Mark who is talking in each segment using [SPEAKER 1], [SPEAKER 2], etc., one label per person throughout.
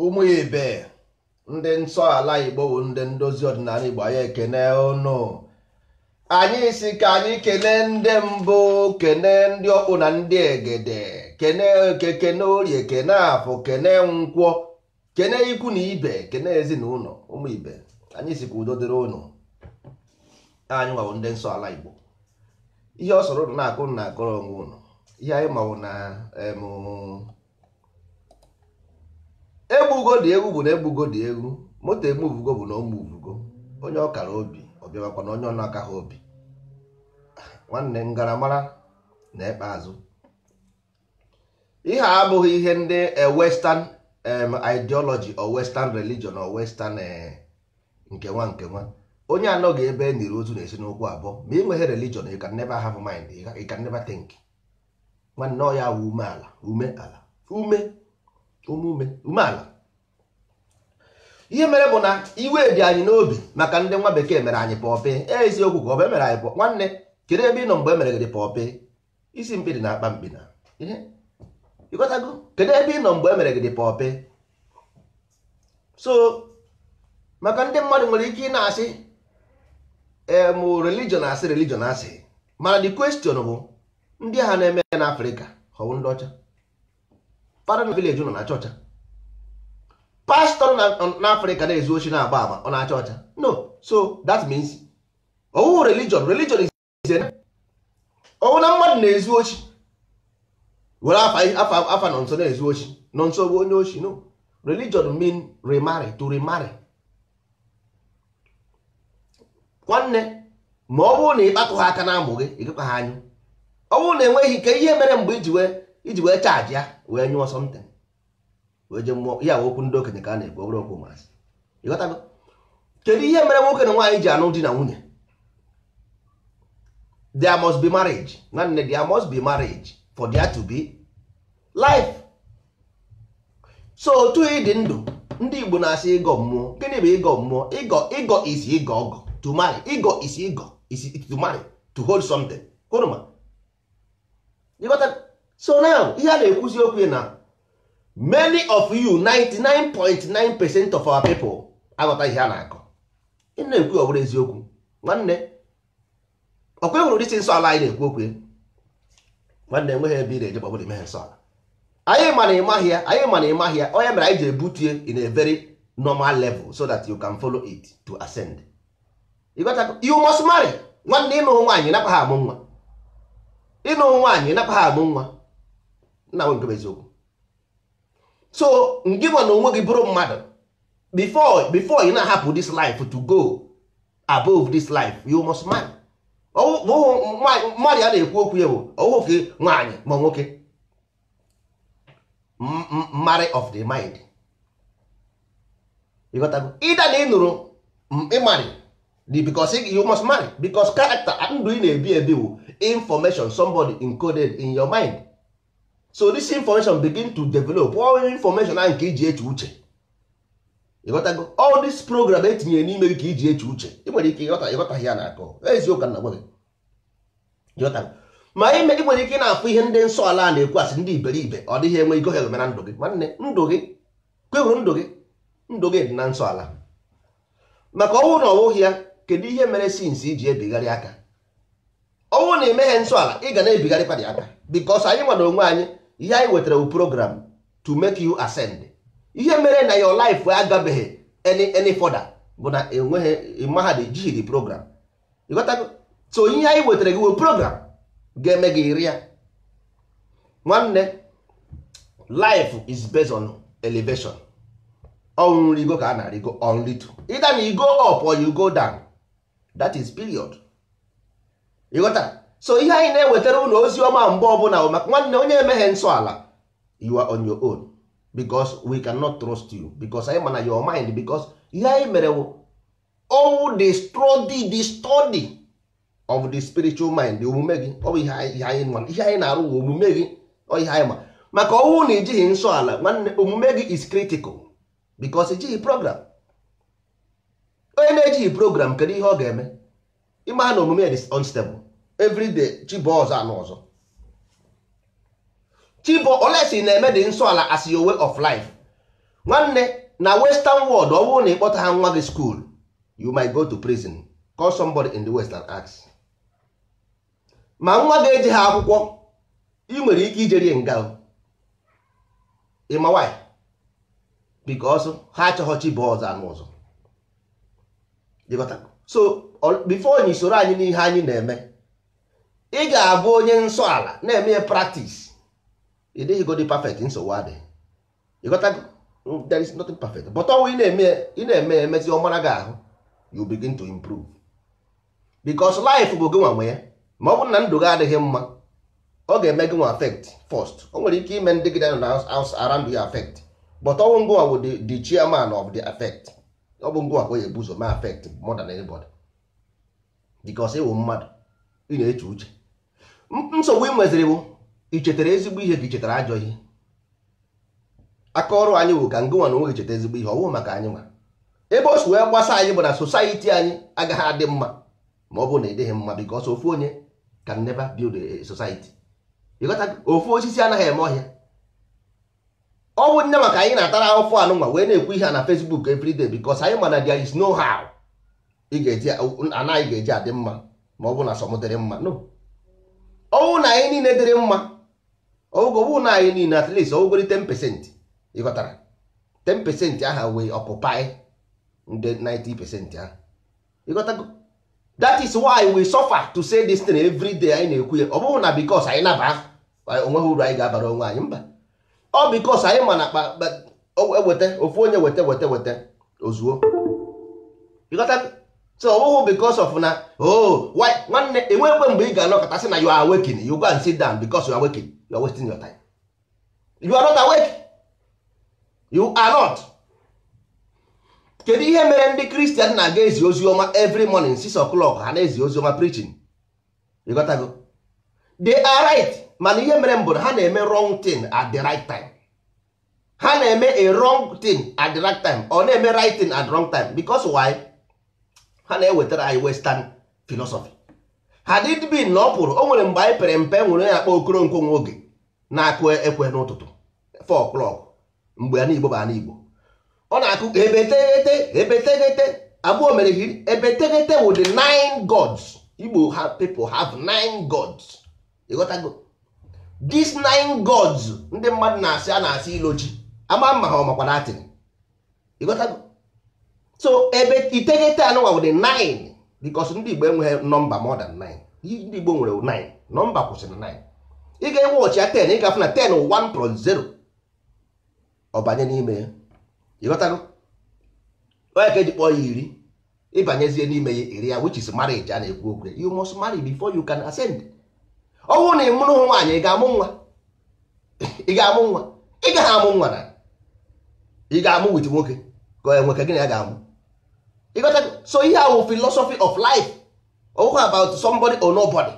[SPEAKER 1] Ụmụ ibe ndị nsọ ala Igbo bụ ndị ndozi ọdịnala Igbo, anyị ekene ụnụ. Anyị si ka anyị kene ndị mbụ, kene ndị ọkpụ na ndị egede, kene eke, kene orie, kene afọ, kene nkwọ, kene ikwu na ibe, kene ezinụlọ. Ụmụ ibe, anyị si ka udo dịrị ụnụ. Anyị nwabụ ndị nsọ ala Igbo. Ihe ọ sọrọ ụnụ na-akụ na akọrọ onwe ụnụ. Ihe anyị mawụ na egbugo dị egwu bụ na egbugo dị egwu, moto emuvugo bụ na omuvugo. Onye ọkara obi ọ bịawakwa na onye ọnụ aka ha obi. Nwanne ngaramara na ekpe azụ. Ihe a abụghị ihe ndị western ideology or western religion or western nke nwa nke nwa. Onye anọghị ebe e niri ozu na-esi n'ụkwụ abụọ. Ma ị nweghị religion, you can never have mind, you can never think. Nwanne ọ ya wụ umeala, umeala, ume ume umeala. Ihe mere bụ na iwe dị anyị n'obi maka ndị nwa bekee mere anyị pọpị. Eziokwu ka ọ bụ emere anyị pọ. Nwanne, kedu ebe ị nọ mgbe emere gị pọpị? Isi mkpi dị na akpa mkpi na ihe ịghọtago. Kedu ebe ị nọ mgbe emere gị pọpị? So maka ndị mmadụ nwere ike ị na-asị religion asị, religion asị, mana the question bụ ndị agha na-eme n'Afrịka họwụ ndị ọcha? Fada na village nọ na chọọchị, pastọ n'Afrịka na-ezu ochi na-agba ama, ọ na-acha ọcha? No. So that means Ọwụ religion, religion is ọwụ na mmadụ na-ezu ochi were afa afa nọ nso na-ezu ochi, nọ nso bụ onye ochi. No, religion mean remarry, to remarry. Nwanne, ma ọ bụrụ na ị kpatụ ha aka na amụ gị, ịgakwa ha anyụ. Ọ bụrụ na enweghị ike, ihe mere mgbe iji wee charge ya wee nyụọ something wee jee mmụọ ya, okwu ndị okenye ka a na-ekwu, ọ bụrụ okwu ụmụazị. Ịghọtago? Kedu ihe mere nwoke na nwaanyị ji anụ di na nwunye? There must be marriage, nwanne. There must be marriage for there to be life. So otu ị dị ndụ, ndị Igbo na-asị ịgọ mmụọ. Gịnị bụ ịgọ mmụọ? Ịgọ, ịgọ is ịgọ ọgọ, to marry. Ịgọ is ịgọ, is to marry, to hold something. Kwuruma, ịghọta? So now, ihe a na-ekwuzi okwu na many of you, 99.9% of our people aghọta ihe a na-akọ. Ị na-ekwu, ọ bụrụ eziokwu, nwanne, ọkwa hụrụ dịsị nsọ ala anyị na-ekwu okwu ya. Nwanne, enweghị ebe ị na-eje gbabụrụ imeghe nsọ ala anyị. Ma na ịmaghị ya, anyị ma na ịmaghị ya. Onye mere anyị ji ebutie in a very normal level so that you can follow it to ascend. You got to, you must marry. Nwanne, ịnụ nwaanyị nakwa ha amụ nwa. Ịnụ nwaanyị nakwa ha amụ nwa. Nna m, nke bụ eziokwu. So ngị nwa na onwe gị bụrụ mmadụ, before ị na-ahapụ this life to go above this life, you must marry. Mmadụ a na-ekwu okwu ya bụ ọwụhụ ka nwaanyị ma nwoke, marry of the mind. Ịghọtago? Ịda na ị nụrụ ịmarry the, because you must marry because character ndụ ị na-ebi ebi bụ information somebody encoded in your mind. So this information begin to develop. All information ahụ nke iji eche uche. Ịghọtago? All this program etinyere n'ime gị ka iji eche uche. Ị nwere ike ịghọta, ịghọtaghị ya na-akọ eziokwu na gwa gị. Ịghọtago? Ma ime ị nwere ike ị na-afụ ihe ndị nsọ ala na-ekwu, asị ndị iberibe, ọ dịghị enwe ego ha eme na ndụ gị. Nwanne, ndụ gị kwehụrụ, ndụ gị, ndụ gị dị na nsọ ala. Maka ọnwụ na ọwụghị ya, kedu ihe mere since iji ebigharị aka? Ọnwụ na emeghe nsọ ala, ị ga na-ebigharịkwa dị aka, because anyị nwere onwe anyị. Ihe anyị wetara bụ program to make you ascend. Ihe mere na your life agabeghị any further bụ na enweghị mahadum ejighị the program. Ịghọtago? So ihe anyị wetara gị bụ program ga-eme gị iri ya. Nwanne, life is based on elevation. Ọnwụ nrigo ka a na-arịgo on little. Either na you go up or you go down, that is period. Ịghọtara? So ihe anyị na-ewetara ụlọ ozi ọma mgbe ọbụla bụ maka, nwanne, onye emeghe nsọ ala, you are on your own, because we cannot trust you, because anyị ma na your mind, because ihe anyị mere bụ all the study of the spiritual mind. Omume gị, ọ bụ ihe anyị na-arụ bụ omume gị. Ọ ihe anyị ma maka ọnwụ na ijighị nsọ ala. Nwanne, omume gị is critical because ijighị program. Onye na-ejighị program, kedu ihe ọ ga-eme? Ịma na omume is unstable every day. Chibụ ọzọ anụ ọzọ chibụ olesi na-eme dị nsọ ala as your way of life. Nwanne, na western world, ọ bụrụ na ịkpọta ha nwa gị school, you might go to prison. Call somebody in the west and ask. Ma nwa ga-eji ha akwụkwọ, ị nwere ike ijerie nga. Ịma why? Because ha achọghọ chibụ ọzọ anụ ọzọ. Ịghọta? So before anyị soro anyị n'ihe anyị na-eme, ị ga-abụ onye nsọ ala na-eme ya practice. Ị dịghị godi perfect, nsogbu adịghị. Ịghọta? There is nothing perfect, but ọnwụ ị na-eme, ị na-eme emezi ọmara gị ahụ, you begin to improve, because life bụ gị nwa nwe ya. Ma ọ bụrụ na ndụ gị adịghị mma, ọ ga-eme gị nwa affect first. O nwere ike ime ndị gị nọ na house around you affect, but ọnwụ ngụwa bụ the chairman of the affect. Ọ bụ ngụwa ka o ebu ụzọ mee affect more than anybody, because ịwụ mmadụ, ị na-eche uche. Nsogbu ị nweziri bụ ị chetara ezigbo ihe ka ị chetara ajọ ihe. Aka ọrụ anyị bụ ka ngụnwa na onwe gị cheta ezigbo ihe. Ọwụ maka anyị nwa, ebe o si wee gbasa anyị bụ na society anyị agaghị adị mma ma ọ bụrụ na ị dịghị mma, because ofu onye can never build a society. Ịghọta? Ofu osisi anaghị eme ọhịa. Ọ bụ nne maka anyị na-atara ahụfụ anụnwa wee na-ekwu ihe a na Facebook everyday, because anyị ma na there is no how ị ga-eji anaghị ga-eji adị mma ma ọ bụ na sọm dịrị mma. No, ọwụ na anyị niile dịrị mma, ọwụ na anyị niile at least ọwụgori 10%. Ịghọtara? 10% aha wee occupy ndị 90% ahụ. Ịghọtago? That is why we suffer to say this thing every day. Anyị na-ekwu ya, ọ bụghị na because anyị naba onweghị uru anyị ga-abara onwe anyị, mba. Ọ because anyị ma na eweta ofu onye weta weta weta ozuo. So ọ bụghị because of na oh why nwanne, enwekwe mgbe ị ga-anọkọta sị na you are awakening, you go and sit down because you are waking, you are wasting your time. You are not awake, you are not. Kedu ihe mere ndị Christian na-aga ezi ozi ọma every morning 6 o'clock? Ha na-ezi ozi ọma preaching, you got go. They are right, mana ihe mere mbụ ha na-eme wrong thing at the right time. Ha na-eme a wrong thing at the right time, ọ na-eme right thing at the wrong time. Because why? Ha na-ewetara anyị western philosophy. Had it been na ọ pụrụ, o nwere mgbe anyị pere mpe nwere onye akpọ Okoronkwo nwa oge na-akụ ekwe n'ụtụtụ 4 o'clock mgbe ana Igbo bụ ana Igbo, ọ na-akụ ebeteghete ebeteghete abụọ mere hiri ebeteghete with the 9 gods. Igbo have people have 9 gods. Ịghọtago? These 9 gods ndị mmadụ na-asị a na-asị ilochi ama mma ha ọmakwa datin. Ịghọtago? So ebe iteghete anụnwa with the 9, because ndị Igbo enweghị nọmba more than 9. Ndị Igbo nwere 9 nọmba kwụsịrị 9. Ị ga-enwe ọchị ya 10, ị ga-afụ na 10 1 plus 0 ọ banye n'ime ya. Ịghọtago? Onye ka eji kpọọ ya iri, ịbanyezie n'ime ya iri ya, which is marriage a na-ekwu okwu. You must marry before you can ascend. Ọ bụrụ na ị mụrụ nwaanyị, ị ga-amụ nwa, ị ga-amụ nwa, ị gaghị amụ nwa na ị ga-amụ with nwoke ka ọ nwoke gị na ya ga-amụ. Ịghọtago? So ihe ahụ philosophy of life, ọ about somebody or nobody.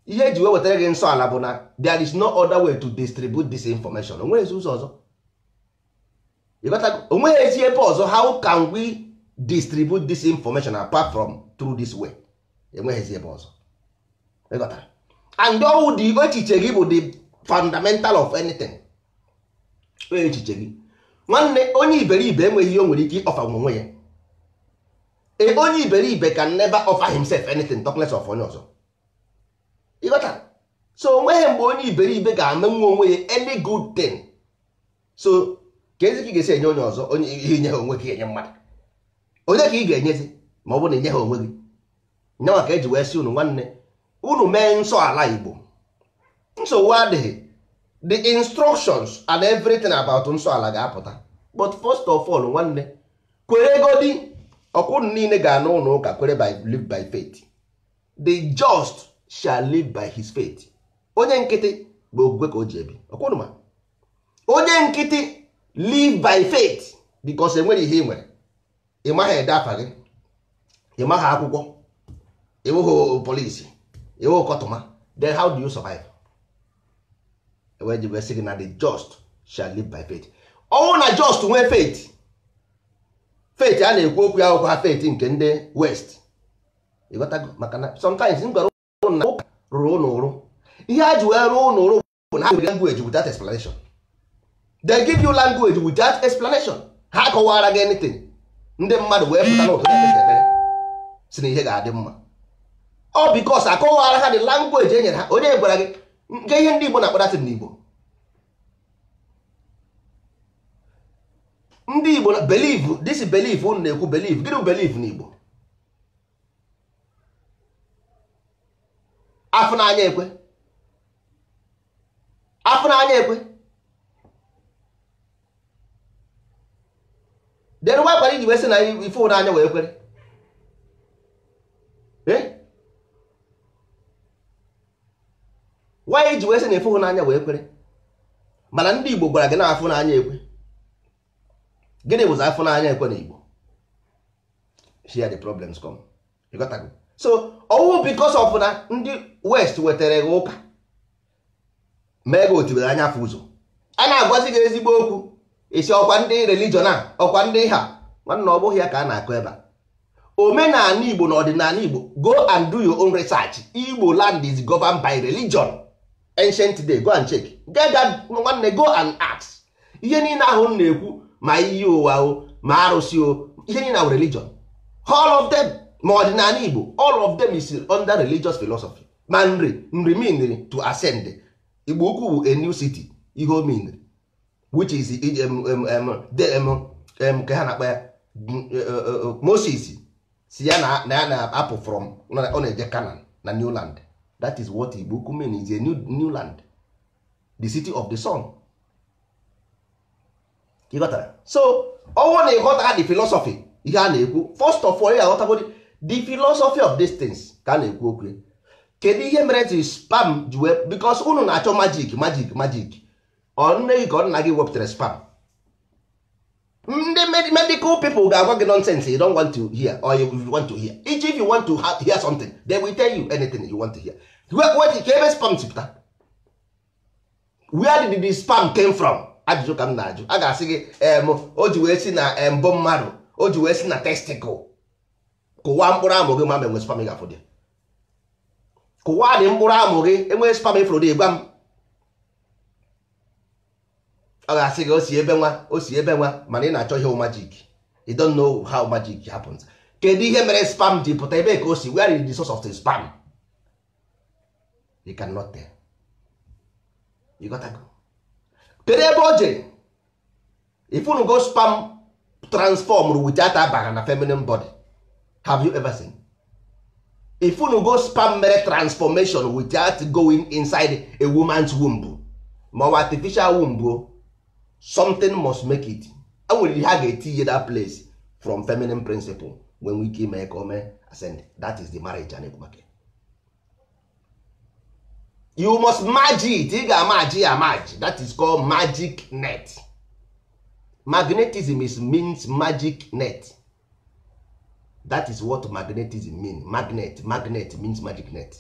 [SPEAKER 1] Ihe eji wee wetara gị nsọ ala bụ na there is no other way to distribute this information. Onweghị ezi ụzọ ọzọ. Ịghọtago? Onweghị ezi ebe ọzọ. How can we distribute this information apart from through this way? Enweghị ezi ebe ọzọ. Ịghọtara? And all the echiche gị bụ the fundamental of anything. Echiche gị nwanne, onye iberibe enweghị ihe o nwere ike ịọfa onwe ya. Onye iberibe can never offer himself anything, talk less of onye ọzọ. Ịghọtara? So onweghị mgbe onye iberibe ga-amenwu onwe ya any good thing. So ka ezi ka ị ga-esi enye onye ọzọ onye ihe nye ha onwe gị, enye mmadụ onye ka ị ga-enyezi ma ọ bụrụ na enye ha onwe gị? Nyanwa ka eji wee sị unu nwanne, unu mee nsọ ala Igbo, nsogbu adịghị. The instructions and everything about nsọ ala ga-apụta. But first of all nwanne, kwere godi ọkwụ niile ga-anụ ụlọ ụka, kwere by live by faith. The just shall live by his faith. Onye nkịtị bụ okwukwe ka o ji ebi. Ọkwụnụ ma onye nkịtị live by faith, because enwere ihe ị nwere, ị maghị ede afa gị, ị maghị akwụkwọ, ịwụghị polisi, ịwụghị kọtụma, then how do you survive? Ewee ji wee sị gị na the just shall live by faith. Ọnwụ na just nwee faith. Faith a na-ekwu okwu ya akwụkwọ ha, faith nke ndị west. Ịghọtago? Maka na sometimes m gwara ụnụ na ụka rụrụ ụnụ ụrụ. Ihe a ji wee rụọ ụnụ ụrụ bụ na ha nwere language without explanation. They give you language without explanation. Ha kọwara gị anything. Ndị mmadụ wee pụta n'ụtụtụ ekpere ekpere si na ihe ga-adị mma. Ọ because akọwara ha the language e nyere ha. Onye gwara gị nke ihe ndị Igbo na-akpọ datin n'Igbo? Ndị Igbo na believe, this belief unu na-ekwu, belief gịnị bụ belief n'Igbo? Afụ n'anya ekwe, afụ n'anya ekwe. Then why kwara iji wee sị na ife n'anya wee kwere? Why iji wee sị na ife n'anya wee kwere? Mana ndị Igbo gwara gị na afụ n'anya ekwe. Gịnị bụzi afụ n'anya ekwe na Igbo? Here the problems come. You got to go. So ọwụ because of na ndị west wetara gị ụka mee gị otibere anya afọ ụzọ. A na-agwazi gị ezigbo okwu, isi ọkwa ndị religion a, ọkwa ndị ha nwanne, ọ bụghị ya ka a na-akụ ebe a. Omenala Igbo na ọdịnala Igbo, go and do your own research. Igbo land is governed by religion ancient day. Go and check. Nwanne, go and ask. Ihe niile ahụ m na-ekwu, ma iyi ụwa o, ma arụsị o, ihe niile ahụ religion, all of them, ma ọdịnala Igbo, all of them is under religious philosophy. Ma nri nri mean to ascend. Igbo ukwu bụ a new city, ihe o mean, which is ka ha na-akpa ya Moses Si ya na ya na-apụ from, ọ na-eje Canaan na New Land. That is what Igbo Ukwu mean, is a new land, the city of the sun. Ịghọtara? So ọnwụ na ịghọta the philosophy ihe a na-ekwu, first of all, ị ga-aghọtagodi the philosophy of these things ka a na-ekwu okwu. Kedu ihe mere ji sperm ji wee? Because unu na-achọ magic, magic, magic. Ọ nne gị ka ọ nna gị wepụtara sperm? Ndị medical people ga-agwa gị nonsense you don't want to hear, or you want to hear. Each if you want to hear something, they will tell you anything you want to hear. Where, ka ebe sperm si pụta? Where did the sperm came from? Ajụjụ ka m na-ajụ. A ga-asị gị em o ji wee si na mbụ mmadụ, o ji wee si na testicle. Kụwa mkpụrụ amụ gị ma ma enwe sperm ị ga-afụ dị. Kụwa dị mkpụrụ amụ gị, enwee sperm ifuru dị, gwa m. Ọ ga-asị gị o si ebe nwa, o si ebe nwa, mana ị na-achọ ihe magic. You don't know how magic happens. Kedu ihe mere sperm ji pụta? Ebe ka o si? Where is the source of the sperm? You cannot tell. You got to go. Kedu ebe o jere? If unu go sperm transform without abaghị na feminine body, have you ever seen? If unu go sperm mere transformation without going inside a woman's womb, ma ọ bụ artificial womb o, something must make it. E nwere ihe a ga-etinye that place from feminine principle when we ime ka o mee ascend. That is the marriage a na-ekwu maka ya. You must merge it. Ị ga-amaji ya amaji. That is called magic net. Magnetism is means magic net. That is what magnetism mean. Magnet, magnet means magic net.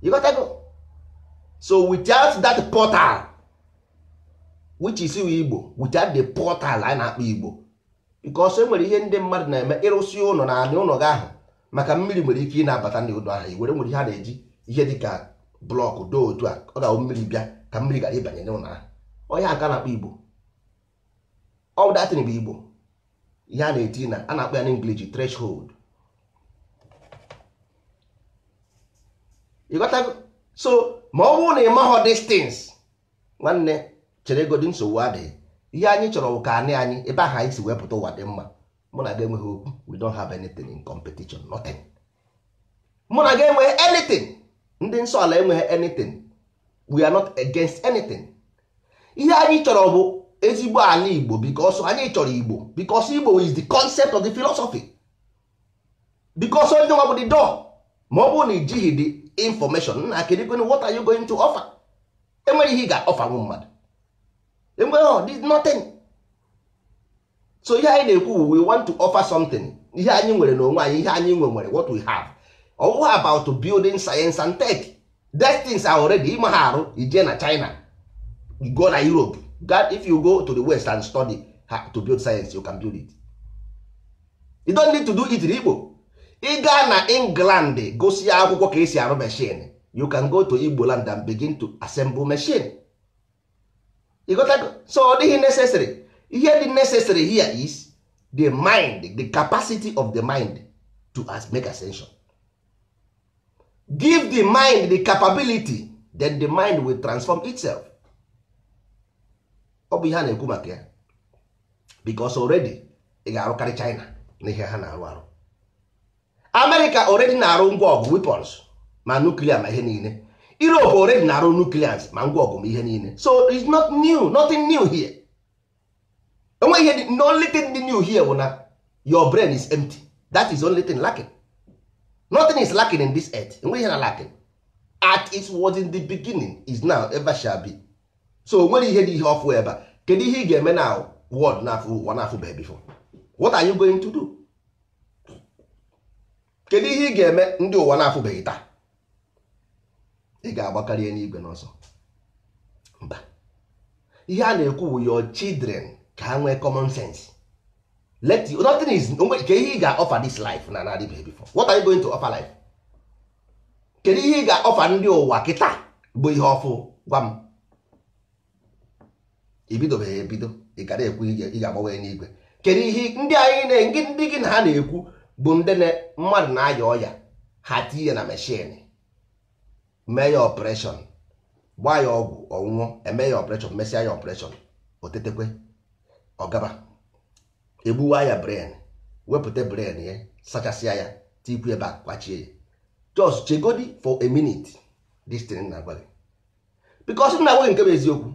[SPEAKER 1] You got to go. So without that portal, which is Igbo, without the portal a na-akpọ Igbo, because e nwere ihe ndị mmadụ na-eme, ịrụsị ụlọ na anị ụlọ gị ahụ, maka mmiri nwere ike ị na-abata n'ụlọ ahụ, were nwere ihe a na-eji ihe dịka block doo otu a, ọ ga-awụ mmiri bịa ka mmiri gara ịbanye n'ụlọ ahụ. Onye aka na-akpọ Igbo, all that thing bụ Igbo. Ihe a na-eti na a na-akpọ ya n'English threshold. You got to go. So ma ọ bụrụ na ị maghọ these things, nwanne, chere godi, nsogbu adịghị. Ihe anyị chọrọ bụ ka anị anyị ebe ahụ anyị si wepụta ụwa dị mma. Mụ na gị enweghị okwu. We don't have anything in competition, nothing. Mụ na gị enweghị anything. Ndị nsọ ala enweghị anything. We are not against anything. Ihe anyị chọrọ bụ ezigbo ala Igbo, because anyị chọrọ Igbo, because Igbo is the concept of the philosophy, because onye nwa bụ the door. Ma ọ bụrụ na ijighị the information nna, kedu what are you going to offer? Enwere ihe ị ga-offer nwu mmadụ? Enweghị, nothing. So ihe anyị na-ekwu, we want to offer something, ihe anyị nwere n'onwe anyị, ihe anyị nwe nwere, what we have. Ọwụwa about building science and tech, that things are already ịma ha arụ. Ije na China, you go na Europe. God, if you go to the West and study how to build science, you can build it. You don't need to do it in Igbo. Ị gaa na England gosi akwụkwọ ka esi arụ machine, you can go to Igbo land and begin to assemble machine. You got that? So ọ dịghị necessary. Ihe dị necessary here is the mind, the capacity of the mind to make ascension. Give the mind the capability, then the mind will transform itself. Ọ bụ ihe a na-ekwu maka ya, because already ị ga-arụkarị China na ihe ha na-arụ arụ. America already na-arụ ngwa ọgụ, weapons, ma nuclear ma ihe niile. Europe already na-arụ nuclears, ma ngwa ọgụ ma ihe niile. So it's not new, nothing new here. Enweghị ihe dị. The only thing dị new here bụ na your brain is empty. That is the only thing lacking. Nothing is lacking in this earth. Enweghị ihe na lacking. At it was in the beginning, is now, ever shall be. So nwere ihe dị ihe ọfụ ebe a? Kedu ihe ị ga-eme na world na-afụ ụwa na-afụbeghị before? What are you going to do? Kedu ihe ị ga-eme ndị ụwa na-afụbeghị taa? Ị ga-agbakarị n'igwe n'ọsọ? Mba. Ihe a na-ekwu bụ your children ka ha nwee common sense. Let you, nothing is ka ihe ị ga-offer this life na na-adịbeghị before. What are you going to offer life? Kedu ihe ị ga-offer ndị ụwa kịta bụ ihe ọfụ? Gwa m. Ibidobeghị ebido, ị gara ekwu ị ga-agbanwe n'igwe. Kedu ihe ndị anyị na ndị gị na ha na-ekwu bụ ndị na mmadụ na-aya ọya, ha tinye na machine, mee ya operation, gbaa ya ọgwụ, ọnwụọ, eme ya operation, mesịa ya operation, o tetekwe, ọgaba, egbuwa ya brain. Wepụta brain ya, sachasịa ya, tikwu ebe a, kwachie ya. Just chegodi for a minute this thing na-agwa gị, because m na-agwa gị nke bụ eziokwu.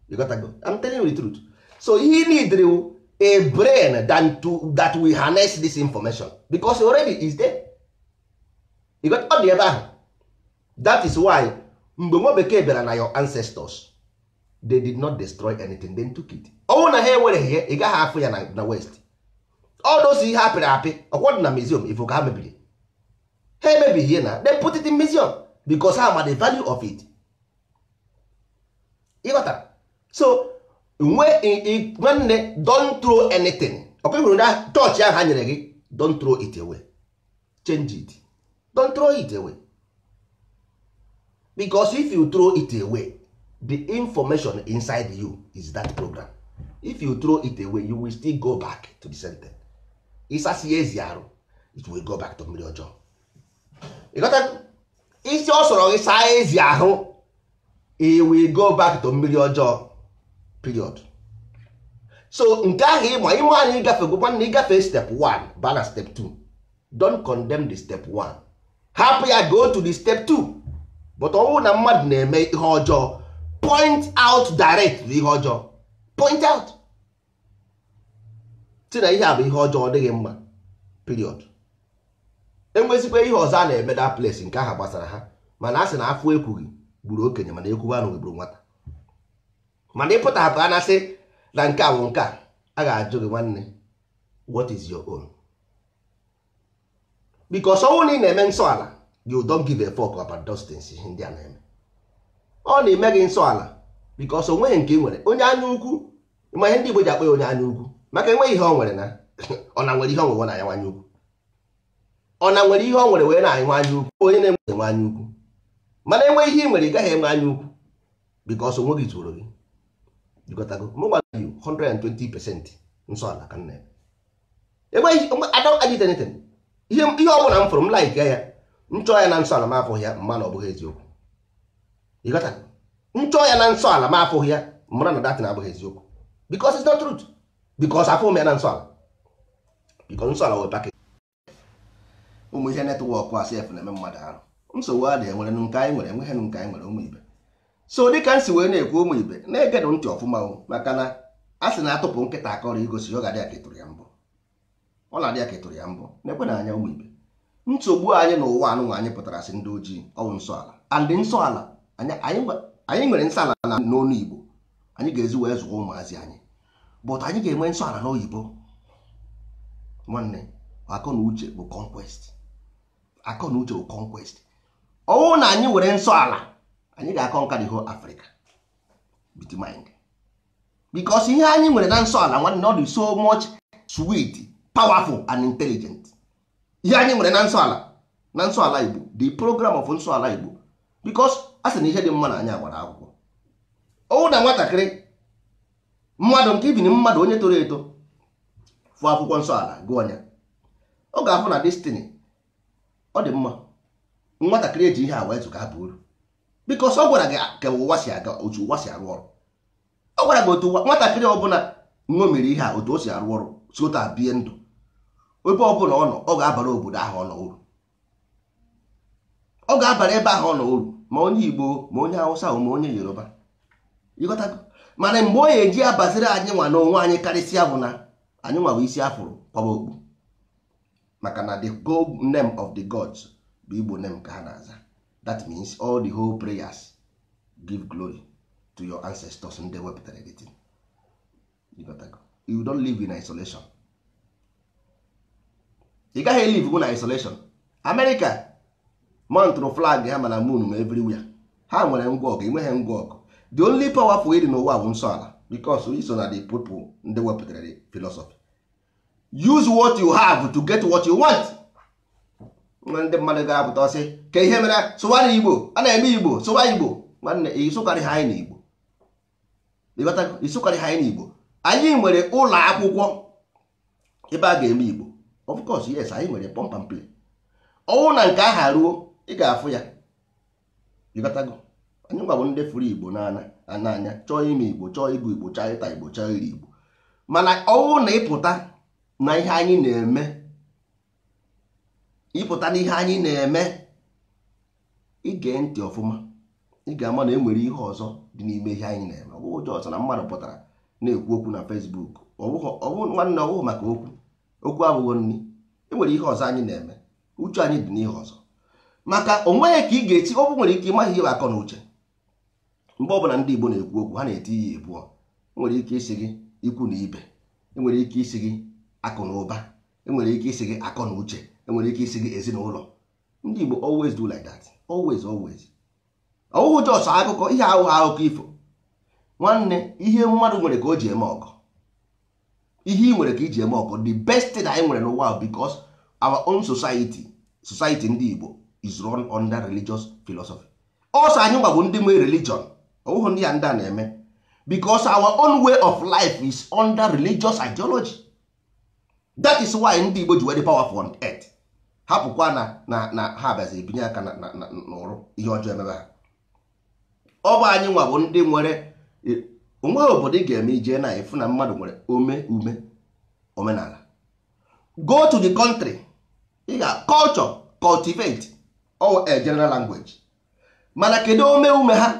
[SPEAKER 1] You got to go. I'm telling you the truth. So he need a brain than to that will harness this information, because already is there. You got ọ dị ebe ahụ. That is why mgbe nwa bekee bịara na your ancestors, they did not destroy anything, they took it. Ọnwụ na ha enwereghị ya, ị gaghị afụ ya na west. All those ihe apịrị apị ọkwọ dị na museum, ifo ka ha mebiri, ha emebighị na they put it in museum because ha ma the value of it. Ịghọtara? So nwe nwanne, don't throw anything. Ọkwa hụrụ na chọọchị ahụ ha nyere gị, don't throw it away, change it. Don't throw it away, because if you throw it away, the information inside you is that program. If you throw it away, you will still go back to the same thing. Ịsasị ezi arụ, it will go back to mmiri ọjọọ. Ịghọta? Isi ọ sọrọ gị saa ezi ahụ, it will go back to mmiri ọjọọ, period. So nke ahụ ịma ịma anyị ịgafe, nwanne, ịgafe step 1 baa na step 2. Don't condemn the step 1, hapụ ya, go to the step 2. But ọ bụrụ na mmadụ na-eme ihe ọjọọ, point out direct ihe ọjọọ, point out si na ihe a bụ ihe ọjọọ, ọ dịghị mma, period. Enwezikwa ihe ọzọ a na-eme that place, nke ahụ gbasara ha. Mana a sị na afọ ekwughị gburu okenye, mana ekwuba anụ gburu nwata. Mana ịpụta hapụ a na-asị na nke a bụ nke a, a ga-ajụ gị, nwanne, what is your own? Because ọnwụ na ị na-eme nsọ ala, you don't give a fuck about those things, ihe ndị a na-eme. Ọ na-eme gị nsọ ala because o nweghị nke ị nwere. Onye anya ukwu, ma ihe ndị Igbo ji akpọ ya onye anya ukwu, maka enweghị ihe ọ nwere na ọ na nwere ihe ọ nwere na ya anya ukwu. Ọ na nwere ihe ọ nwere wee na-enwe anya ukwu. Onye na-enwe enwe anya ukwu, mana enwe ihe ị nwere, ị gaghị enwe anya ukwu because onwe gị tụrụ gị. Jikọtago mụ gwa you 120% nsọ ala ka m na-eme. Enweghị, I don't edit anything. Ihe ihe ọ bụla m fụrụ m like ya, m chọọ ya na nsọ ala m afụghị ya, mma na ọ bụghị eziokwu. Ịghọta? M chọọ ya na nsọ ala m afụghị ya, mara na that na abụghị eziokwu, because it's not truth, because afụghị m ya na nsọ ala, because nsọ ala wee package. Ụmụ ihe network a sef na-eme mmadụ arụ. Nsogbu adịghị, enwere nke anyị nwere, enweghị nke anyị nwere, ụmụ ibe. So dịka m si wee na-ekwu, ụmụ ibe, na-egenụ ntị ọfụma o, maka na a sị na atụpụ nkịta akọrọ igosi, ọ ga-adị ya ka ịtụrụ ya mbọ, ọ na-adị ya ka ịtụrụ ya mbọ. Na-ekwe na anya, ụmụ ibe, nsogbu anyị n'ụwa anụnwa anyị pụtara sị ndị ojii, ọ bụ nsọ ala. And nsọ ala anyị nwere nsọ ala na n'onu Igbo anyị ga-ezi wee zụọ ụmụazị anyị, but anyị ga-enwe nsọ ala n'oyibo. Nwanne, akọ na uche bụ conquest, akọ na uche bụ conquest. Ọwụ na anyị were nsọ ala, anyị ga-akọ nka the whole Africa with mind, because ihe anyị nwere na nsọ ala, nwanne, ọ dị so much sweet, powerful and intelligent. Ihe anyị nwere na nsọ ala, na nsọ ala Igbo, the program of nsọ ala Igbo, because a sị na ihe dị mma na anyị gbara akwụkwọ. Ọwụ na nwatakịrị mmadụ nke ibini mmadụ, onye toro eto, fụọ akwụkwọ nsọ ala gụọ ya, ọ ga-afụ na destiny ọ dị mma. Nwatakịrị eji ihe a wee zụka bụ uru, because ọ gwara gị ka ụwa si aga, otu ụwa si arụ ọrụ. Ọ gwara gị otu ụwa. Nwatakịrị ọbụla ṅomiri ihe a, otu o si arụ ọrụ, si otu a bie ndụ, ebe ọbụla ọ nọ, ọ ga-abara obodo ahụ ọ nọ uru, ọ ga-abara ebe ahụ ọ nọ uru, ma onye Igbo, ma onye Hausa, ma onye Yoruba. Ịghọtago? Mana mgbe ọ ga-eji abaziri anyị nwa n'onwe anyị karịsịa bụ na anyị nwa bụ isi afụrụ kwaba okpu, maka na the gold name of the gods bụ Igbo name ka ha na-aza. That means all the whole prayers give glory to your ancestors ndị wepụtara everything. Ịghọtago? You don't live in isolation. Ị gaghị live na isolation. America mountụrụ flag ha mana moon, ma everywhere. Ha nwere ngwa ọgụ, enweghị ngwa ọgụ. The only powerful dị n'ụwa bụ nsọ ala, because iso na the people ndị wepụtara the philosophy. Use what you have to get what you want. Nwa ndị mmadụ ga-apụta ọsị ka ihe mere sụwara Igbo, a na-eme Igbo, sụwa Igbo. Nwanne, ịsụkarị ha anyị n'Igbo. Ịghọtago? Ịsụkarị ha anyị n'Igbo. Anyị nwere ụlọ akwụkwọ ebe a ga-eme Igbo, of course yes. Anyị nwere pump and play. Ọnwụ na nke aha ruo, ị ga-afụ ya. Ịghọtago? Anyị gwa bụ ndị furu Igbo n'anya, chọọ ime Igbo, chọọ ịgụ Igbo, chọọ ịta Igbo, chọọ iri Igbo. Mana ọnwụ na ịpụta na ihe anyị na-eme, ịpụta n'ihe anyị na-eme, ige ntị ọfụma, ị ga-ama na e nwere ihe ọzọ dị n'ime ihe anyị na-eme. Ọ bụghị ụjọ ọzọ na mmadụ pụtara na-ekwu okwu na Facebook. Nwanne, ọ bụghị maka okwu, okwu abụghị nri. E nwere ihe ọzọ anyị na-eme, uche anyị dị n'ihe ọzọ. Maka onweghị ka ị ga-eti ọ bụ nwere ike ịmaghị ihe akọ na uche. Mgbe ọbụla ndị Igbo na-ekwu okwu, ha na-eti ihe abụọ. Enwere ike isi gị ikwu na ibe, enwere ike isi gị akụ na ụba, enwere ike isi gị akọ na uche, enwere ike isi gị ezinụlọ. Ndị Igbo always do like that, always, always. Ọwụhụ just akụkọ ihe ahụ, akụkọ ifo. Nwanne, ihe mmadụ nwere ka o ji eme ọgọ, ihe ị nwere ka iji eme ọgọ. The best thing anyị nwere n'ụwa, because our own society ndị Igbo is run under religious philosophy. Also anyị nwa bụ ndị nwe religion, ọwụhụ ndị ya ndị a na-eme, because our own way of life is under religious ideology. That is why ndị Igbo ji were powerful on earth. Hapụkwa na ha bịazi ebinye aka n'ụrụ ihe ọjọọ emebe ha. Ọ bụ anyị nwa bụ ndị nwere onweghị obodo ị ga-eme ije na ịfụ na mmadụ nwere ome ume omenala. Go to the country, ị ga culture cultivate all a general language, mana kedu ome ume ha?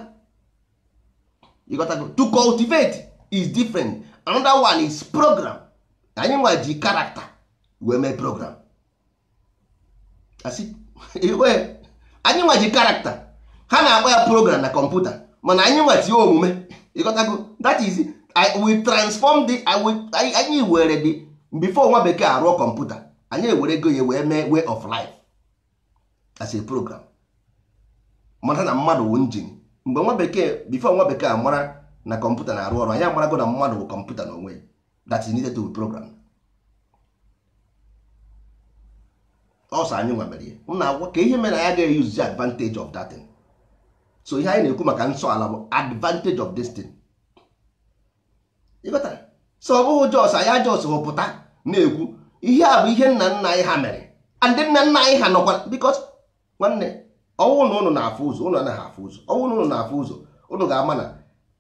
[SPEAKER 1] You got to go. To cultivate is different. Another one is program. Anyị nwa ji character wee mee program. Asị anyị nwa ji character, ha na-akpọ ya program na kọmputa, mana anyị nwa tie omume. Ịghọtago? That is we transform the anyị were the before nwa bekee arụọ kọmputa, anyị ewere ego ya wee mee way of life as a program. Mata na mmadụ wụ engine. Mgbe nwa bekee, before nwa bekee amara na kọmputa na-arụ ọrụ, anyị amarago na mmadụ bụ kọmputa n'onwe ya that is needed to be programmed. Ọsọ anyị nwa mere ya. M na-agwa ka ihe mere anyị agaghị use the advantage of that thing. So ihe anyị na-ekwu maka nsọ ala bụ advantage of this thing. Ịghọtara? So ọ bụghị just anyị just hụpụta na-ekwu ihe a bụ ihe nna nna anyị ha mere, and nna nna anyị ha nọkwa, because nwanne, ọnwụ na ụnụ na-afụ ụzọ, ụnụ anaghị afụ ụzọ. Ọnwụ na ụnụ na-afụ ụzọ, ụnụ ga-ama na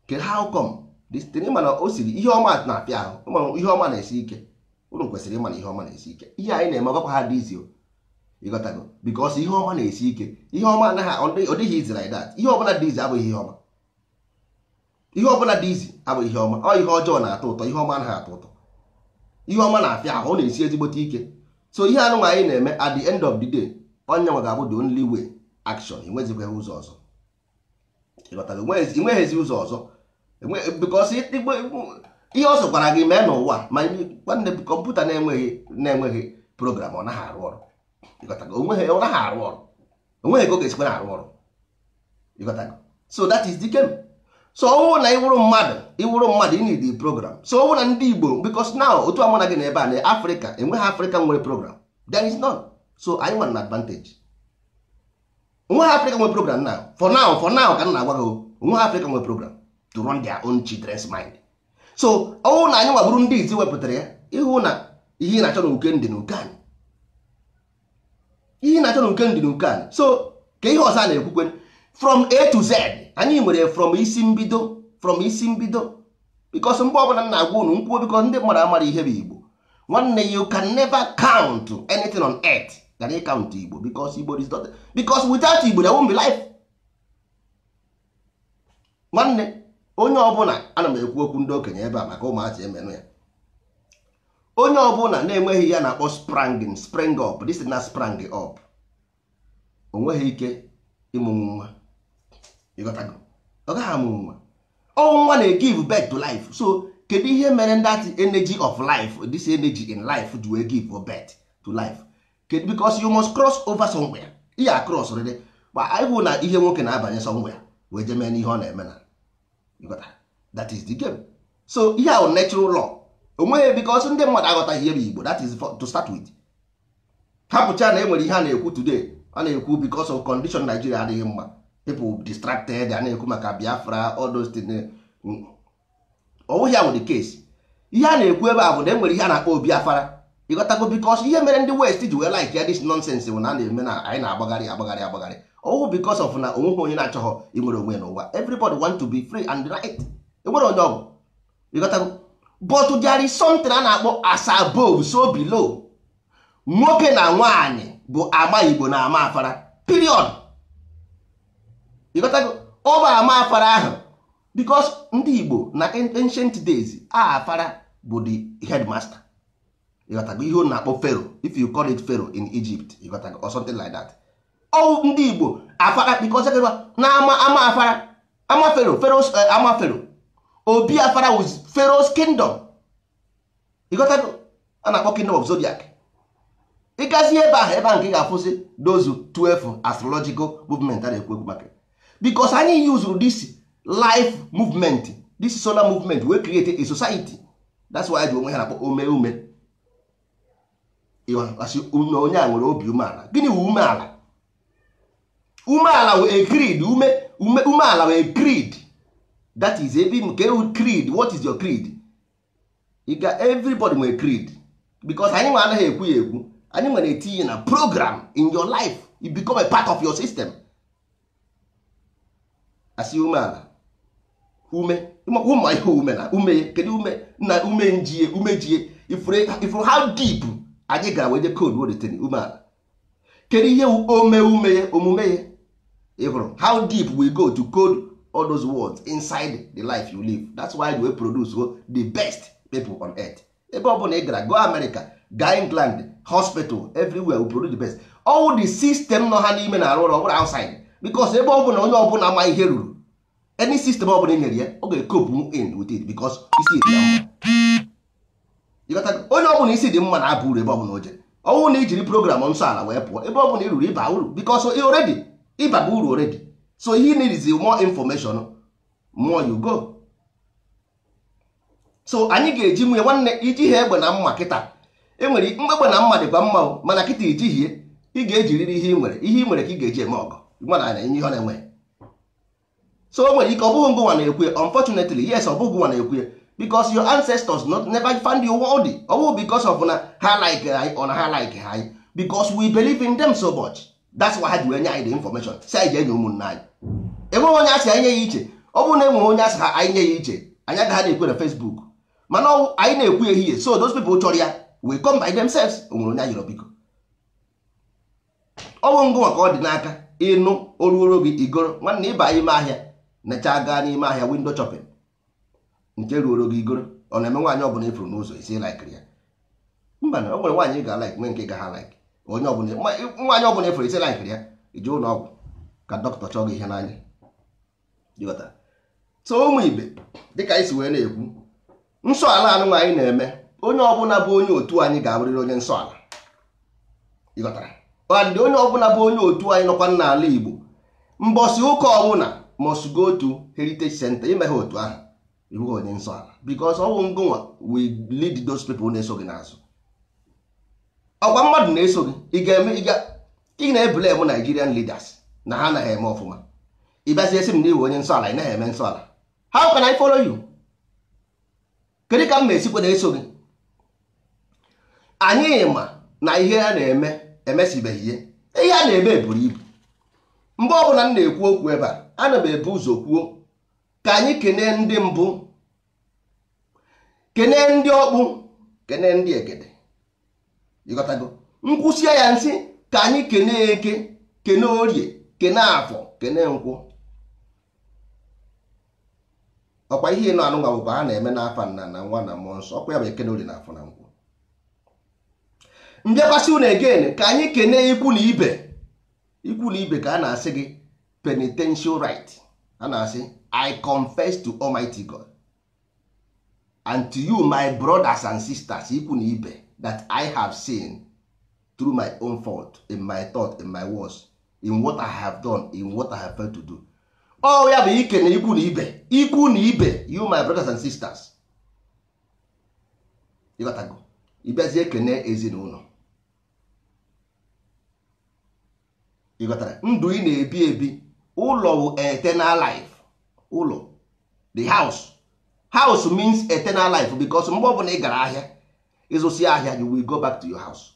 [SPEAKER 1] ke how come this thing. Mana o siri ihe ọma na-apịa ahụ, mana ihe ọma na-esi ike. Ụnụ kwesịrị ịma na ihe ọma na-esi ike. Ihe anyị na-eme ọgakwa ha dị izi. Ịghọtago? Because ihe ọma na-esi ike. Ihe ọma anaghị, ọ dịghị izi like that. Ihe ọbụla dị izi abụghị ihe ọma. Ihe ọbụla dị izi abụghị ihe ọma. Ọ ihe ọjọọ na-atọ ụtọ, ihe ọma anaghị atọ ụtọ. Ihe ọma na-afịa ahụ, ọ na-esi ezigbote ike. So ihe anụnwa anyị na-eme, at the end of the day, onye nwa ga-abụ the only way action. Enwezikwaghị ụzọ ọzọ. Ịghọtago? Enweghịzi ụzọ ọzọ, because ihe ọ sọkwara gị mee n'ụwa, ma nwanne, kọmputa na-enweghị program, ọ naghị arụ ọrụ. Ịghọtago? Onweghị, ọ naghị arụ ọrụ. Onweghị ka ọ ga-esikwa na-arụ ọrụ. Ịghọtago? So that is the game. So ọwụ na ịwụrụ mmadụ, ịwụrụ mmadụ, you need the program. So ọwụ na ndị Igbo, because now otu amụ na gị na ebe a na Africa, enweghị Africa nwere program. There is none. So anyị nwere an advantage. Onweghị Africa nwere program now. For now, for now ka m na-agwa gị, onweghị Africa nwere program to run their own children's mind. So ọwụ na anyị nwagburu ndị izi wepụtara ya, ịhụ na ihe ị na-achọ na uke ndị na uke anyị, ihe ị na-achọ na uke ndị na uke anyị. So ka ihe ọzọ a na-ekwukwe, from A to Z anyị nwere, from isi mbido, from isi mbido, because mgbe ọbụla m na-agwa unu nkwuo, because ndị mmadụ amara ihe bụ Igbo. Nwanne, you can never count anything on earth than you count Igbo, because Igbo is not, because without Igbo there won't be life. Nwanne, onye ọbụla, ana m ekwu okwu ndị okenye ebe a maka ụmụazị emenụ ya. Onye ọbụla na-enweghị ya na-akpọ spranging, spring up, this is na sprang up, o nweghị ike ịmụnwu nwa. Ịghọtago? Ọ gaghị amụ nwa. Ọ nwa na-give birth to life. So kedu ihe mere that energy of life, this energy in life, ji wee give birth to life? Kedu? Because you must cross over somewhere. Ihe a cross rịrị ma ịhụ na ihe nwoke na-abanye somewhere wee jee mee n'ihe ọ na-eme na. Ịghọtara? That is the game. So ihe ahụ natural law onweghị, because ndị mmadụ aghọtaghị ihe bụ Igbo. That is to start with. Hapụcha na enwere ihe a na-ekwu today, a na-ekwu because of condition Nigeria adịghị mma, people distracted, a na-ekwu maka Biafra, all those things. Ọwụghị ahụ the case. Ihe a na-ekwu ebe a bụ na enwere ihe a na-akpọ obi afara. Ịghọtago? Because ihe mere ndị West ji wee like ya, this nonsense bụ na a na-eme na anyị na-agbagharị agbagharị agbagharị. Ọwụ because of na onweghị onye na-achọghọ inwere onwe n'ụwa. Everybody want to be free and right. Enwere onye ọgwụ. Ịghọtago? But there is something a na-akpọ as above so below. Nwoke na nwaanyị bụ ama Igbo na ama afara, period. Ịghọtago? Ọ bụ ama afara ahụ because ndị Igbo na ancient days, afara bụ the headmaster. Ịghọtago? Ihe ọ na-akpọ Pharaoh, if you call it Pharaoh in Egypt, ịghọtago, or something like that. Ọ ndị Igbo afara, because na ama ama afara, ama Pharaoh, Pharaoh's ama Pharaoh, obi afara was Pharaoh's kingdom. Ịghọtago? A na-akpọ kingdom of zodiac. Ịgazi ebe ahụ, ebe ahụ nke ị ga-afụsị those 12 astrological movement a na-ekwu ekwu maka, because anyị used this life movement, this solar movement, wee create a society. That's why ji onwe ha na-akpọ ome ume. Asị onye a nwere obi umeala. Gịnị wụ umeala? Umeala wee creed. Ume ume umeala wee creed. That is ebe nke creed. What is your creed? Ị ga everybody nwere creed, because anyị nwe anaghị ekwu ya ekwu. Anyị nwere etinye na program in your life. You become a part of your system. Asị umeala, ume ụmụ ihe ume na ume. Kedu ume na ume njie, ume jie? Ifuru how deep anyị gara wee je code wodetene umeala? Kedu ihe ome ume ya, omume ya? Ị hụrụ how deep we go to code all those words inside the life you live? That's why we produce the best people on earth. Ebe ọ bụla ị gara, go America, gaa England, hospital everywhere, we produce the best. All the system nọ ha n'ime na-arụ ọrụ, ọ bụrụ outside, because ebe ọ bụla onye ọbụla ma ihe ruru, any system ọ bụla ị nyere ya, ọ ga-ecope in with it, because isi dị ya mma. Onye ọbụla isi dị mma na-aba uru ebe ọbụla o jere. Ọnwụ na ijiri program nsọ ala wee pụọ, ebe ọbụla i ruru, ịba uru, because already ịbaga uru already. So ihe need is more information, more you go. So anyị ga-eji nwunye nwanne iji ha egbe na mma. Kịta enwere egbe na mma dịkwa mma, mana kịta ijighie, ị ga-ejiriri ihe ị nwere. Ihe ị nwere ka ị ga-eji eme ọgọ mana ihe ọ na-enwe. So o nwere ike ọ bụghị ngụnwa na-ekwu. Unfortunately, yes, ọ bụghị ngụnwa na-ekwu, because your ancestors not never find you worthy. Ọ bụghị because of na ha like anyị or na ha like anyị, because we believe in them so much. That's why ha ji wee nye anyị the information si anyị ji enye ụmụnne anyị. Enweghị onye asị anyị nye ya iche. Ọ bụrụ na enweghị onye asị ha anyị nye ya iche, anyị agaghị na-ekwe na Facebook. Mana anyị na-ekwu ehihie, so those people chọrọ ya will come by themselves. O nwere onye ayọrọ biko? Ọ bụ ngụnwa ka ọ dị n'aka. Ịnụ oruoro gị igoro. Nwanne, ịba ime ahịa necha, gaa n'ime ahịa window shopping, nke ruoro gị igoro. Ọ na-eme nwaanyị ọbụla ifuru n'ụzọ isi likeiri ya? Mba, na o nwere nwaanyị ị ga-alike, nwee nke ga ha like. Onye ọbụla, nwaanyị ọbụla ifuru isi likeiri ya, ije ụlọ ọgwụ ka dọkịta chọọ gị ihe n'anya. Ịghọtara? So ụmụ ibe, dịka anyị si wee na-ekwu, nsọ ala anụnwa anyị na-eme, onye ọbụla bụ onye otu anyị ga-abụrịrị onye nsọ ala. Ịghọtara? And onye ọbụla bụ onye otu anyị nọkwa n'ala Igbo, mbọsị ụka ọbụla must go to heritage center ime ha otu ahụ iwu onye nsọ ala, because ọwụ ngụnwa we lead those people na-eso gị n'azụ. Ọkwa mmadụ na-eso gị, ị ga-eme ị na-eblame Nigerian leaders na ha anaghị eme ọfụma. Ị bịazie sị m na iwe onye nsọ ala, ị naghị eme nsọ ala. How can I follow you? Kedu ka m ma-esikwa na-eso gị? Anyị ma na ihe a na-eme emesibeghị. Ihe ihe a na-eme buru ibu. Mgbe ọbụla m na-ekwu okwu ebe a, ana m ebu ụzọ kwuo ka anyị kenee ndị mbụ, kenee ndị ọkpụ, kenee ndị egede. Ịghọtago? Nkwụsie ya nsị ka anyị kenee Eke, kenee Orie, kenee Afọ, kenee Nkwọ. Ọkwa ihe ịnọ anụnwa bụkwa ha na-eme n'afa Nna na Nwa na Mmụọ Nsọ. Ọkwa ya bụ Eke na Orie na Afọ na Nkwọ. Mbịakwasị unu again ka anyị kenee ikwu na ibe. Ikwu na ibe ka a na-asị gị penitential rite. A na-asị, "I confess to Almighty God and to you, my brothers and sisters," ikwu na ibe, "that I have sinned through my own fault, in my thought, in my words, in what I have done, in what I have failed to do." Ọ ya bụ ikene ikwu na ibe. Ikwu na ibe, you my brothers and sisters. Ịghọtago? Ịbịazie ekene ezinụlọ. Ịghọtara? Ndụ ị na-ebi ebi, ụlọ bụ eternal life. Ụlọ, the house, house means eternal life, because mgbe ọbụla ị gara ahịa, ịzụsi ahịa, you will go back to your house.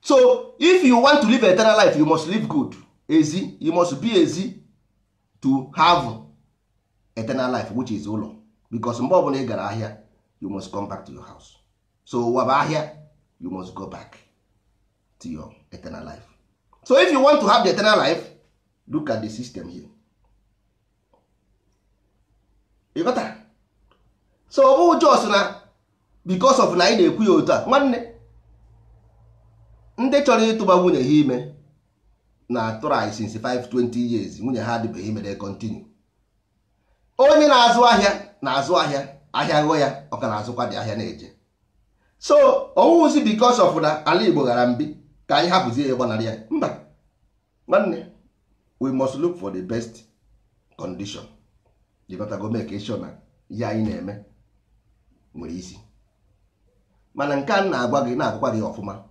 [SPEAKER 1] So if you want to live eternal life, you must live good. Ezi, you must be ezi to have eternal life, which is ụlọ. Because mgbe ọbụla ị gara ahịa, you must come back to your house. So ụwa bụ ahịa, you must go back to your eternal life. So if you want to have the eternal life, look at the system here. You got that? So ọ bụghị just na because of na anyị na-ekwu ya otu a. Nwanne, ndị chọrọ ịtụba nwunye ha ime na try since 5 20 years, nwunye ha adịbeghị ime, they continue. Onye na-azụ ahịa na-azụ ahịa, ahịa ghọọ ya, ọ ka na-azụkwa dị ahịa na-eje. So ọwụzi because of na ala Igbo ghara mbi ka anyị hapụzie ya gbanarị ya. Mba, nwanne, we must look for the best condition. You got to go make sure na ihe anyị na-eme nwere isi. Mana nke a na-agwa gị, na-agwakwa gị ọfụma,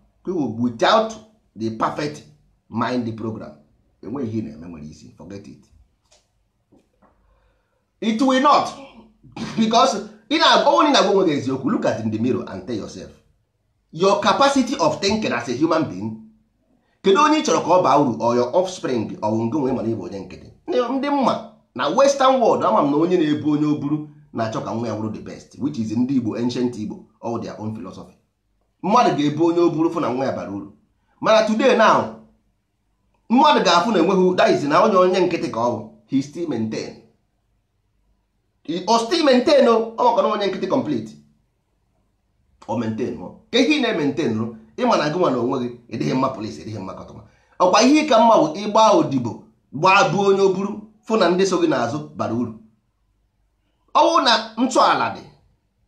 [SPEAKER 1] without the perfect mind program, enweghị ihe ị na-eme nwere isi. Forget it, it will not. Because ị na-agwa onwe gị eziokwu. Look at in the mirror and tell yourself your capacity of thinking as a human being. Kedu onye ị chọrọ ka ọ baa uru? Or your offspring, or ngo nwe? Mana ịbụ onye nkịtị. Ndị mma na western world, ama m na onye na-ebu onye oburu na-achọ ka nwa ya bụrụ the best, which is ndị Igbo, ancient Igbo, all their own philosophy. Mmadụ ga-ebu onye oburu fụ na nwa ya bara uru. Mana today now, mmadụ ga-afụ na enweghị, that is na onye nkịtị ka ọ bụ, he still maintain, o still maintain. O ọ maka na onye nkịtị complete, o maintain o ka ihe ị na-emaintain rụ. Ịma na gị nwa na onwe gị ịdịghị mma, polisi ịdịghị mma, kọtụma ọkwa ihe ka mma bụ ịgba odibo, gbaa bụ onye oburu fụ na ndị so gị n'azụ bara uru. Ọwụ na ntọala dị,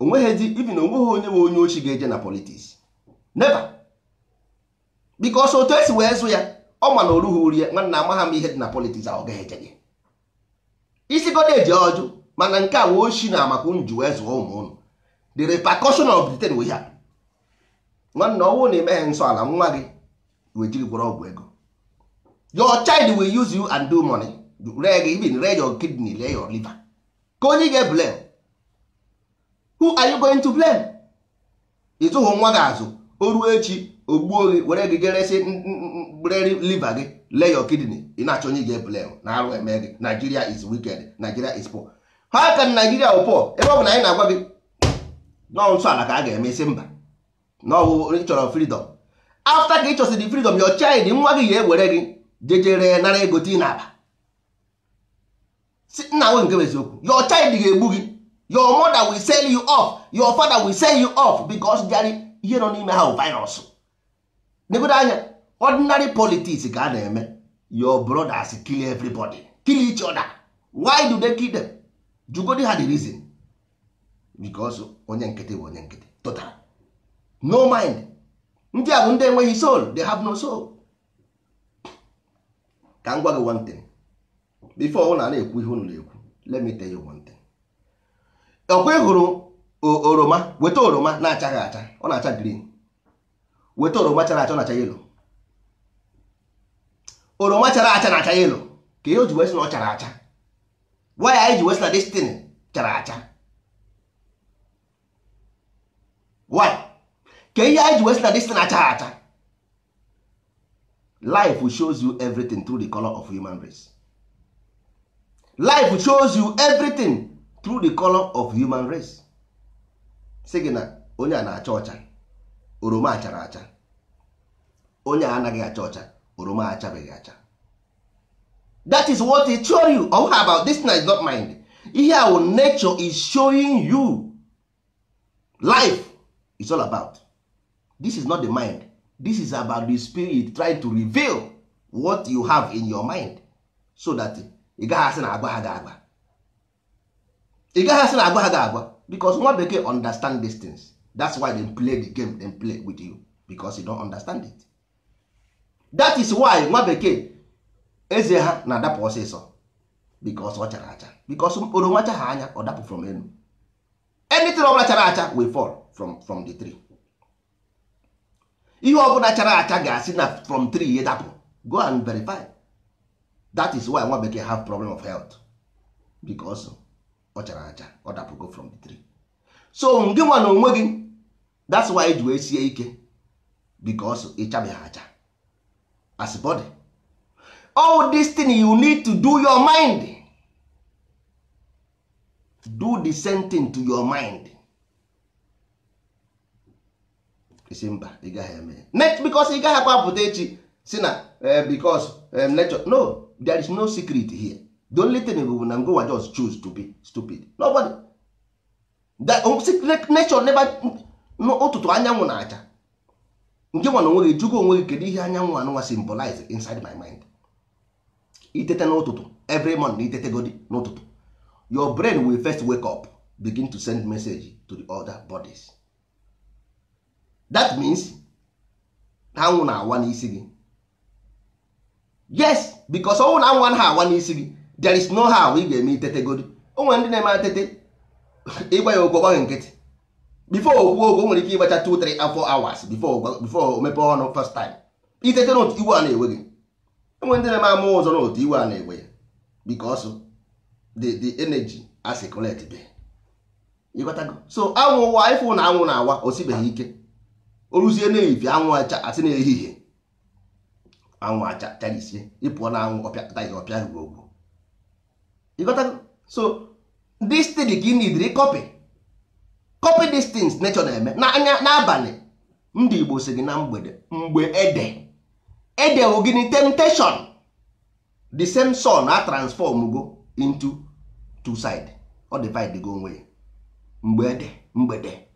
[SPEAKER 1] onweghịzi even onweghị onye nwe onye ochi ga-eje na politics, never. Because otu esi wee zụ ya, ọ ma na orughị uru ya. Nwanna, amagha m ihe dị na politics a, ọ gaghị eje gị isi godo eji ọjụ. Mana nke a wee oshi na amakwu nji wee zụọ ụmụ ụnụ, the repercussion of the thing we have. Nwanne, ọnwụ na emeghe nsọ ala, nwa gị wee jiri gwọrọ ọgwụ ego. Your child will use you and do money, ree gị, even ree your kidney, ree your liver. Ka onye ga-blame? Who are you going to blame? Ịtụghụ nwa gị azụ, o ruo echi, o gbuo gị, were gị geresi, ree liver gị, lee your kidney. Ị na-achọ onye ga-blame na arụ eme gị. Nigeria is wicked, Nigeria is poor. How can Nigeria bụ poor ebe ọ bụ na anyị na-agwa gị nọọ nsọ ala ka a ga-eme isi mba n'ọwụ ị chọrọ freedom? After ka ị chọsịrị freedom, your child, nwa gị ga-ewere gị jejere nara ego tii n'akpa. Nna nwe, nke bụ eziokwu, your child ga-egbu gị. Your mother will sell you off, your father will sell you off, because there ihe nọ n'ime ha bụ virus. Negodo anya, ordinary politics ka a na-eme, your brothers kill everybody, kill each other. Why do they kill them? Jugodi ha the reason. Because onye nkịtị bụ onye nkịtị, total no mind. Ndị a bụ ndị enweghị soul, they have no soul. Ka m gwa gị one thing before ụnụ na-ekwu ihe unu na-ekwu. Let me tell you one thing. Ọkwa ị hụrụ oroma? Weta oroma na-achaghị acha, ọ na-acha green. Weta oroma chara acha, ọ na-acha yellow. Oroma chara acha na-acha yellow. Ka ihe o ji wee sị na ọ chara acha? Why anyị ji wee sị na this thing chara acha? Why? Ka ihe anyị ji wee sị na this thing achaghị acha? Life shows you everything through the color of human race. Life shows you everything through the color of human race. Sị gị na onye a na-acha ọcha, oroma achara acha. Onye a anaghị acha ọcha, oroma achabeghị acha. That is what it show you. Oh, how about this is not mind. Ihe our nature is showing you, life is all about this is not the mind. This is about the spirit trying to reveal what you have in your mind, so that ị gaghị asị na agwa ha ga-agwa, ị gaghị asị na agwa ha ga-agwa. Because nwa bekee understand these things. That's why they play the game they play with you, because you don't understand it. That is why nwa bekee eze ha na-adapụ ọsịsọ, because ọ chara acha. Because oroma chaghị anya, ọ dapụ from elu. Anything ọbụla chara acha will fall from the tree. Ihe ọbụla chara acha ga-asị na from tree ya dapụ. Go and verify. That is why nwa bekee have problem of health, because ọ chara acha, ọ dapụgo from the tree. So ngị nwa na onwe gị, that's why eji wee sie ike, because ị chabeghị acha as body. All this thing you need to do your mind. Do the same thing to your mind. Isi mba, ị gaghị eme ya because ị gaghị akwapụta echi si na because nature. No, there is no secret here. The only thing bụ na ngwa just choose to be stupid. Nobody. That nature never. Ụtụtụ anyanwụ na-acha, nke nwa na onwe gị jụgo onwe gị kedu ihe anyanwụ anụnwa symbolize inside my mind. Itete n'ụtụtụ every morning, itetegodi n'ụtụtụ, your brain will first wake up, begin to send message to the other bodies. That means anwụ na-awa n'isi gị. Yes, because ọnwụ na anwụ anaghị awa n'isi gị, there is no how ị ga-eme itetegodi. O nwere ndị na-eme atete, ịgwa ya okwu ọgbaghị nkịtị. Before okwu okwu, o nwere ike ịgbacha 2 3 4 hours before o mepee ọnụ first time. Itete n'otu, iwe a na-ewe gị. Enwere ndị na-eme ama ụzọ n'otu, iwe a na-ewe ya because the energy as a collect be. Ịghọtago? So anwụ wa ịfụ na anwụ na-awa, o sibeghị ike. O ruzie n'ehihie, anwụ acha, asị n'ehihie anwụ acha charisie, ịpụọ na anwụ ọpịa ihe ọpịa gị ogwu. Ịghọtago? So this thing ka ị need copy. Copy these things nature na-eme n'anya n'abalị. Ndị Igbo sị gị na mgbede, mgbe ede ede wụ gịnị? Temptation. The same sun a transform go into two side, ọ divide go onwe ya. Mgbe ede, mgbede,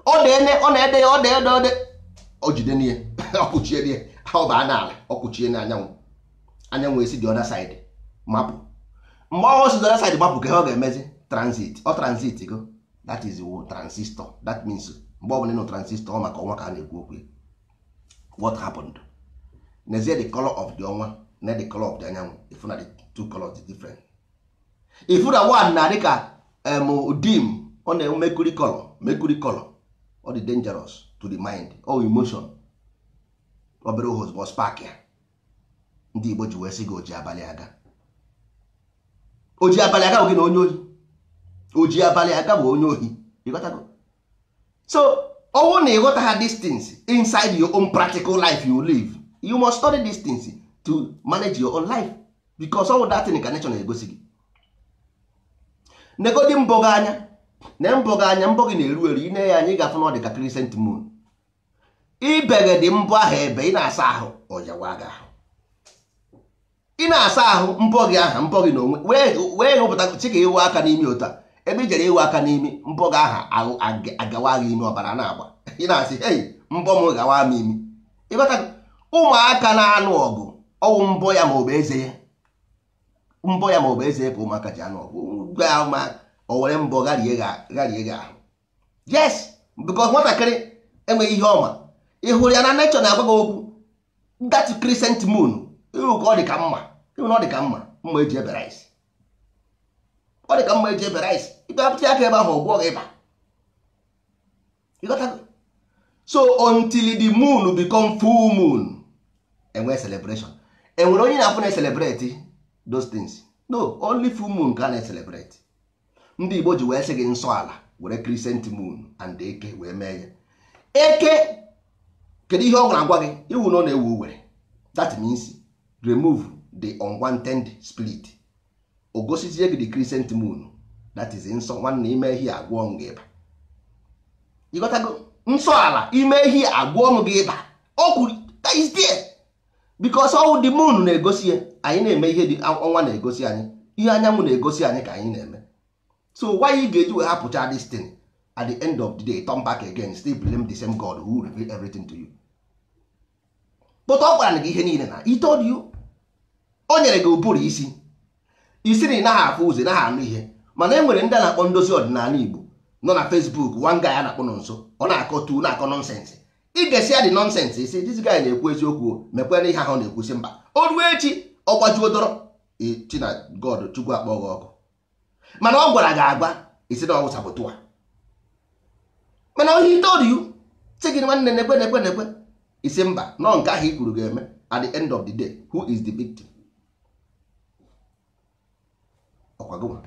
[SPEAKER 1] ọ na-ene, ọ na-ede ya, ọ na-ede, ọ dị ọ jide n'ihe, ọ kụchie n'ihe, ọ baa n'ala, ọ kụchie n'anyanwụ. Anyanwụ esi the other side mapụ. Mgbe ọ si the other side mapụ, ka ihe ọ ga-emezi transit, ọ transit go. That is the transistor. That means mgbe ọ bụla ị nụ transistor, ọ maka ọnwa ka a na-ekwu okwu. What happened? Nezie the color of the ọnwa na the color of the anyanwụ. Ifu na the two colors dị different. Ifu na one na dịka dim, ọ na-enwe mercury color. Mercury color, ọ dị dangerous to the mind or emotion. Obere ozugbo spark ya. Ndị Igbo ji wee sị gị oji abalị aga, oji abalị aga bụ gị na onye ohi. Oji abalị aga bụ onye ohi. Ịghọtago? So ọnwụ na ịghọta ha distance inside your own practical life you live, you must study distance to manage your own life, because all that thing ka nature na-egosi gị. Negodi mbọ gị anya na mbọ gị anya, mbọ gị na-eru eru. Ine ya anya, ị ga-afụ na ọ dị ka crescent moon. Ibeghe dị mbọ ahụ ebe ị na-asa ahụ, ọjawa gị ahụ. Ị na-asa ahụ, mbọ gị aha, mbọ gị n'onwe wee hụpụta chi ka ịwụ aka n'imi. Otu a ebe i jere ịwụ aka n'imi, mbọ gị aha ahụ agawa gị imi, ọbara na-agba. Ị na-asị, "Hey, mbọ m gawa m imi." Ịghọta? Ụmụaka na-anụ ọgụ, ọwụ mbọ ya ma ọ bụ eze ya, mbọ ya ma ọ bụ eze ya ka ụmụaka ji anụ ọgụ. Gwa ya ma o were mbọ gharie gị ahụ. Yes, because nwatakịrị enweghị ihe ọma. Ị hụrụ ya na nature na-agwa gị okwu. That crescent moon, ịhụ ka ọ dị ka mma, ịhụ na ọ dị ka mma, mma eji ebe rice. Ọ dị ka mma eji ebe rice. Ịgapụta aka ebe ahụ, ọgwụọ gị ịba. Ịghọtago? So until the moon become full moon, enwee celebration. Enwere onye na-afụ na-celebrate those things? No, only full moon ka a na-celebrate. Ndị Igbo ji wee sị gị nsọ ala were crescent moon and eke wee mee ya. Eke, kedu ihe ọ gwara gị? Iwu na ọ na-ewu uwere. That means remove the unwanted spirit. O gosizie gị the crescent moon, that is nsọ. Nwanne, ime ihe agwọ m gị ịba. Ịghọtago? Nsọ ala, ime ihe agwọ m gị ịba. O kwuru that is there because all the moon na-egosi ya. Anyị na-eme ihe dị ọnwa na-egosi anyị, ihe anyanwụ na-egosi anyị ka anyị na-eme. So why ị ga-eji wee hapụcha this thing? At the end of the day, turn back again, still blame the same God who reveal everything to you. But ọ gwara gị ihe niile na he told you, o nyere gị ụbụrụ isi, isi na ị naghị afụ ụzọ, ị naghị anụ ihe. Mana e nwere ndị a na-akpọ ndozi ọdịnala Igbo nọ na Facebook. One guy a na-akpọ nọ nso, ọ na-akọ tu, na-akọ nonsense. Ị ga-esi ya dị nonsense, isi this guy na-ekwu eziokwu, mekwere ihe ahụ na-ekwusi mba. O ruo echi, ọ gbajuo dọrọ chi na God Chukwu akpọ gị ọkụ. Mana ọ gwara gị agwa, isi na ọwụ saboteur. Mana he told you, sị gị, "Nwanne, nekwe, nekwe, nekwe." Isi mba, nọ nke ahụ i kwuru ga-eme. At the end of the day, who is the victim? Ọkwa gị nwa.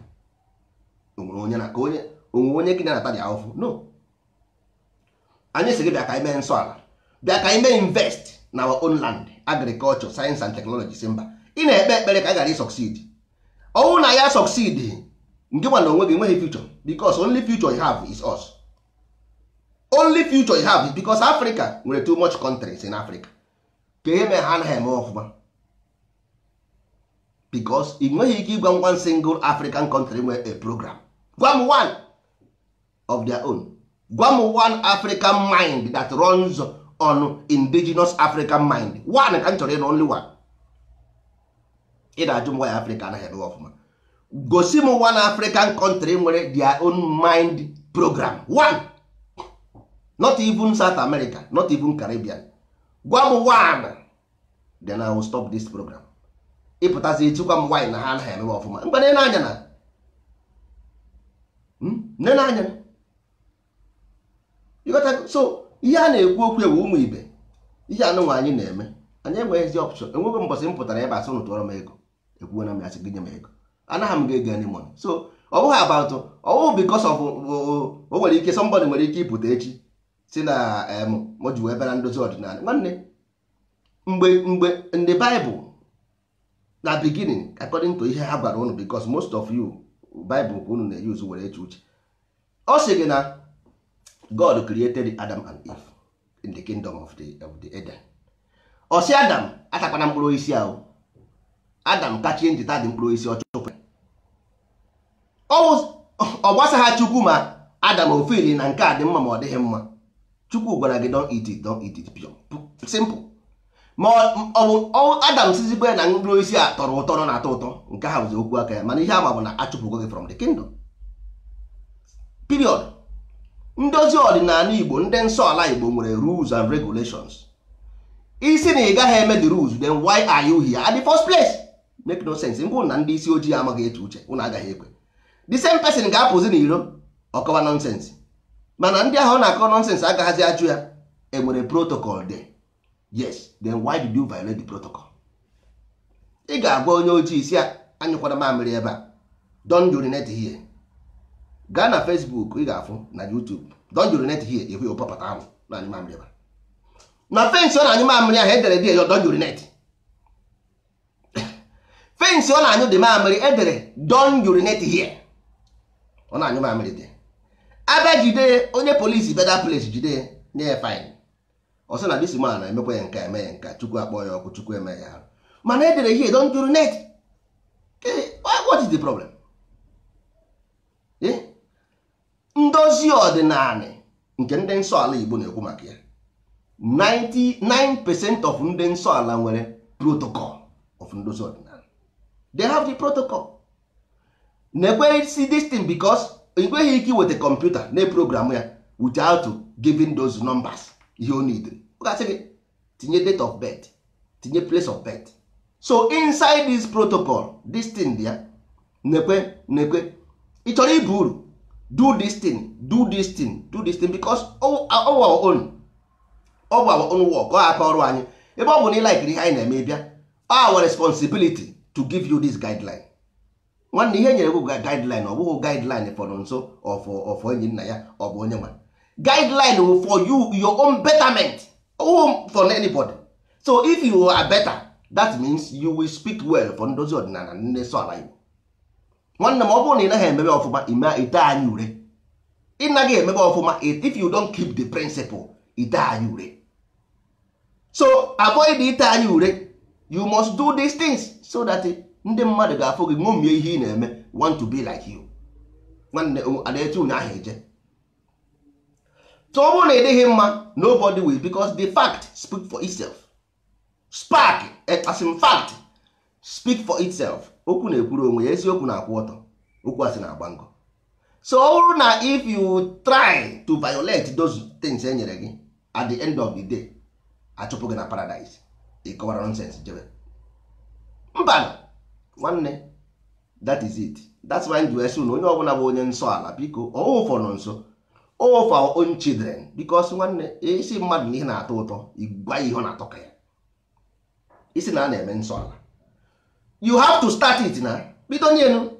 [SPEAKER 1] Onwere onye na ka onye onwe onye gị na-ata dị ahụhụ? No. Anyị sị gị bịa ka anyị mee nsọ ala, bịa ka anyị mee invest na our own land, agriculture, science and technology. Si mba, ị na-ekpe ekpere ka a ghara succeed. Ọnwụ na ya succeed. Nke nwa na onwe gị enweghị future, because only future you have is us. Only future you have is because Africa nwere too much countries in Africa. Ka ihe mere ha anaghị eme ọfụma, because ị nweghị ike ịgwa m one single African country nwere a program. Gwa m one of their own. Gwa m one African mind that runs on indigenous African mind. One ka m chọrọ ịnụ, only one. Ị na-ajụ m why Africa anaghị eme ọfụma. Gosi m one African country nwere their own mind program. One. Not even South America, not even Caribbean. Gwa m one, then I will stop this program. Ịpụtazi echikwa m why na ha anaghị eme ọfụma. Mgbe nene anya na nene anya. Ịghọtago? So ihe a na-ekwu okwu ewu ụmụ ibe, ihe anụnwa anyị na-eme, anyị enweghịzi option. Enweghị mbọsị m pụtara ebe a sị ụnụ tụọrọ m ego. Ekwuona m ya, sị gị nye m ego, anaghị m ga-ego any money. So ọ bụghị about ọ bụghị because of o nwere ike somebody nwere ike ịpụta echi si na m ji wee bịara ndozi ọdịnala. Nwanne, mgbe in the Bible na beginning, according to ihe ha gwara unu, because most of you, Bible ka unu na-use were eche uche, ọ sị gị na God created Adam and Eve in the kingdom of the Eden. Ọ sị Adam atakwana mkpụrụ osisi ahụ. Adam kachie njita dị mkpụrụ osisi, ọ chụpụ ya. Ọ gbasagha Chukwu ma Adam ofili na nke a dị mma ma ọ dịghị mma. Chukwu gwara gị, "Don't eat it, don't eat it." Pure simple. Ma ọ bụ Adam sizikwe na mkpụrụ osisi a tọrọ ụtọ, nọ na-atọ ụtọ, nke ha bụzi okwu aka ya. Mana ihe ama bụ na achụpụgo gị from the kingdom, period. Ndozi ọdịnala Igbo, ndị nsọ ala Igbo nwere rules and regulations. Isi na ị gaghị eme the rules, then why are you here at the first place? Make no sense. Ngwụ na ndị isi ojii amaghị eche uche, unu agaghị ekwe. The same person ga-apụzi n'iro ọkọwa nonsense, mana ndị ahụ ọ na-akọ nonsense agaghazi ajụ ya enwere protocol there. Yes, then why did you violate the protocol? Ị ga-agwa onye ojii si ya anyụkwara mamịrị ebe a, "Don't urinate here." Gaa na Facebook, ị ga-afụ na YouTube, "Don't urinate here." Ịhụ ya ụpọpụta ahụ na anyụ mamịrị ebe a. Na fence ọ na-anyụ mamịrị ahụ, edere dị ya, "Don't urinate." Fence ọ na-anyụ dị mamịrị, edere "Don't urinate here." Ọ na-anyụ mamịrị dị abịa jide onye polisi beda place, jide ya, nye ya fine. Ọ sị na this man emekwa ya nke a, eme ya nke a, Chukwu akpọ ya ọkụ, Chukwu eme ya arụ. Mana edere here, "Don't urinate." What is the problem? Eh? Ndozi ọdịnala nke ndị nsọ ala Igbo na-ekwu maka ya, 99% of ndị nsọ ala nwere protocol of ndozi ọdịnala. They have the protocol. Na-ekwe si this thing because enweghị ike iweta kọmputa na program ya without giving those numbers ihe o need. Ọ ga-asị gị tinye date of birth, tinye place of birth. So inside this protocol, this thing dị ya. Nekwe nekwe, ị chọrọ ibu uru, do this thing, do this thing, do this thing, because ọ our own, ọ bụ our own work, ọ aka ọrụ anyị. Ebe ọ bụ na ị likiri ihe anyị na-eme, bịa, our responsibility to give you this guideline. Nwanne, ihe nyere bụ guideline. Ọ bụghị guideline for nso of enyi nna ya, ọ bụ onye nwa guideline wụ for you, your own betterment, ọ for anybody. So if you are better, that means you will speak well for ndozi ọdịnala, ndị nsọ ala Igbo. Nwanne m, ọ bụrụ na ị naghị emebe ọfụma, ime ite anyị ure. Ị naghị emebe ọfụma, if you don't keep the principle, ite anyị ure. So avoid ite anyị ure. You must do these things so that ndị mmadụ ga-afụ gị, ṅomie ihe ị na-eme, want to be like you. Nwanne, ada-etu ụnyaahụ eje. So ọ bụrụ na ị dịghị mma, nobody will, because the fact speak for itself. Spark as in fact speak for itself. Okwu na-ekwuru onwe ya, eziokwu na-akwụ ọtọ, okwu asị na-agba ngọ. So ọ bụrụ na if you try to violate those things e nyere gị, at the end of the day, achụpụ gị na paradise. Ị kọwara nonsense jebe mba. Nwanne, that is it. That's why m ji sị na onye ọbụla bụ onye nsọ ala, biko, ọwụ for nọ nso, all for our own children, because nwanne, isi mmadụ na ihe na-atọ ụtọ, gwa ya ihe ọ na-atọ ka ya. Isi na a na-eme nsọ ala, you have to start it na bido n'elu.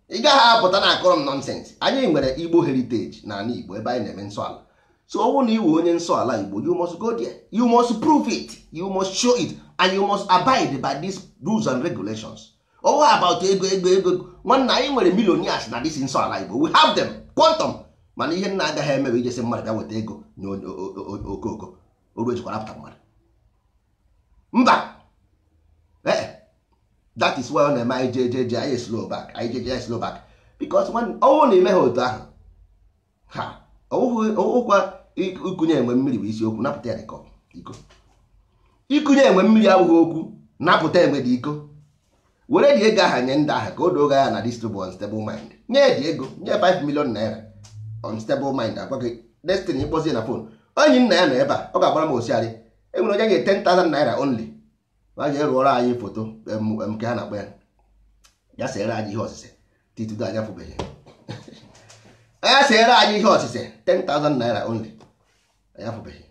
[SPEAKER 1] Ị gaghị apụta na akọrọ m nonsense. Anyị nwere Igbo heritage na ala Igbo ebe anyị na-eme nsọ ala. So ọ bụrụ na iwe onye nsọ ala Igbo, you must go there, you must prove it, you must show it, and you must abide by these rules and regulations. Ọwụ about ego ego ego. Nwanne, anyị nwere millionaires na this nsọ ala Igbo. We have them quantum. Mana ihe nna agaghị eme bụ ijesi mmadụ bịa weta ego nye okooko oru ejikwara apụta mmadụ. Mba, that is why ọ na-eme anyị jee jee jee, anyị slow back, anyị jee jee, anyị slow back, because ọnwụ na ime ha otu ahụ, ha ọwụkwa ikunye enwe mmiri bụ isiokwu. Napụta ya dịkọ iko. Ikunye enwe mmiri abụghị okwu. Napụta enwe dị iko, were dị ego aha nye ndị ahụ ka o doo ya na distribute unstable mind. Nye dị ego, nye 5 million naira, unstable mind agwa gị destiny. Ịkpọzie na phone onye nna ya nọ ebe a, ọ ga-agbara m osiarị. Enwere onye ga 10,000 naira only, a ga-erụọrọ anyị foto nke ha na-akpọ ya, ya sere anyị ihe ọsịse titudo anya fụbeghị ya, sere anyị ihe ọsịse, 10,000 naira only, anya fụbeghị.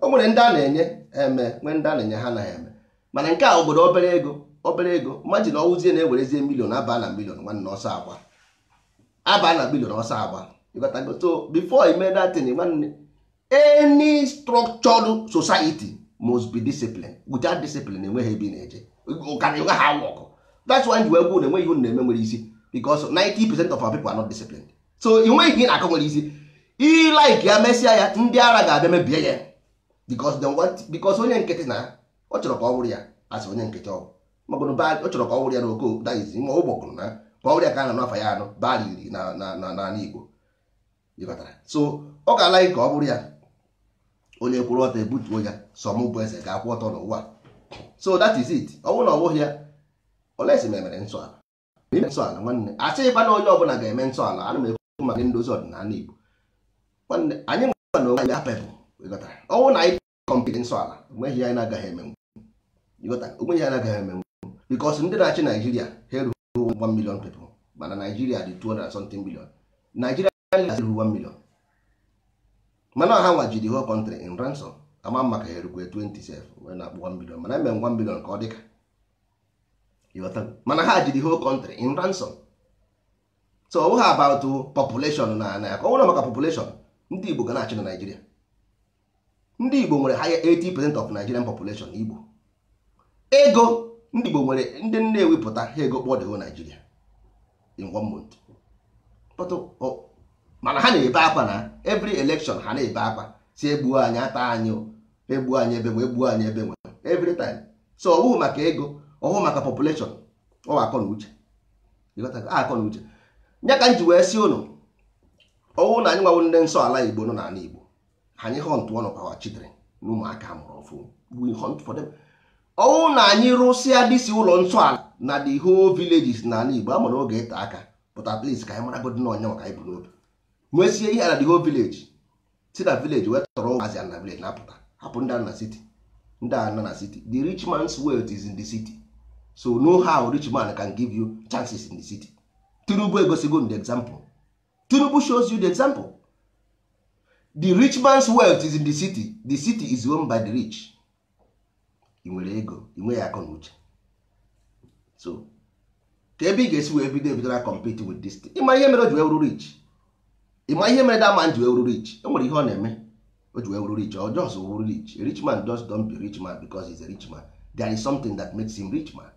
[SPEAKER 1] O nwere ndị a na-enye eme, nwee ndị a na-enye ha anaghị eme. Mana nke a obodo obere ego, obere ego. Imagine ọwụzie na-ewerezie million aba na million. Nwanne, ọsọ agba aba na million, ọsọ agba. Ịghọtago? So before I made that thing, nwanne, any structured society must be disciplined. Without discipline, enweghị ebe ị na-eje ụka na ha work. That's why ji wee gwụ na enweghị ihe unu na-eme nwere isi, because 90% of our people are not disciplined. So enweghị ihe ị na-akọ nwere isi. I like ya mesịa ya, ndị ara ga-abịa mebie ya, because they want, because onye nkịtị na ọ chọrọ ka ọ bụrụ ya asị onye nkịtị ọ magụrụ ọ chọrọ ka ọ bụrụ ya n'oko that ma ụgbọgụrụ na ka ọ bụrụ ya ka a na-anụ afa ya anụ bara iri na na na n'ala Igbo. Ịghọtara? So ọ ga-ala ka ọ bụrụ ya onye kwụrụ ọtọ ebutuo ya. Sọ mụ bụ eze ga-akwụ ọtọ n'ụwa. So that is it. Ọ bụrụ na ọ bụghị ya, olesi ma emere nsọ ala ime nsọ ala. Nwanne, asịghịkwa na onye ọbụla ga-eme nsọ ala. Ana m ekwu maka ndozi ọdịnala Igbo. Nwanne, anyị nwa na onwe anyị apebụ. Ịghọtara? Ọ bụrụ na anyị complete nsọ ala, onweghị ihe anyị na-agaghị emenwu. Ịghọtara? Onweghị ihe anyị na-agaghị emenwu, because ndị na-achị Naijiria ha erughị 1 million people, mana Naijiria dị 200 and something million. Naijiria erughị 1 million, mana ha nwa ji the whole country in ransom. Ama maka ha erukwe 27 wee na-akpọ 1 million, mana eme 1 million ka ọ dịka. Ịghọtara? Mana ha ji the whole country in ransom. So ọ bụghị about population na ọ bụrụ maka population, ndị Igbo ga na-achị na Naijiria. Ndị Igbo nwere higher 80% of Nigerian population. Igbo ego, ndị Igbo nwere ndị Nnewi pụta ha ego kpọọ the whole Nigeria in one month. But, mana ha na-ebe akwa na every election, ha na-ebe akwa si egbuo anyị, ata anyị o, egbuo anyị ebe nwe, egbuo anyị ebe nwe, every time. So ọ bụghị maka ego, ọ bụghị maka population, ọ bụ akọ na uche. Ịghọtago? Akọ na uche ya ka m ji wee sị ụnụ, ọwụ na anyị nwawo ndị nsọ ala Igbo nọ n'ala Igbo, anyị hunt one of our children na ụmụaka mụrụ ọfụ, we hunt for them. Ọwụ na anyị rụsịa disi ụlọ nsọ ala na the whole villages n'ala Igbo, ama na oge ịta aka, but at least ka anyị maragodi na ọnya maka anyị bụ n'obi nwesie ihe na the whole village, si na village wee tọrọ ụmụazị na village na-apụta, hapụ ndị a na city, ndị a nọ na city. The rich man's wealth is in the city, so know how rich man can give you chances in the city. Tinubu egosigo the example. Tinubu shows you the example. The rich man's wealth is in the city. The city is owned by the rich. Ị nwere ego, ị nweghị akọ na uche, so ka ebe ị ga-esi wee bido ebido na compete with this thing. Ịma ihe mere o ji wee wuru rich? Ịma ihe mere that man ji wee wuru rich? E nwere ihe ọ na-eme o ji wee wuru rich. Or just wuru rich? A rich man just don't be rich man because he's a rich man. There is something that makes him rich man.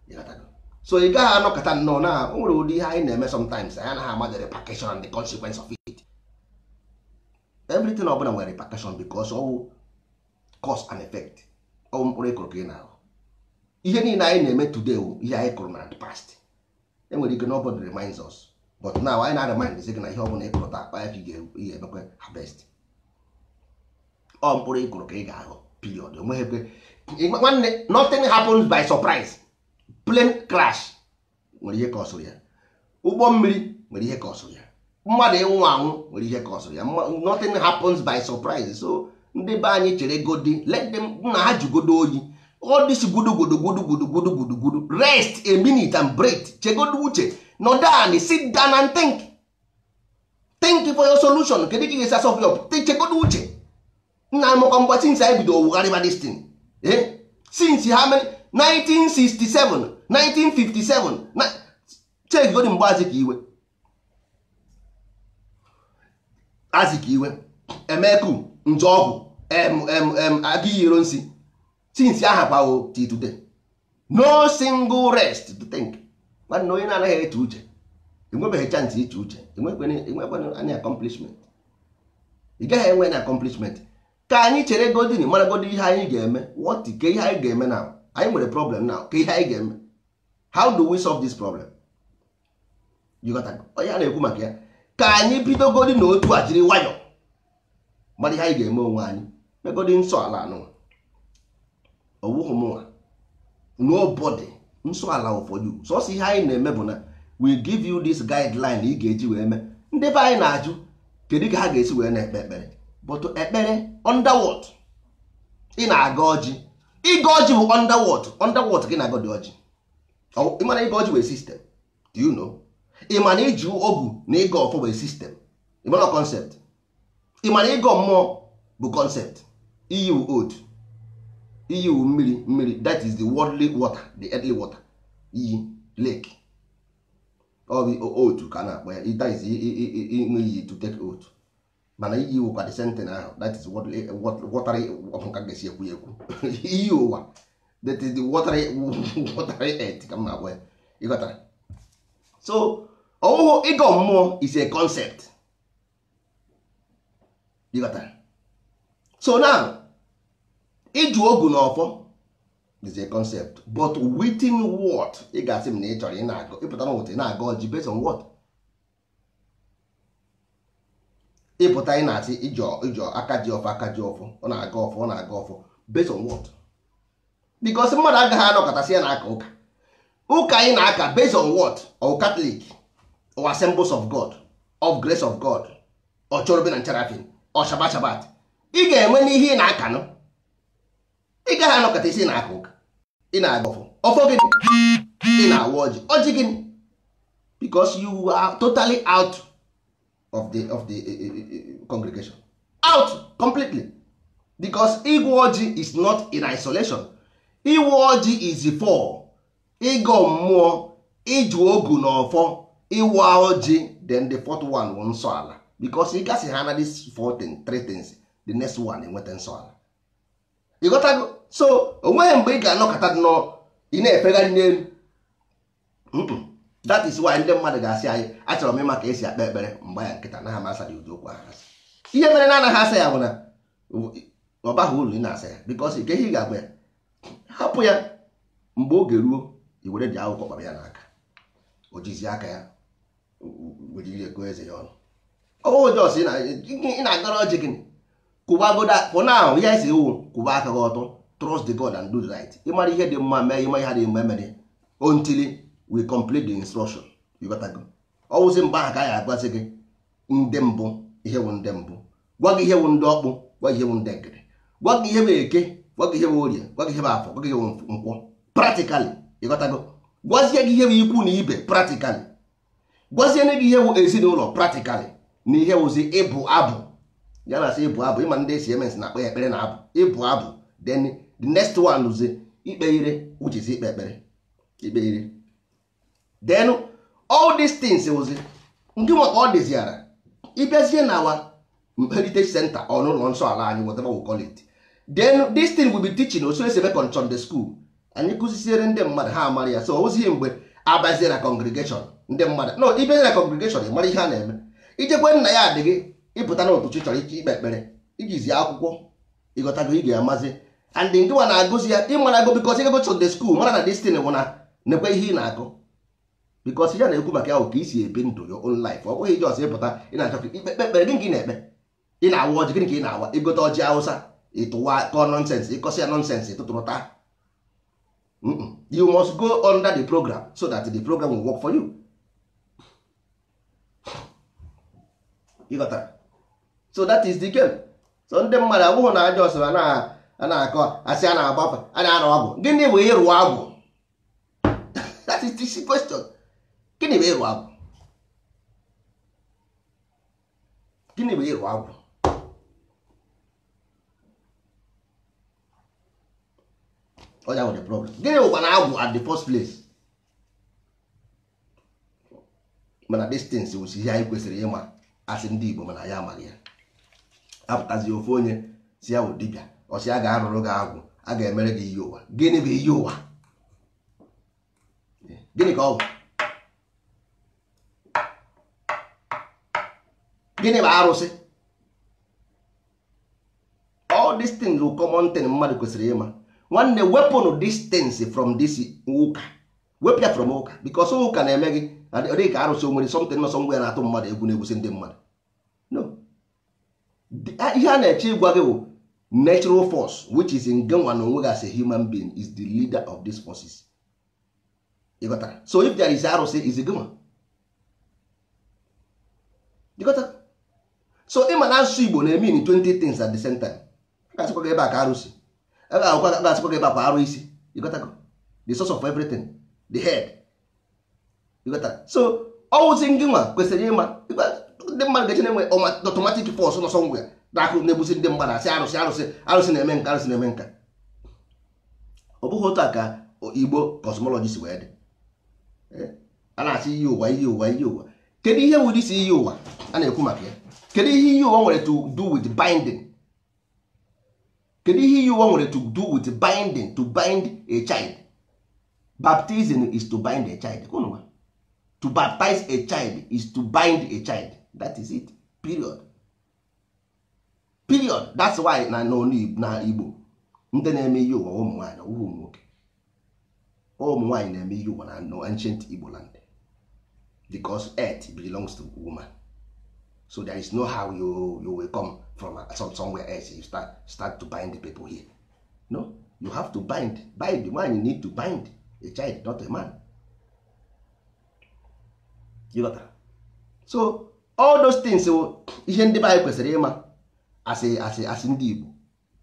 [SPEAKER 1] Ịghọtago? So ị gaghị anọkọta nnọọ na o nwere ụdị ihe anyị na-eme. Sometimes anyị anaghị ama the repercussion and the consequence of it. Everything ọbụla nwere repercussion, because ọwụ cause and effect. Ọwụ mkpụrụ ịkụrụ ka ị na-ahụ. Ihe niile anyị na-eme today wụ ihe anyị kụrụ na the past. Enwere ike nobody reminds us, but now anyị na-remind gị na ihe ọbụla ị kụrụ taa, ya ka ị ga-emekwa harvest. Ọ mkpụrụ ị kụrụ ka ị ga-aghọ, period. Onweghị ebe, nwanne, nothing happens by surprise. Plane crash nwere ihe ka ọsụrụ ya, ụgbọ mmiri nwere ihe ka ọsụrụ ya, mmadụ ịnwụ anwụ nwere ihe ka ọsụrụ ya. Nothing happens by surprise. So ndị be anyị chere godi, let them na ha jugodo oyi. All this gudu gudu gudu gudu gudu gudu gudu, rest a minute and breathe. Chegodo uche, nọdụ anị, sit down and think, think for your solution. Kedu ka ị ga-esi solve your chegodo uche nna amụkọ mgbe since anyị bido wugharịba this thing, eh? Since how many? 1967, 1957 na check godi mgbe Azikiwe, Azikiwe emeku Njọgwụ em Aguiyi Ironsi. Since aha kwa till today, No single rest to think. Nwanne onye na-anaghị eche uche enwebeghị chance iche uche, enwekwana any accomplishment. Ị gaghị enwe any accomplishment. Ka anyị chere godin mara godi ihe anyị ga-eme. What ka ihe anyị ga-eme now? Anyị nwere problem now. Ka ihe anyị ga-eme? How do we solve this problem? You got onye a na-ekwu maka ya. Ka anyị bidogodi na otu a jiri nwayọ mara ihe anyị ga-eme onwe anyị. Megodi nsọ ala anụ owughị mụnwa, nobody. Nsọ ala for you. Sọsọ ihe anyị na-eme bụ na we give you this guideline ị ga-eji wee mee. Ndị be anyị na-ajụ kedu ka ha ga-esi wee na-ekpe ekpere, but ekpere under what? Ị na-aga ọjị. Ịga ọjị bụ under what? Under what ka ị na-agọ dị ọjị? Ị mara ịga ọjị wee system? Do you know? Ị ma na iji ogu na ịga ọfọ bụ system? Ị mara concept? Ị ma na ịgọ mmụọ bụ concept? Iyi wu oath, iyi wu mmiri, mmiri that is the worldly water, the earthly water, iyi lake, ọ bụ oath ka a na-akpọ ya. That is ịṅụ iyi, to take oath. Mana iyi wụkwa the same thing ahụ. That is worldly watery, ọ ka ga-esi ekwu ya ekwu, iyi ụwa, that is the watery earth ka m na-akpọ ya. Ịghọtara? So ọwụhụ ịgọ mmụọ is a concept. Ịghọtara? So now iju ogu na ọfọ is a concept, but within what? Ị ga-asị m na ị chọrọ ị na-agọ, ịpụta n'ụtụ ị na-agọ ọjị based on what? Ịpụta ị na-asị ijọ ijọ aka ji ọfọ, aka ji ọfọ, ọ na-aga ọfọ, ọ na-aga ọfọ based on what? Because mmadụ agaghị anọkọtasị ya na-aka ụka. Ụka anyị na-aka based on what? Or Catholic or Assemblies of God, of Grace of God, or Cherubim and Seraphim, or Shabbat Shabbat. Ị ga-enwe n'ihe ị na-aka nụ. Ị gaghị anọkọta isi na-aka ụka, ị na-aga ọfọ, ọfọ gịnị? Ị na-awa ọjị, ọjị gịnị? Because you are totally out of the congregation, out completely. Because ịgwa ọjị is not in isolation. Ịwa ọjị is for ịgọ mmụọ, ịjụ ogu na ọfọ, ịwa ọjị. Then the fourth one wụ nsọ ala. Because ị gasị ha na this four things, three things, the next one enweta nsọ ala. Ịghọtago? So onweghị mgbe ị ga-anọkọta nọ ị na-efegharị n'elu. That is why ndị mmadụ ga-asị anyị, achọrọ m ịma ka esi akpe ekpere. Mgbe ya nkịta anaghị m asa dị ụdị okwu ahụ asị. Ihe mere na anaghị asa ya bụ na ọ baghị uru ị na-asa ya, because nke ihe ị ga-agwa ya, hapụ ya. Mgbe oge ruo, i were dị akwụkwọ kpara ya n'aka, o jizi aka ya were ire gụọ eze ya ọnụ. Ọwụ jos ị na-agara ọjị gịnị? Kwụbagodo for now. Ihe esi ewu, kwụba aka gị ọtọ, trust the God and do the right. Ịmara ihe dị mma mee, ịma ihe dị mma emere, until we complete the instruction. You got to go. Ọwụzi mgbe ahụ ka anyị agwazi gị ndị mbụ ihe wụ ndị mbụ, gwa gị ihe wụ ndị ọkpụ, gwa gị ihe wụ ndị egede, gwa gị ihe bụ eke, gwa gị ihe bụ orie, gwa gị ihe bụ afọ, gwa gị ihe bụ nkwọ practically. Ịghọtago? Gwazie gị ihe bụ ikwu na ibe practically, gwazie gị ihe bụ ezinụlọ practically, na ihe wụzi ịbụ abụ ya na asị ịbụ abụ. Ịma ndị esi emens na-akpọ ya ekpere na abụ, ịbụ abụ. Then the next one wụzi ikpe ire, which is ikpe ekpere, ikpe ire. Then all these things wụzi nke maka ọ dịziara ịbịazie na our heritage center or n'ụlọ nsọ ala anyị, whatever we call it. Then this thing will be teaching otu esi eme Sunday school. Anyị kụzisiere ndị mmadụ, ha amara ya. So ozighị mgbe abazie na congregation ndị mmadụ no ịbịazie na congregation, ị mara ihe a na-eme. Ijekwe nna ya adịghị ịpụta n'ụtụtụ chọrọ ikpe ekpere, ijizi akwụkwọ, ịghọtago? Ị ga-amazi and nke nwa na-agụzi ya, ịmarago, because ịgago Sunday school, mara na this thing bụ na nekwe ihe ị na-agụ, because ya na-ekwu maka ya bụ ka isi ebi ndụ, your own life. Ọ bụghị just ịpụta ị na-achọ ka ikpe ekpere gịnị ka ị na-ekpe? Ị na-awa ọjị gịnị ka ị na-awa? Ịgote ọjị Awụsa, ịtụwa kọọ nonsense, ịkọsị ya nonsense, ịtụtụrụ taa. You must go under the program so that the program will work for you. Ịghọtara? So that is the game. So ndị mmadụ abụghị na aja ọsọ a na-akọ asị a na-agbafa, a na-arụ agwụ. Gịnị bụ ịrụ agwụ? That is the question. Gịnị bụ ịrụ agwụ? Gịnị bụ ịrụ agwụ? Ọ ya bụ the problem. Gịnị bụkwa na agwụ at the first place? Mana distance wụsi ihe anyị kwesịrị ịma asị ndị Igbo, mana ya amaghị ya. Apụtazi ofu onye si ya wụ dibịa, ọsị a ga-arụrụ gị agwụ, a ga-emere gị iyi ụwa. Gịnị bụ iyi ụwa? Gịnị ka ọ bụ? Gịnị bụ arụsị? All these things will common thing mmadụ kwesịrị ịma. Nwanne, wepụnụ distance from this ụka, wepụ ya from ụka, because ụka na-eme gị ọ dịghị ka arụsị. O nwere something nọ somewhere na-atụ mmadụ egwu, na-egwusi ndị mmadụ. No, ihe a na-eche ịgwa gị bụ natural force, which is ngenwa na onwe gị as a human being is the leader of these forces. Ịghọtara? So if there is arụsị, is gịnwa. Ịghọtara? So ịma na asụsụ Igbo na-eme in 20 things at the same time. A ga-asịkwa gị ebe a ka arụsị, a ga-asịkwa gị ebe a kwa arụ isi. Ịghọtago? The source of everything, the head. Ịghọtara? So ọwụzi ngị nwa kwesịrị ịma. Ndị mmadụ ga-eche na-enwe automatic force nọ somewhere na-akụ na-egbusi ndị mmadụ, asị arụsị, arụsị, arụsị na-eme nka, arụsị na-eme nka. Ọ bụghị otu a ka Igbo cosmology si wee dị. A na-asị iyi ụwa, iyi ụwa, iyi ụwa. Kedu ihe wụ isi iyi ụwa a na-ekwu maka ya? Kedu ihe iyi ụwa nwere to do with binding? Kedu ihe iyi ụwa nwere to do with binding? To bind a child. Baptism is to bind a child. Unu ma? To baptize a child is to bind a child. That is it, period, period. That's why na n'onu Igbo, na Igbo, ndị na-eme iyi ụwa ụmụ nwaanyị, ụmụ nwoke, ụmụ nwaanyị na-eme iyi ụwa na no ancient Igbo land, because earth belongs to woman. So there is no how you will come from somewhere else, you start to bind the people here. No, you have to bind. Nwaanyị need to bind a child, not a man. You got that? So all those things wụ ihe ndị be anyị kwesịrị ịma asị ndị Igbo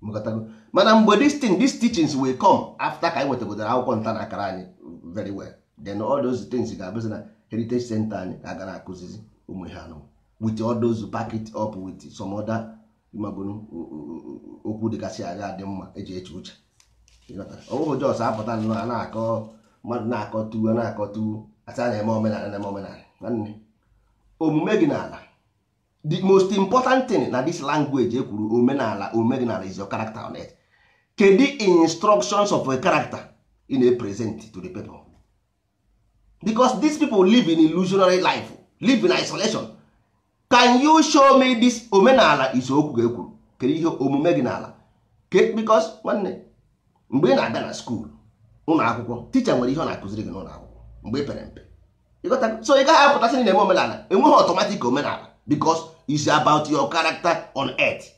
[SPEAKER 1] mekọtago. Mana mgbe this thing, these teachings will come after ka anyị nwetagodara akwụkwọ nta na akara anyị very well, then all those things ga-abụzi na heritage center anyị ka a ga na-akụzizi ụmụ ihe anụ with all those, back it up with some other imagonu okwu dịgasị agha dị mma eji eche uche. Ịghọtara? Ọ bụghị jos apụta nnọọ, a na-akọ mmadụ na-akọtu na-akọtu, asị a na-eme omenala, na-eme omenala. Nwanne, omume gị n'ala, the most important thing na this language e kwuru omenala, omume gị n'ala is your character on it. Kedu instructions of a character ị na-present to the people? Because these people live in illusionary life, live in isolation. Can you show me this omenala is okwu ga ekwuru? Kedu ihe omume gị n'ala? Because nwanne, mgbe ị na-aga na school, ụlọ akwụkwọ, teacher nwere ihe ọ na-akụziri gị n'ụlọ akwụkwọ mgbe ị pere mpe. Ịghọta? So ị gaghị apụtasị na na-eme omenala. Enweghị automatic omenala, because it's about your character on earth.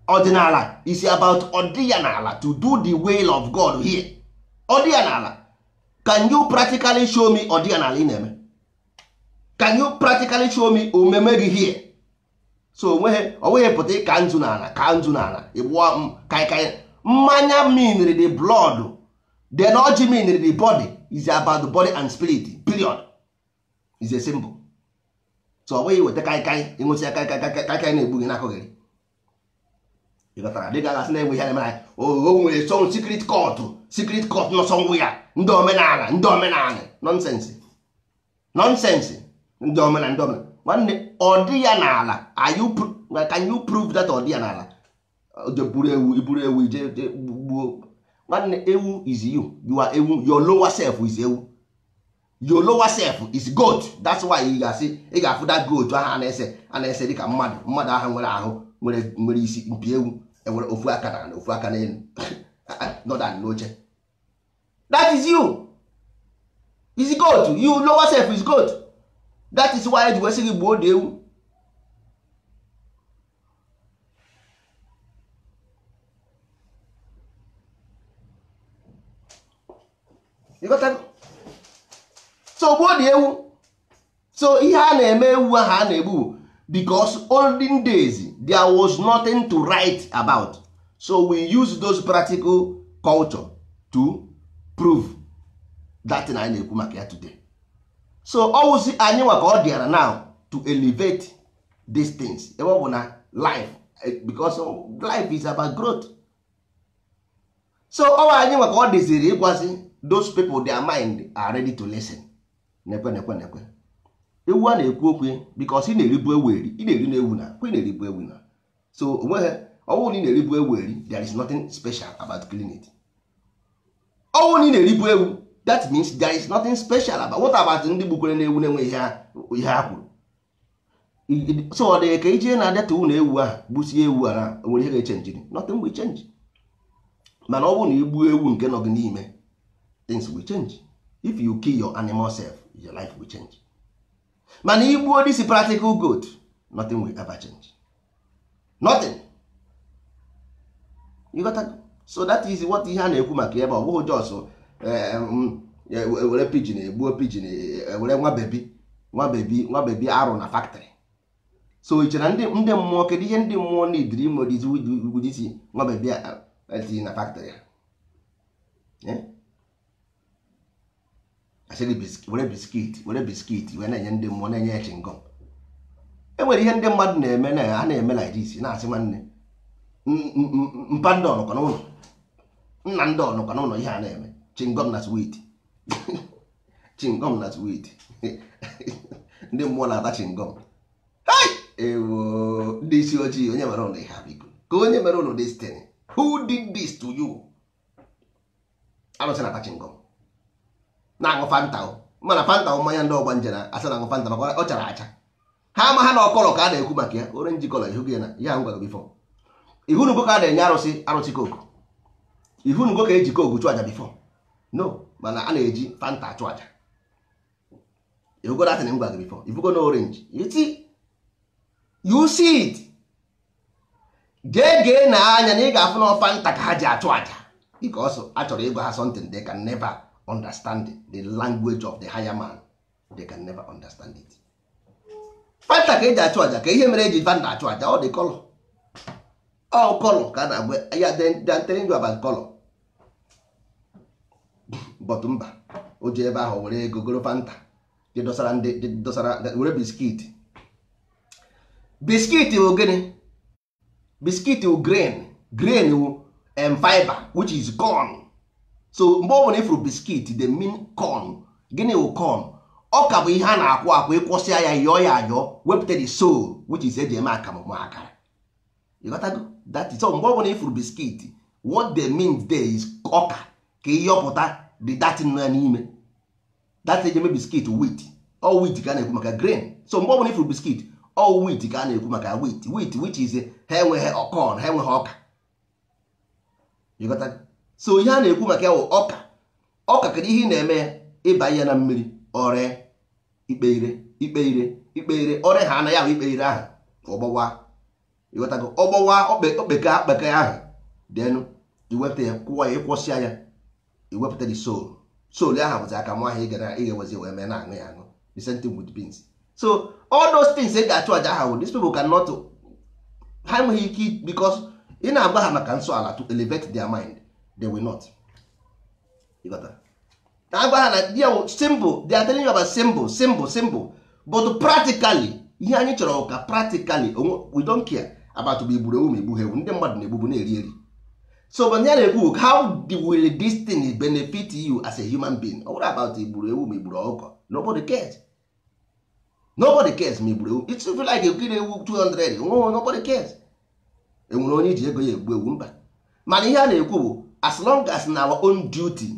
[SPEAKER 1] Ọdịnala is about ọdị ya n'ala, to do the will of God here. Ọdị ya n'ala, can you practically show me ọdị ya n'ala ị na-eme? Can you practically show me omume gị here? So onweghị onweghị pụta ịka nzu n'ala, ka nzu n'ala, ịgbụọ m kaikai mmanya meanri the blood, then ọjị meanri the body. Is about the body and spirit, period. Is a symbol. So ọ bụghị weta kaikai, ịṅụsịa kaikai, kaikai, kaikai na-egbu gị n'akụghịrị. Ịghọtara? Dịka gasị na-enwe ihe na-eme anyị, o nwere some secret cult, secret cult nọ somewhere, ndị omenala, ndị omenala. Nonsense, nonsense. Ndị omenala, ndị omenala. Nwanne, ọ dị ya n'ala, are you can you prove that ọ dị ya n'ala? Je buru ewu, iburu ewu ije gbuo. Nwanne, ewu is you. You are ewu. Your lower self is ewu, your lower self is goat. That's why ị ga-asị ị ga-afụ that goat ahụ a na-ese, a na-ese dịka mmadụ, mmadụ ahụ nwere ahụ, nwere isi mpi ewu, enwere ofu aka na ofu aka n'elu, nọdan n'oche. That is you, is goat. You lower self is goat. That is why eji wee sị gị gbuo dị ewu. You got that? So gbuo dị ewu. So ihe a na-eme ewu ahụ a na-egbu, because olden days there was nothing to write about, so we use those practical culture to prove that thing anyị na-ekwu maka ya today. So ọwụzi anyị nwa ka ọ dịara now to elevate these things, ebe ọ bụ na life, because life is about growth. So ọwa anyị nwa ka ọ dịziri ịgwazi those people their mind are ready to listen. Nekwe, nekwe, nekwe ewu a na-ekwu okwu, because ị na-eribu ewu eri, ị na-eri na ewu na kwa ị na-eribu ewu na. So onweghị ọwụ na ị na-eribu ewu eri, there is nothing special about killing it. Ọwụ na ị na-eribu ewu, That means there is nothing special about what about ndị gbukwere na ewu na-enwe ihe ha kwuru. So ọ dị ka ije na-adịta ụlọ ewu ahụ gbusie ewu a na nwere ihe ga-echange? Nothing will change. Mana ọ bụrụ na igbuo ewu nke nọ gị n'ime, things will change. If you kill your animal self, your life will change. Mana igbuo this practical goat, nothing will ever change, nothing. You got that? So that is what ihe a na-ekwu maka ebe ọ bụghị just were pigeon egbuo pigeon, were nwa baby, nwa baby, nwa baby arụ na factory. So iche na ndị mmụọ, kedu ihe ndị mmụọ nidiri ime nwa baby etinye na factory? Asịrị were biscuit, were biscuit wee na-enye ndị mmụọ, na-enye ya chewing gum. E nwere ihe ndị mmadụ na-eme na ha na-eme like this, na-asị nwanne mpa ndị ọnụkọ n'ụlọ, nna ndị ọnụkọ n'ụlọ, ihe a na-eme chewing gum na sweet, chewing gum na sweet. Ndị mmụọ na-ata chewing gum. Ewo, ndị isi ojii, onye mere ụlọ ihe a? Biko, ka onye mere ụlọ this thing? Who did this to you? Arụsị na-ata chewing gum, na-aṅụ Fanta. Mana Fanta mmanya ndị ọgba nje na asa na-aṅụ Fanta maka ọ chara acha. Ha ama ha na ọkọlọ ka a na-ekwu maka ya, orange colour. Ihu gị na ihe ahụ gwara before, ihunugo ka a na-enye arụsị, arụsị Coke. Ihunugo ka eji Coke chụ aja before? No. Mana a na-eji Fanta achụ aja. Ihugo datin m gwara gị before? Ihugo na orange? You see, you see it. Gee gee na anya na ị ga-afụ na Fanta ka ha ji achụ aja, because a chọrọ ịgwa ha something they can never understand. The language of the higher man, they can never understand it. Fanta ka eji achụ aja. Ka ihe mere eji Fanta achụ aja, ọ dị colour, ọ colour ka a na-agwa ya. They are telling you about color, but mba, o ji ebe ahụ were ego goro Fanta, je dosara ndị, je dosara, were biscuit. Biscuit bụ gịnị? Biscuit wụ grain. Grain wụ fiber, which is corn. So mgbe ọ bụla ifuru biscuit, they mean corn. Gịnị wụ corn? Ọka bụ ihe a na-akwụ akwụ, ịkwọsịa ya, yọọ ya ayọọ, wepụta the soul, which is eji eme akamụ ma akara. You got to that is. So mgbe ọ bụla ifuru biscuit, what they mean there is ọka ka ịyọpụta the datin nọ ya n'ime. That eji eme biscuit, wheat, all wheat ka a na-ekwu maka, grain. So mgbe ọ bụla ifuru biscuit, all wheat ka a na-ekwu maka, wheat, wheat, which is ha enweghị corn, ha enweghị ọka. You got that? So ihe a na-ekwu maka ya wụ ọka. Ọka, kedu ihe ị na-eme ya? Ịba ya na mmiri, ọree ikpe ire, ikpe ire, ikpe ire, ọrịa ha anaghị ahụ ikpe ire ahụ, ọgbọwa. Ịghọtago? Ọgbọwa okpeke, akpeke ahụ, then iwepụta ya, kwụọ ya, ịkwọsịa ya, iwepụta the soul. Soul ahụ bụzi akamụ ahụ ị gara ị ga-ewezi wee mee na-aṅụ ya aṅụ. The same thing with beans. So all those things ị ga-achụ aja ahụ, these people cannot, ha enweghị ike, because ị na-agwa ha maka nsọ ala to elevate their mind, they will not. Ịghọtara? Na-agwa ha na ya symbol, they are telling you about symbol, symbol, symbol, but practically, ihe anyị chọrọ ka practically, we don't care about ma igburu ewu ma igbu ewu. Ndị mmadụ na-egbugbu na-eri eri. So but ya na-ekwu, how will this thing benefit you as a human being? Ọ bụrụ about igburu ewu ma igburu ọkụkọ, nobody cares. Nobody cares ma igburu ewu. It's like ekiri ewu 200, no, nobody cares. Enwere onye iji ego ya egbu ewu? Mba. Mana ihe a na-ekwu bụ, as long as na our own duty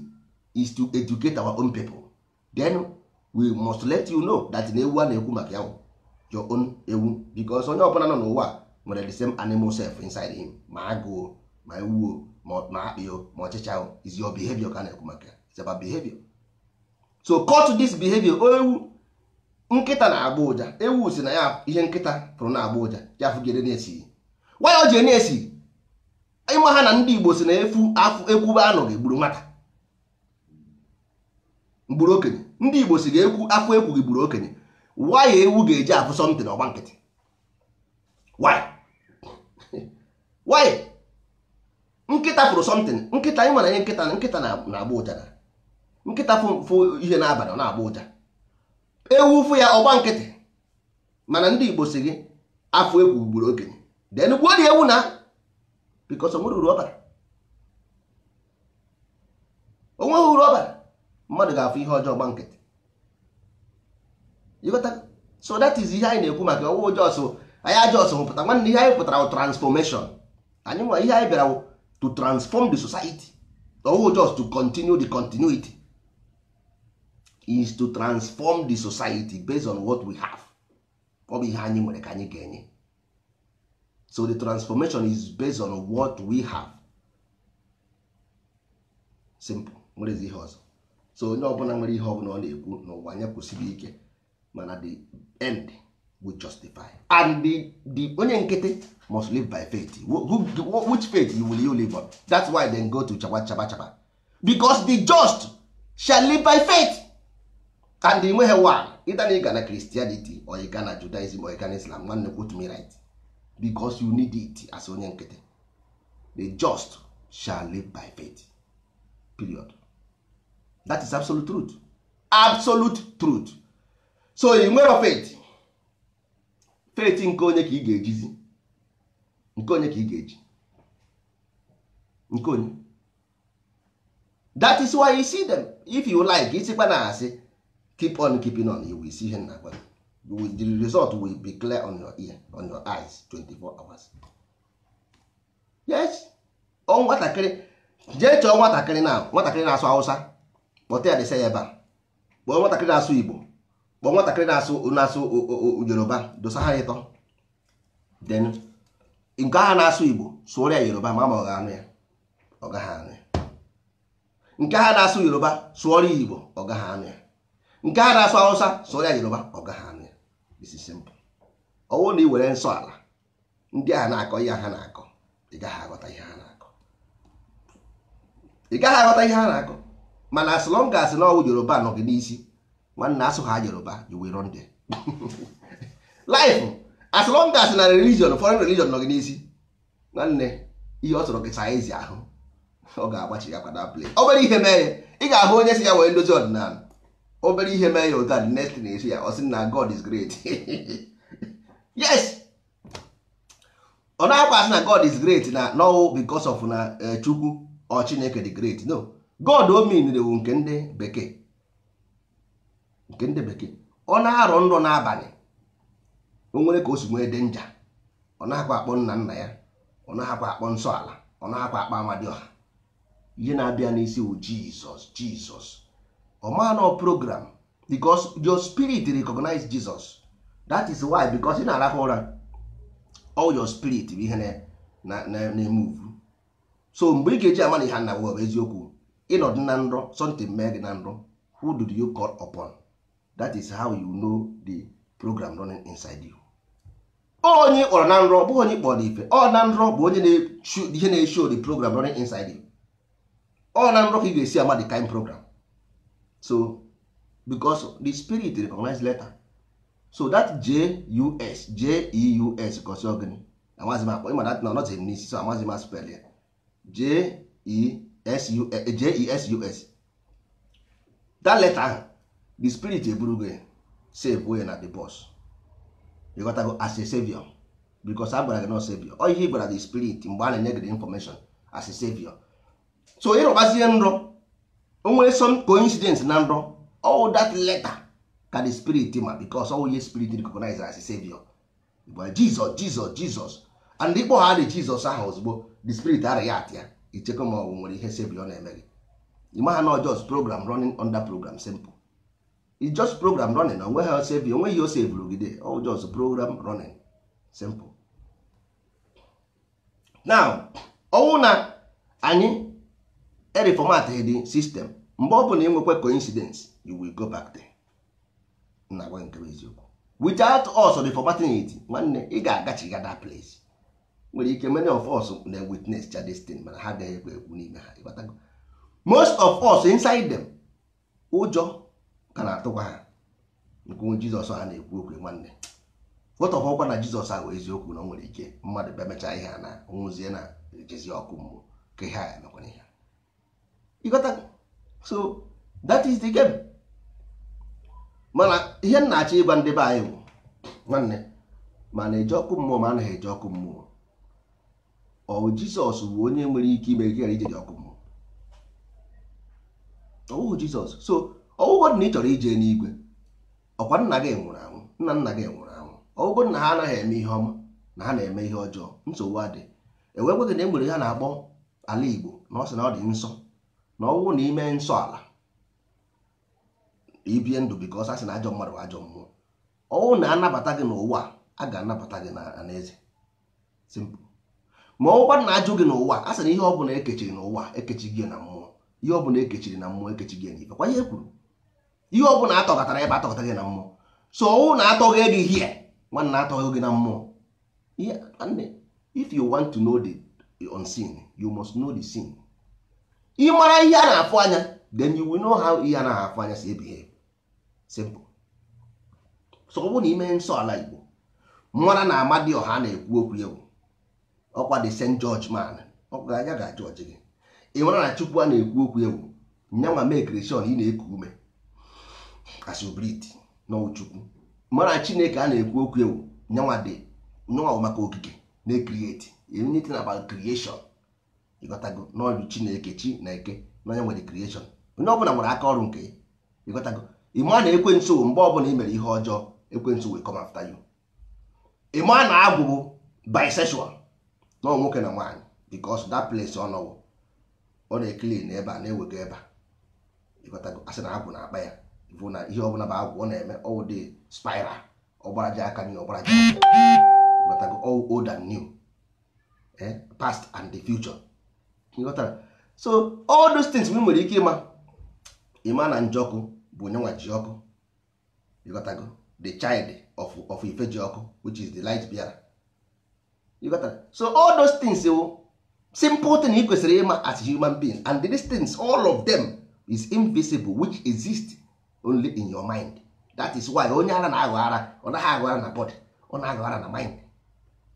[SPEAKER 1] is to educate our own people, then we must let you know that na ewu a na-ekwu maka ya bụ your own ewu, because onye ọbụla nọ n'ụwa nwere the same animal self inside him, ma agụụ, ma ewu, ma akpị, ma ọchịcha. Is your behavior ka a na-ekwu maka ya. It's about behavior. So cut this behavior. Ewu nkịta na-agba ụja, ewu si na ya ihe nkịta pụrụ na-agba ụja ya afụgide na-esi why o ji na-esi. Ịma ha na ndị Igbo si na efu afụ ekwube anọghị gburu nwata, gburu okenye. Ndị Igbo si ga-ekwu afọ ekwughị gburu okenye. Why ewu ga-eji afụ something ọgba nkịtị? Why? Why nkịta fụrụ something? Nkịta, ịma na ihe nkịta, nkịta na-agba ụja na nkịta fụ ihe n'abalị, ọ na-agba ụja. Ewu fụ ya, ọgba nkịtị. Mana ndị Igbo si gị afọ ekwu gburu okenye, then gbuo dị ewu na because onwere uru ọ bara, onweghị uru ọ bara. Mmadụ ga-afụ ihe ọjọọ, gba nkịtị. You got that? So that is ihe anyị na-ekwu maka ọwụ just anyị just pụta. Nwanne, ihe anyị pụtara wụ transformation. Anyị nwa, ihe anyị bịara wụ to transform the society, ọwụ just to continue the continuity. Is to transform the society based on what we have. Ọ bụ ihe anyị nwere ka anyị ga-enye. So the transformation is based on what we have. Simple. Nwerezi ihe ọzọ. So onye ọbụla nwere ihe ọbụla ọ na-ekwu n'ụwa anya kwụsịrị ike, mana the end will justify. And the onye nkịtị must live by faith. Which faith you will you live on? That's why they go to chaba chaba chaba, because the just shall live by faith. And enweghị one, either na ị ga na Christianity or ị ga na Judaism or ị ga na Islam, nwanne, quote me right, because you need it as onye nkịtị. The just shall live by faith, period. That is absolute truth, absolute truth. So ị nwere faith, faith nke onye ka ị ga-ejizi? Nke onye ka ị ga-eji? Nke onye? That is why you see them. If you like, isikwa na asị, keep on keeping on, you will see ihe na agwa. The result will be clear on your ear, on your eyes, 24 hours. Yes, ọ nwatakịrị, jee chọọ nwatakịrị na nwatakịrị na-asụ Hausa, kpọta ya, desa ya ebe a. Kpọọ nwatakịrị na-asụ Igbo, kpọọ nwatakịrị na-asụ Yoruba, dosa ha ịtọ. Then nke ahụ na-asụ Igbo, sụọrọ ya Yoruba, ma ọ ga-anụ ya? Ọ gaghị anụ ya. Nke ha na-asụ Yoruba, sụọrọ ya Igbo, ọ gaghị anụ ya. Nke ha na-asụ Hausa, sụọrọ ya Yoruba, ọ gaghị anụ ya. This is simple. Ọ bụrụ na ị were nsọ ala ndị ahụ na-akọ ihe ha na-akọ, ị gaghị aghọta ihe ha na-akọ, ị gaghị aghọta ihe ha na-akọ. Mana as long as na ọwụ Yoruba nọ gị n'isi, nwanne, asụ ha Yoruba, you will run there life. As long as na religion, foreign religion nọ gị n'isi, nwanne, ihe ọ sọrọ gị saa ezi ahụ, ọ ga-agbachi ya kwada play. Obere ihe mee ya, ị ga-ahụ onye si ya wee ndozi ọdịnala. Obere ihe mee ya otu a, the next thing na-esi ya, ọ sị na God is great. Yes, ọ na-akwa asị na God is great na no, because of na Chukwu ọ Chineke dị great. No, God o mean wu nke ndị bekee, nke ndị bekee. Ọ na-arọ nrọ n'abalị, o nwere ka o si nwee danger, ọ naghịkwa akpọ nna nna ya, ọ naghịkwa akpọ nsọ ala, ọ naghịkwa akpọ Amadioha. Ihe na-abịa n'isi wụ Jizọs, Jizọs. Ọ maa no program, because your spirit recognize Jesus. That is why, because ị na-arahụ ụra, all your spirit bụ ihe na-emove. So mgbe ị ga-eji ama na ihe nna bụ eziokwu, ịnọdụ na nrọ, something mee gị na nrọ, who did you call upon? That is how you know the program running inside you. Onye ị kpọrọ na nrọ, ọ bụghị onye ị kpọrọ n'ife. Ọ na nrọ bụ onye ihe na-eshow the program running inside you. Ọ na nrọ ka ị ga-esi ama the kind program. So because the spirit recognize letter, so that JUS, JEUS, gosi ogini? Amaghịzi m akpọ ịma that na ọ nọtịghị m n'isi, so amaghịzi m spell ya. JESU, JESUS, that letter ahụ, the spirit eburugo ya, save ya na the boss. Ịghọtago? As a savior, because a gwara gị no savior. Ọ ihe ị gwara the spirit mgbe a na-enye gị the information as a savior. So ịrọbazie nrọ, o nwere some coincidence na nrọ, all that letter ka the spirit ma, because all ihe spirit recognize as a savior bụ Jesus, Jesus, Jesus. And ịkpọ ha dị Jesus ahụ, ozugbo the spirit araghị atị ya, ichekwa ma ọ bụ nwere ihe savior na-eme gị. Ịma ha na just program running under program. Simple. It's just program running. Onweghị savior, onweghị ihe o sevuru gị there. All just program running. Simple. Now, ọnwụ na anyị reformat the system, mgbe ọ bụla enwekwa coincidence, you will go back there. Na gwa nke bụ eziokwu, without us reformatting it, nwanne, ị ga-agachiga that place. Nwere ike many of us na witness cha this thing, mana ha agaghị ekwe ekwu n'ime ha. Ịghọtago? Most of us inside them, ụjọ ka na-atụkwa ha nke onwe Jizọs ha na-ekwu okwu. Nwanne, what of ọkwa na Jizọs ahụ eziokwu na o nwere ike mmadụ bịa mechaa ihe a na nwụzie na ejezi ọkụ mmụọ ka ihe a emekwana ihe a. Ịghọtago? So that is the game. Mana ihe m na-achọ ịgwa ndị be anyị bụ, nwanne, ma na-eje ọkụ mmụọ, ma anaghị eje ọkụ mmụọ, ọ Jizọs bụ onye nwere ike ime ka ị ghara ije dị ọkụ mmụọ? Ọwụghị Jizọs. So ọwụgwọ na ị chọrọ ije n'igwe, ọkwa nna gị nwụrụ anwụ, nna nna gị nwụrụ anwụ, ọwụgwọ na ha anaghị eme ihe ọma, na ha na-eme ihe ọjọọ, nsogbu adị. Ewee gwa gị na e nwere ihe a na-akpọ ala Igbo, na ọ sị na ọ dị nsọ, na ọwụ na ime nsọ ala. Ibie ndụ because a sị na ajọ mmadụ bụ ajọ mmụọ. Ọwụ na anabata gị n'ụwa, a ga-anabata gị na eze. Simple. Ma ọgwa na ajụ gị n'ụwa, a sị na ihe ọ bụla ekechiri n'ụwa ekechighị gị na mmụọ, ihe ọ bụla ekechiri na mmụọ ekechighị gị n'ife. Kwa ihe kwuru, ihe ọ bụla atọgatara ebe atọgata gị na mmụọ. So ọwụ na atọghị gị hie, nwanne, atọghị gị na mmụọ. Ihe nwanne, if you want to know the unseen, you must know the seen. Ị mara ihe a na-afụ anya, then you will know how ihe a naghị afụ anya si ebehave. Simple. So ọ bụrụ na ime nsọ ala Igbo, mara na Amadioha na-ekwu okwu ya, ọkwa the St. George man, ọkwa anya ga-ajụ ọjị gị. Ị mara na Chukwu a na-ekwu okwu ewu nyanwa make sure ị na-eku ume as you breathe n'ọwụ Chukwu. Mara Chineke a na-ekwu okwu ewu nyanwa dị nyanwa maka okike na-ecreate anything about creation. Ịghọtago? N'ọdụ Chineke, chi na eke na onye nwere creation, onye ọbụla nwere aka ọrụ nke ya. Ịghọtago? Ịma na ekwensu, mgbe ọbụla ị mere ihe ọjọọ, ekwensu will come after you. Ịma na agwụ bụ bisexual, na nwoke na nwaanyị, because that place ọ nọwụ, ọ na-eclean ebe a, na-ewega ebe a. Ịghọtago? Asị na agwụ na-akpa ya bụ na ihe ọbụla bụ agwụ ọ na-eme, ọwụ dị spiral, ọgbaraja aka nri, ọgbaraja aka. Ịghọtago? All old and new, past and the future. Ịghọtara? So all those things we nwere ike ịma. Ịma na njọkụ bụ onye nwa ji ọkụ. Ịghọtago? The child of ife ji ọkụ, which is the light bearer. Ịghọtara? So all those things wụ simple thing ị kwesịrị ịma as human being, and these things, all of them is invisible, which exist only in your mind. That is why onye ara na-aghọ ara, ọ naghị aghọ ara na body, ọ na-aghọ ara na mind.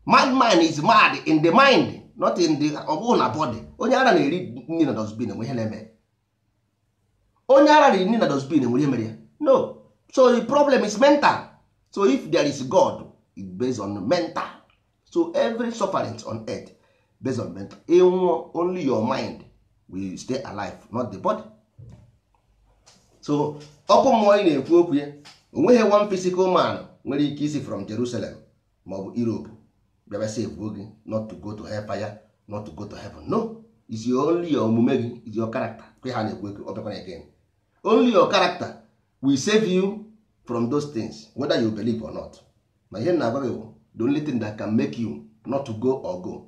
[SPEAKER 1] Madman is mad in the mind, not in the, ọ bụghị na body. Onye ara na-eri nri na dustbin, enwe ihe na-eme onye ara riri nri na dustbin, enwere ihe mere ya? No. So the problem is mental. So if there is God, it based on mental. So every suffering on earth based on mental. Ịnwụọ, only your mind will stay alive, not the body. So ọkụ mmụọ ị na-ekwu okwu ya, onweghị one physical man nwere ike isi from Jerusalem maọbụ Europe bịaba save gị, not to go to hellfire, not to go to heaven. No, is your only your omume gị, is your character. Kwe ha na-ekwu ekwu, ọ bịakwana again, only your character will save you from those things, whether you believe or not. Ma ihe na-agwa gị bụ the only thing that can make you not to go or go,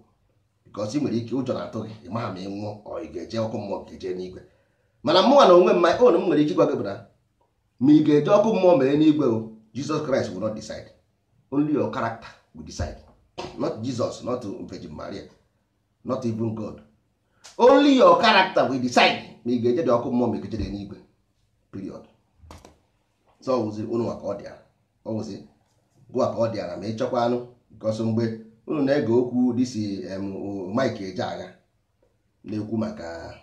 [SPEAKER 1] because ị nwere ike ụjọ na-atụ gị, ị maha ma ị nwụọ, ọ ị ga-eje ọkụ mmụọ ka eje n'igwe. Mana mụnwa na onwe m, my own, m nwere ike ịgwa gị bụ na ma ị ga-eje ọkụ mmụọ mere n'igwe o, Jesus Christ will not decide. Only your character will decide, not Jesus, not Virgin Maria, not even God. Only your character will decide ma ị ga-eje dị ọkụ mmụọ, ma ị ga-eje dị n'igwe, period. So ọwụzi unu maka ọ dịara, ọwụzi gụwa ka ọ dịara ma ị chọkwa anụ, because mgbe unu na-ege okwu disi Mike Ejeagha na-ekwu maka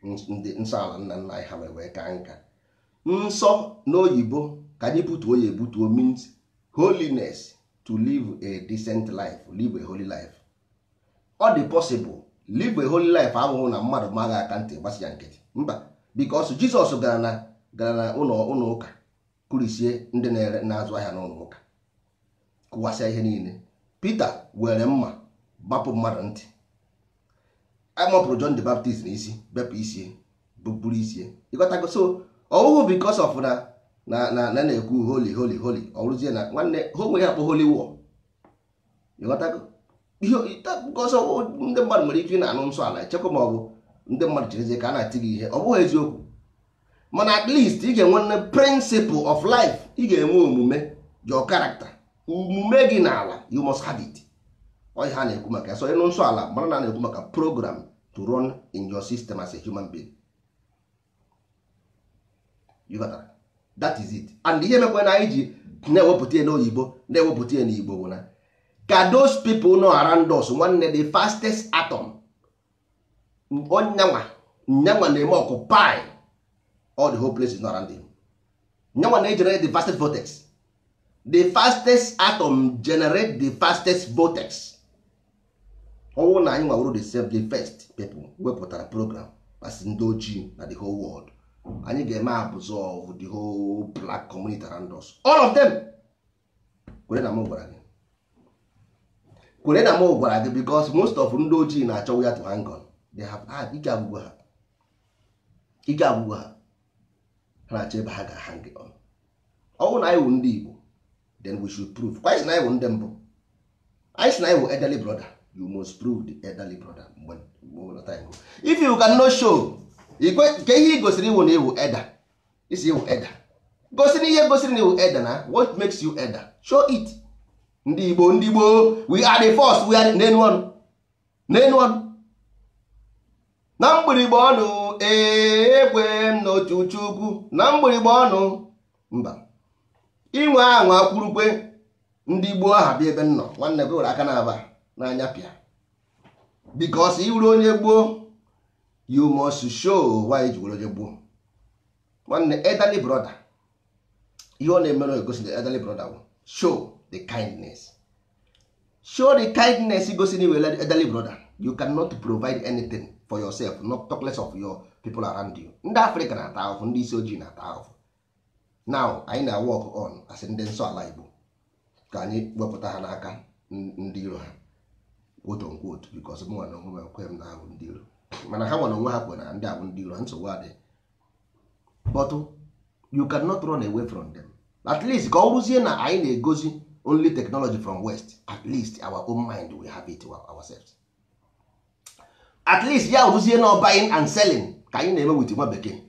[SPEAKER 1] ndị nsọ ala nna nna anyị ha mere wee ka nka nsọ n'oyibo, ka anyị butuo ya ebutuo, means holiness, to live a decent life, live a holy life. Ọ dị possible live a holy life abụghị na mmadụ maghị aka ntị gbasi ya nkịtị, mba, because Jizọs gara na ụlọ ụka, kụrisie ndị na-ere na-azụ ahịa n'ụlọ ụka, kụwasịa ihe niile. Peter were mma gbapụ mmadụ ntị. Amapụrụ John the Baptist n'isi, bepụ isi, bụrụ isi. Ịghọtago? So ọwụhụ because of na na-ekwu holy, holy, holy, ọ bụrụzie na nwanne ha onwe ya akpọ holy war. Ịghọtago? Ihe because ndị mmadụ nwere ike ị na-anụ nsọ ala, echekwa ma ọ bụ ndị mmadụ cherezie ka a na-ati gị ihe. Ọ bụghị eziokwu, mana at least ị ga-enwe nne principle of life, ị ga-enwe omume, your character, omume gị n'ala, you must have it. Ọ ihe a na-ekwu maka ya. So ịnụ nsọ ala, mara na a na-ekwu maka program to run in your system as a human being. You got that? That is it. And ihe mekwe na anyị ji na-ewepụta ya n'oyibo, na-ewepụta ya n'Igbo, bụ na ka those people nọ around us, nwanne, the fastest atom onyanwa nyanwa na-eme occupy all the whole places not around him. Nyanwa na-generate the fastest vortex. The fastest atom generate the fastest vortex. Ọnwụ na anyị nwawuru the same, the first people wepụtara program as ndị ojii na the whole world, anyị ga-eme absorb the whole black community around us, all of them. Kwere na m gwara gị, kwere na m gwara gị, because most of ndị ojii na-achọ where to hang on. They have, ah, ike agwụgwọ ha, ike agwụgwọ ha. Ha na-achọ ebe ha ga-hang on. Ọ bụrụ na anyị wụ ndị Igbo, then we should prove. Kwa anyị sị na anyị wụ ndị mbụ, anyị sị na anyị wụ elderly brother. You must prove the elderly brother mgbe time go. If you cannot show ka ihe i gosiri iwu na iwu elder, isi iwu elder, gosi na ihe gosiri na iwu elder na what makes you elder, show it. Ndị Igbo, ndị Igbo, we are the first, we are n'enu ọnụ, n'enu ọnụ, na mgbịrịgba ọnụ, ekwe m n'otu Chukwu, na mgbịrịgba ọnụ mba inwe anwa kwurukwe. Ndị gboo aha bịa ebe m nọ, nwanne gị were aka na-aba n'anya pịa, because iwuru onye gboo, you must show why ji were onye gboo. Nwanne, elderly brother, ihe ọ na-emere egosi the elderly brother bụ show the kindness, show the kindness. Gosi na iwere elderly brother, you cannot provide anything for yourself, not talk less of your people around you. Ndị Afrịka na-ata ahụhụ, ndị isi ojii na-ata ahụhụ. Now anyị na work on as ndị nsọ ala Igbo ka anyị wepụta ha n'aka ndị iro ha, quote unquote, because mụ na onwe m ekwe m na ahụ ndị iro, mana ha nwere onwe ha kwe na ndị abụ ndị iro ha, nsogbu adị. But you cannot run away from them. At least ka ọ rụzie na anyị na-egozi only technology from West, at least our own mind, we have it ourselves. At least ya rụzie na buying and selling ka anyị na-eme with nwa bekee,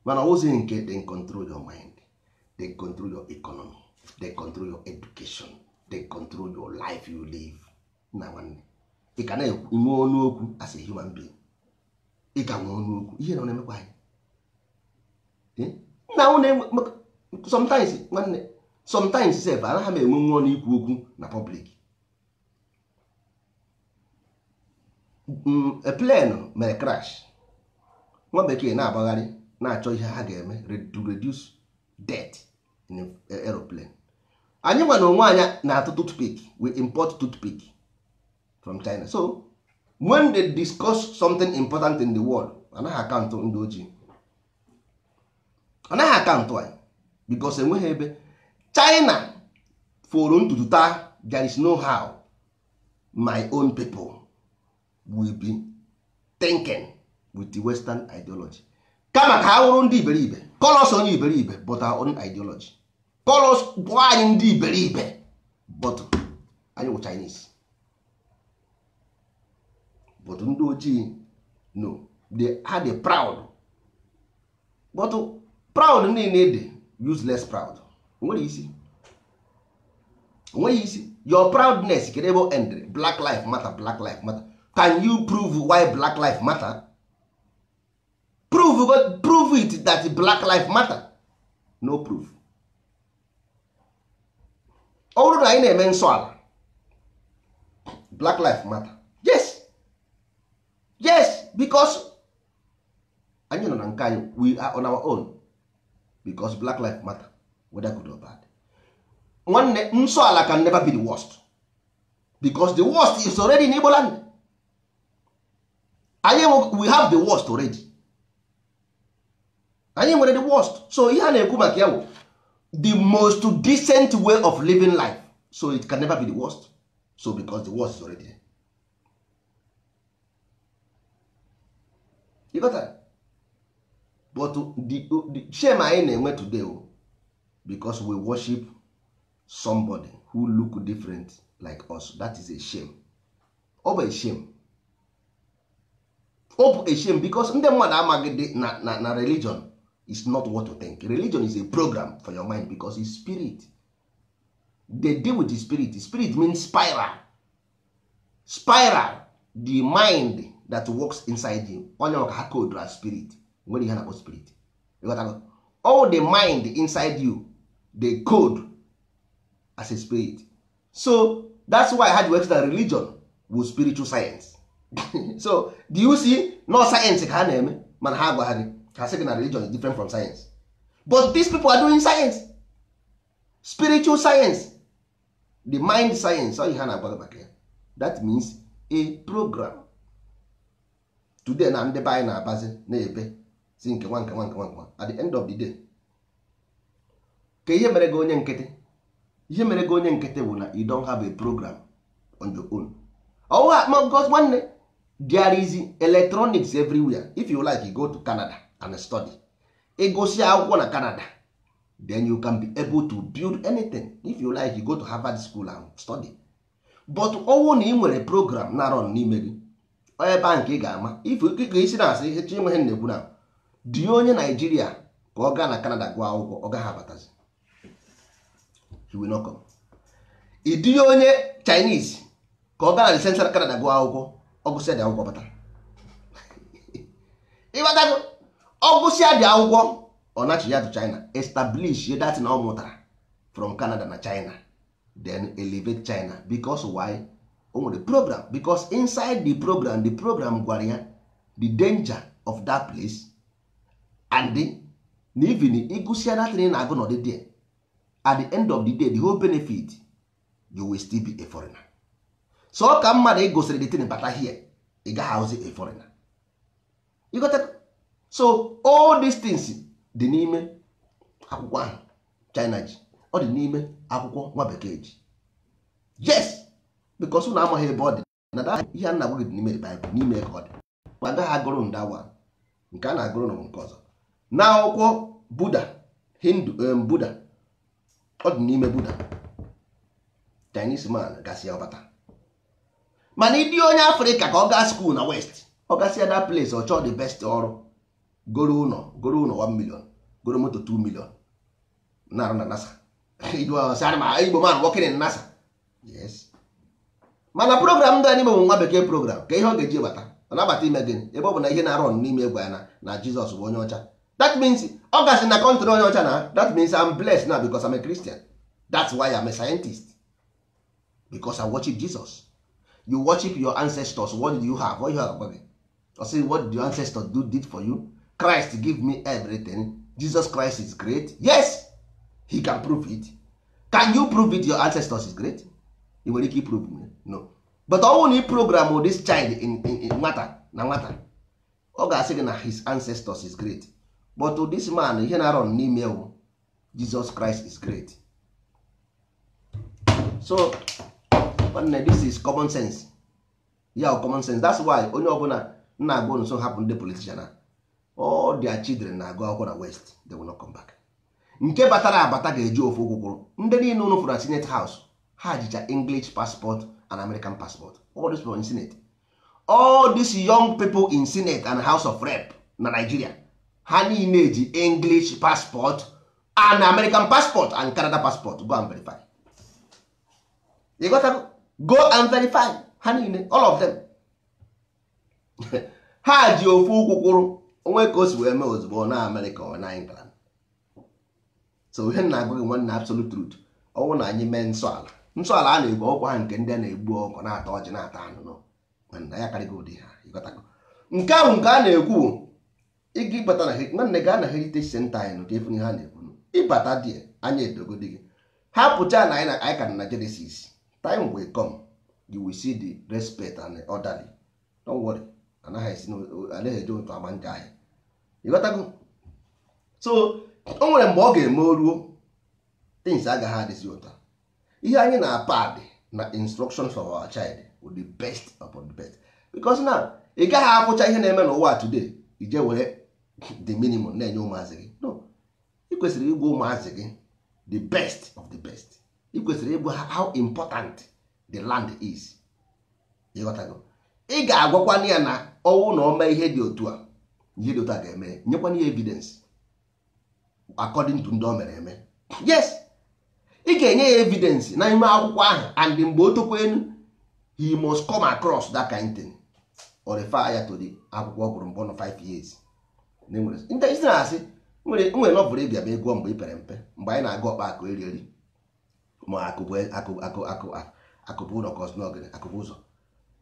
[SPEAKER 1] mana ọ wụzighị nke they control your mind, they control your economy, they control your education, they control your life you live. Na nwanne, ị ka na-enwe ọnụ okwu as a human being, ị ka nwee ọnụ okwu. Ihe na ọ na-emekwa anyị nna na sometimes, nwanne, sometimes sef anaghị m enwe nwa ọnụ ikwu okwu na public. A plane mere crash, nwa bekee na-agbagharị na-achọ ihe ha ga-eme to reduce death in aeroplane. Anyị nwa na onwe anyị na-atụ toothpick, we import toothpick from China. So when they discuss something important in the world, anaghị akaụntụ ndị ojii, anaghị akaụntụ anyị, because enweghị ebe China foro ntutu taa. There is no how my own people will be thinking with the Western ideology. Kama ka ha wụrụ ndị iberibe, call us onye iberibe, but our own ideology. Call us, kpọọ anyị ndị iberibe, but anyị wụ Chinese. But ndị ojii, no, they are the proud, but proud niile dị useless proud. Onwere isi, onweghị isi. Your proudness kedu ebe o ended? Black life matter, black life matter. Can you prove why black life matter? Prove, prove it that black life matter. No proof. Ọ bụrụ na anyị na-eme nsọ ala, black life matter, yes, yes, because anyị nọ na nke anyị, we are on our own, because black life matter, whether good or bad. Nwanne, nsọ ala can never be the worst, because the worst is already in Igbo land. Anyị, we have the worst already. Anyị nwere the worst. So ihe a na-ekwu maka ya bụ the most decent way of living life, so it can never be the worst. So because the worst is already there. You got that? But the shame anyị na-enwe today o, because we worship somebody who look different like us. That is a shame. Ọ bụ a shame, ọ bụ a shame, because ndị mmadụ amaghị dị na religion is not what you think. Religion is a program for your mind, because it's spirit. They deal with the spirit. The spirit means spiral, spiral, the mind that works inside you. Onye ọka ha code as spirit, nwere ihe na-akpọ spirit. You got that? All the mind inside you, they code as a spirit. So that's why ha ji wee sị na religion was spiritual science. So do you see? No science ka ha na-eme, mana ha agwa gị, ha sị gị na religion is different from science, but these people are doing science, spiritual science, the mind science. Ọ ihe ha na-agwa gị maka ya. That means a program. Today na ndị be anyị na-abazi na-ebe si nke nwa nke nwa nke nwa nke nwa. At the end of the day, ka ihe mere gị onye nkịtị, ihe mere gị onye nkịtị bụ na you don't have a program on your own. Ọwụ because nwanne, there is electronics everywhere. If you like, you go to Canada and study. Ịgụsị akwụkwọ na Canada, then you can be able to build anything. If you like, you go to Harvard School and study. But ọnwụ na ị nwere program na run n'ime gị, ebe a nke ị ga-ama. If isi na-asị ihe chi ihe na-ekwu na dị onye Naijiria ka ọ gaa na Canada gụọ akwụkwọ, ọ gaghị abatazi. He will not come. Ịdịnye onye Chinese ka ọ gaa na the Central Canada gụọ akwụkwọ, ọgụsịa dị akwụkwọ bata. Ịghọtago? Ọgụsịa dị akwụkwọ, ọ nachi ya to China, establish that na ọ mụtara from Canada na China, then elevate China. Because why? O nwere program. Because inside the program gwara ya the danger of that place and na even ịgụsịa that thing na-agụ n'ọdị there, at the end of the day, the whole benefit, you will still be a foreigner. So ọ ka mmadụ ị gosiri the thing bata here, ị gaghị ahụzi a foreigner. You got that? So all these things dị n'ime akwụkwọ ahụ China ji, ọ dị n'ime akwụkwọ nwa bekee ji. Yes, because unu amaghị ebe ọ dị na that ihe a na-agwa gị dị n'ime the Bible, n'ime ka ọ dị. Ma agaghị agụrụ ndawa nke a na-agụrụ na nke ọzọ na akwụkwọ Buddha, Hindu, Buddha, ọ dị n'ime Buddha. Chinese man gasị ya ọbata, mana ịdị onye Afrịka ka ọ gaa school na West, ọ gasịa that place, ọ chọọ the best ọrụ, goro ụlọ, goro ụlọ 1 million, goro moto 2 million, na-arụ na NASA. Igbo man working in NASA, yes. Mana program ndị anyị bụ nwa bekee program ka ihe ọ ga-eji bata, ọ na-abata ime gịnị? Ebe ọ bụ na ihe na-arụ n'ime egwu ya na Jizọs bụ onye ọcha, that means ọ gasị na country onye ọcha na that means I'm blessed now because I'm a Christian. That's why I'm a scientist, because I worship Jesus. You worship your ancestors. What did you have? What you have? Gwa gị. Ọ sị, what did your ancestors do did for you? Christ give me everything. Jesus Christ is great. Yes, he can prove it. Can you prove it your ancestors is great? Ị nwere ike iprove me? No. But ọ bụrụ na ị program this child in nwata na nwata, ọ ga-asị gị na his ancestors is great. But to this man, ihe na-arọ n'ime ewu, Jesus Christ is great. So nwanne, this is common sense ya, common sense. That's why onye ọbụla nna agwa nso hapụ ndị politician a, all their children na-agụ akwụkwọ na West, they will not come back. Nke batara abata ga-eji ofu ụkwụ kwụrụ. Ndị niile unu fụrụ na Senate House, ha jicha English passport and American passport. All these people in Senate, all these young people in Senate and House of Rep na Nigeria, ha niile ji English passport and American passport and Canada passport. Go and verify. You got to go and verify. Ha niile, all of them, ha ji ofu ụkwụ kwụrụ onwe ka o si wee mee ozugbo na America or na England. So ihe na-agụ gị, nwanne, absolute truth, ọnwụ na anyị mee nsọ ala. Nsọ ala a na-egbu ọkwa ha nke ndị a na-egbu ọkụ, na-ata ọjị, na-ata anụ, no. Nwanne ya, karịgo ụdị ha. Ịghọtago nke ahụ nke a na-ekwu? Ịga ịbata na nwanne, gaa na heritage center anyị nụ ka efu ihe a na-ekwu. Ịbata dị anya edogodi gị, hapụcha na anyị anyị ka na Genesis. Time will come, you will see the respect and the orderly. Don't worry, anaghị esi anaghị eje otu ama nje ahịa. Ịghọtago? So o nwere mgbe ọ ga-eme oruo, things agaghị adịzi ụtọ. Ihe anyị na-apad na instructions for our child will be best upon the best, because now ị gaghị afụcha ihe na-eme n'ụwa today, ije were the minimum na-enye ụmụazị gị. No, ị kwesịrị ịgwa ụmụazị gị the best of the best. Ị kwesịrị ịgwa ha how important the land is. Ịghọtago? Ị ga-agwakwana ya na ọnwụ na ọma ihe dị otu a, ihe dị otu a ga-eme. Nyekwana ya evidence according to ndị o mere eme. Yes, ị ga-enye ya evidence n'ime akwụkwọ ahụ, and mgbe o tokwa enu, he must come across that kind thing or refer ya to the akwụkwọ ọ gụrụ mgbe ọ nọ 5 years. Ndị isi na-asị nwere nwere novel ị ga-eme gụọ mgbe ị pere mpe, mgbe anyị na-agụ ọkpa akụ eri eri, ma akụ bụ akụ akụ akụ akụ bụ ụlọ kọsnọgịnị, akụ bụ ụzọ.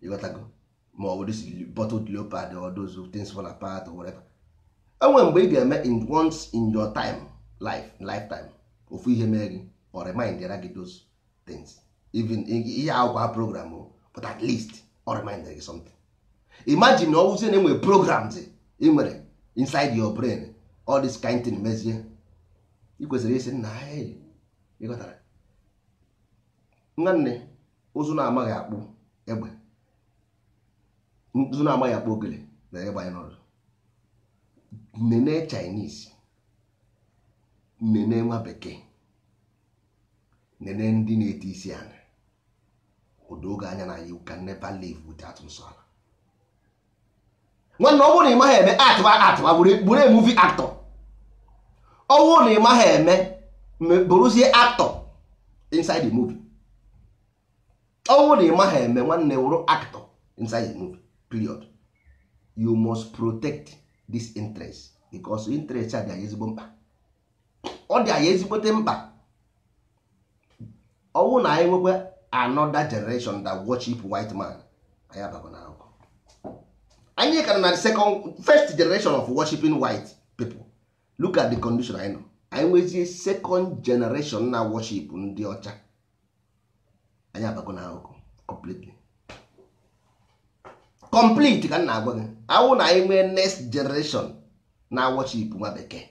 [SPEAKER 1] Ịghọtago? Ma ọ bụ this bottled leopard or those things fall apart or whatever. Enwe mgbe ị ga-eme in once in your time life lifetime, ofu ihe mee gị or remind ya gị those things. Even ihe akwụkwọ ha program o, but at least ọ remind gị something. Imagine na ọwụzie na enwere programs ị nwere inside your brain, all this kind thing mezie, ị kwesịrị isi nna, hey, ịghọtara nwanne? Ụzụ na-amaghị akpụ egbe, ụzụ na-amaghị akpụ ogele na egbe anyị nọrọ nene Chinese. Nene nwa bekee, nene ndị na-ete isi ala, odoge anya na you can never live without nsọ ala. Nwanne, ọ bụrụ na ị maghị eme atụba atụba, bụrụ a movie actor. Ọ bụrụ na ị maghị eme, bụrụzie actor inside the movie. Ọ bụrụ na ị maghị eme, nwanne, wụrụ actor inside the movie, period. You must protect this interest, because interest a dị anyị ezigbo mkpa. Ọ dị anyị ezigbote mkpa. Ọ bụrụ na anyị nwekwa another generation that worship white man, anyị abago na akụkọ. Anyị ka nọ na the second, first generation of worshiping white people. Look at the condition anyị nọ. Anyị nwezie second generation na worship ndị ọcha, anyị abago na akụkọ completely complete. Ka m na-agwa gị, awụ na anyị nwee next generation na worship nwa bekee,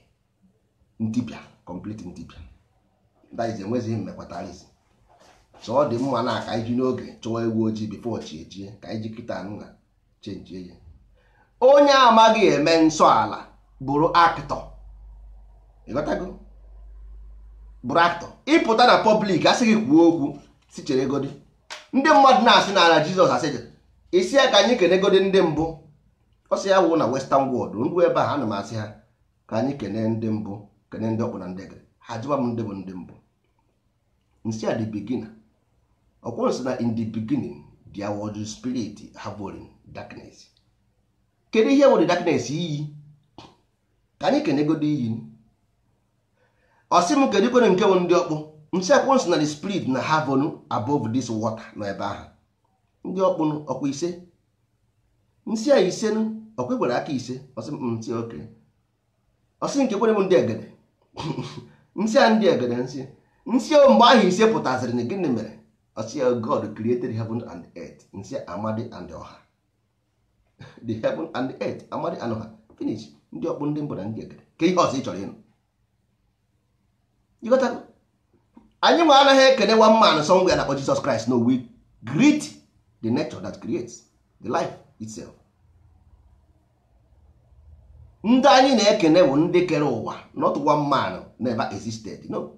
[SPEAKER 1] ntipịa, complete ntipịa. That is, enwezighị mmekwatarizi. So ọ dị mma na ka anyị ji n'oge chọwa ewu ojii before chi ejie, ka anyị ji kịta anụ na chenjie ya. Onye amaghị eme nsọ ala, bụrụ actor. Ịghọtago? Bụrụ actor. Ịpụta na public, asị gị kwuo okwu, si chere egodi. Ndị mmadụ na-asị na ala Jizọs, asị gị isi ya ka anyị kenegodi ndị mbụ. Ọ sị ya wụ na western world ndụ ebe a, ana m asị ha ka anyị kene ndị mbụ, kene ndị ọkpụ na ndị egere. Ha jụwa m ndị bụ ndị mbụ. Nsị a, the beginner. Ọkwụ nsị na in the beginning there was the spirit hovering darkness. Kedu ihe nwere darkness? Iyi. Ka anyị kenegodi iyi. Ọ sị m, kedu kwere nke bụ ndị ọkpụ? Nsị akwụ nsị na the spirit na heaven above this water nọ ebe ahụ. Ndị ọkpụ ọkwa ise. Nsị a ise ọkwa gwere aka ise. Ọsị m nsị oke. Ọsị nke kwere m ndị egede. Nsị a ndị egede. Nsị nsị mgbe ahụ ise pụtaziri na gịnị mere? Ọsị ya God created heaven and earth. Nsị amadi and ọha, the heaven and the earth, amadi and ọha, finish. Ndị ọkpụ, ndị mbụ na ndị egede. Ka ihe ọzọ ị chọrọ ịnụ? Ịghọtago? Anyị nwe anaghị ekene one man somewhere na-akpọ Jesus Christ. No, we greet the nature that creates the life itself. Ndị anyị na-ekene bụ ndị kere ụwa, not one man never existed, no.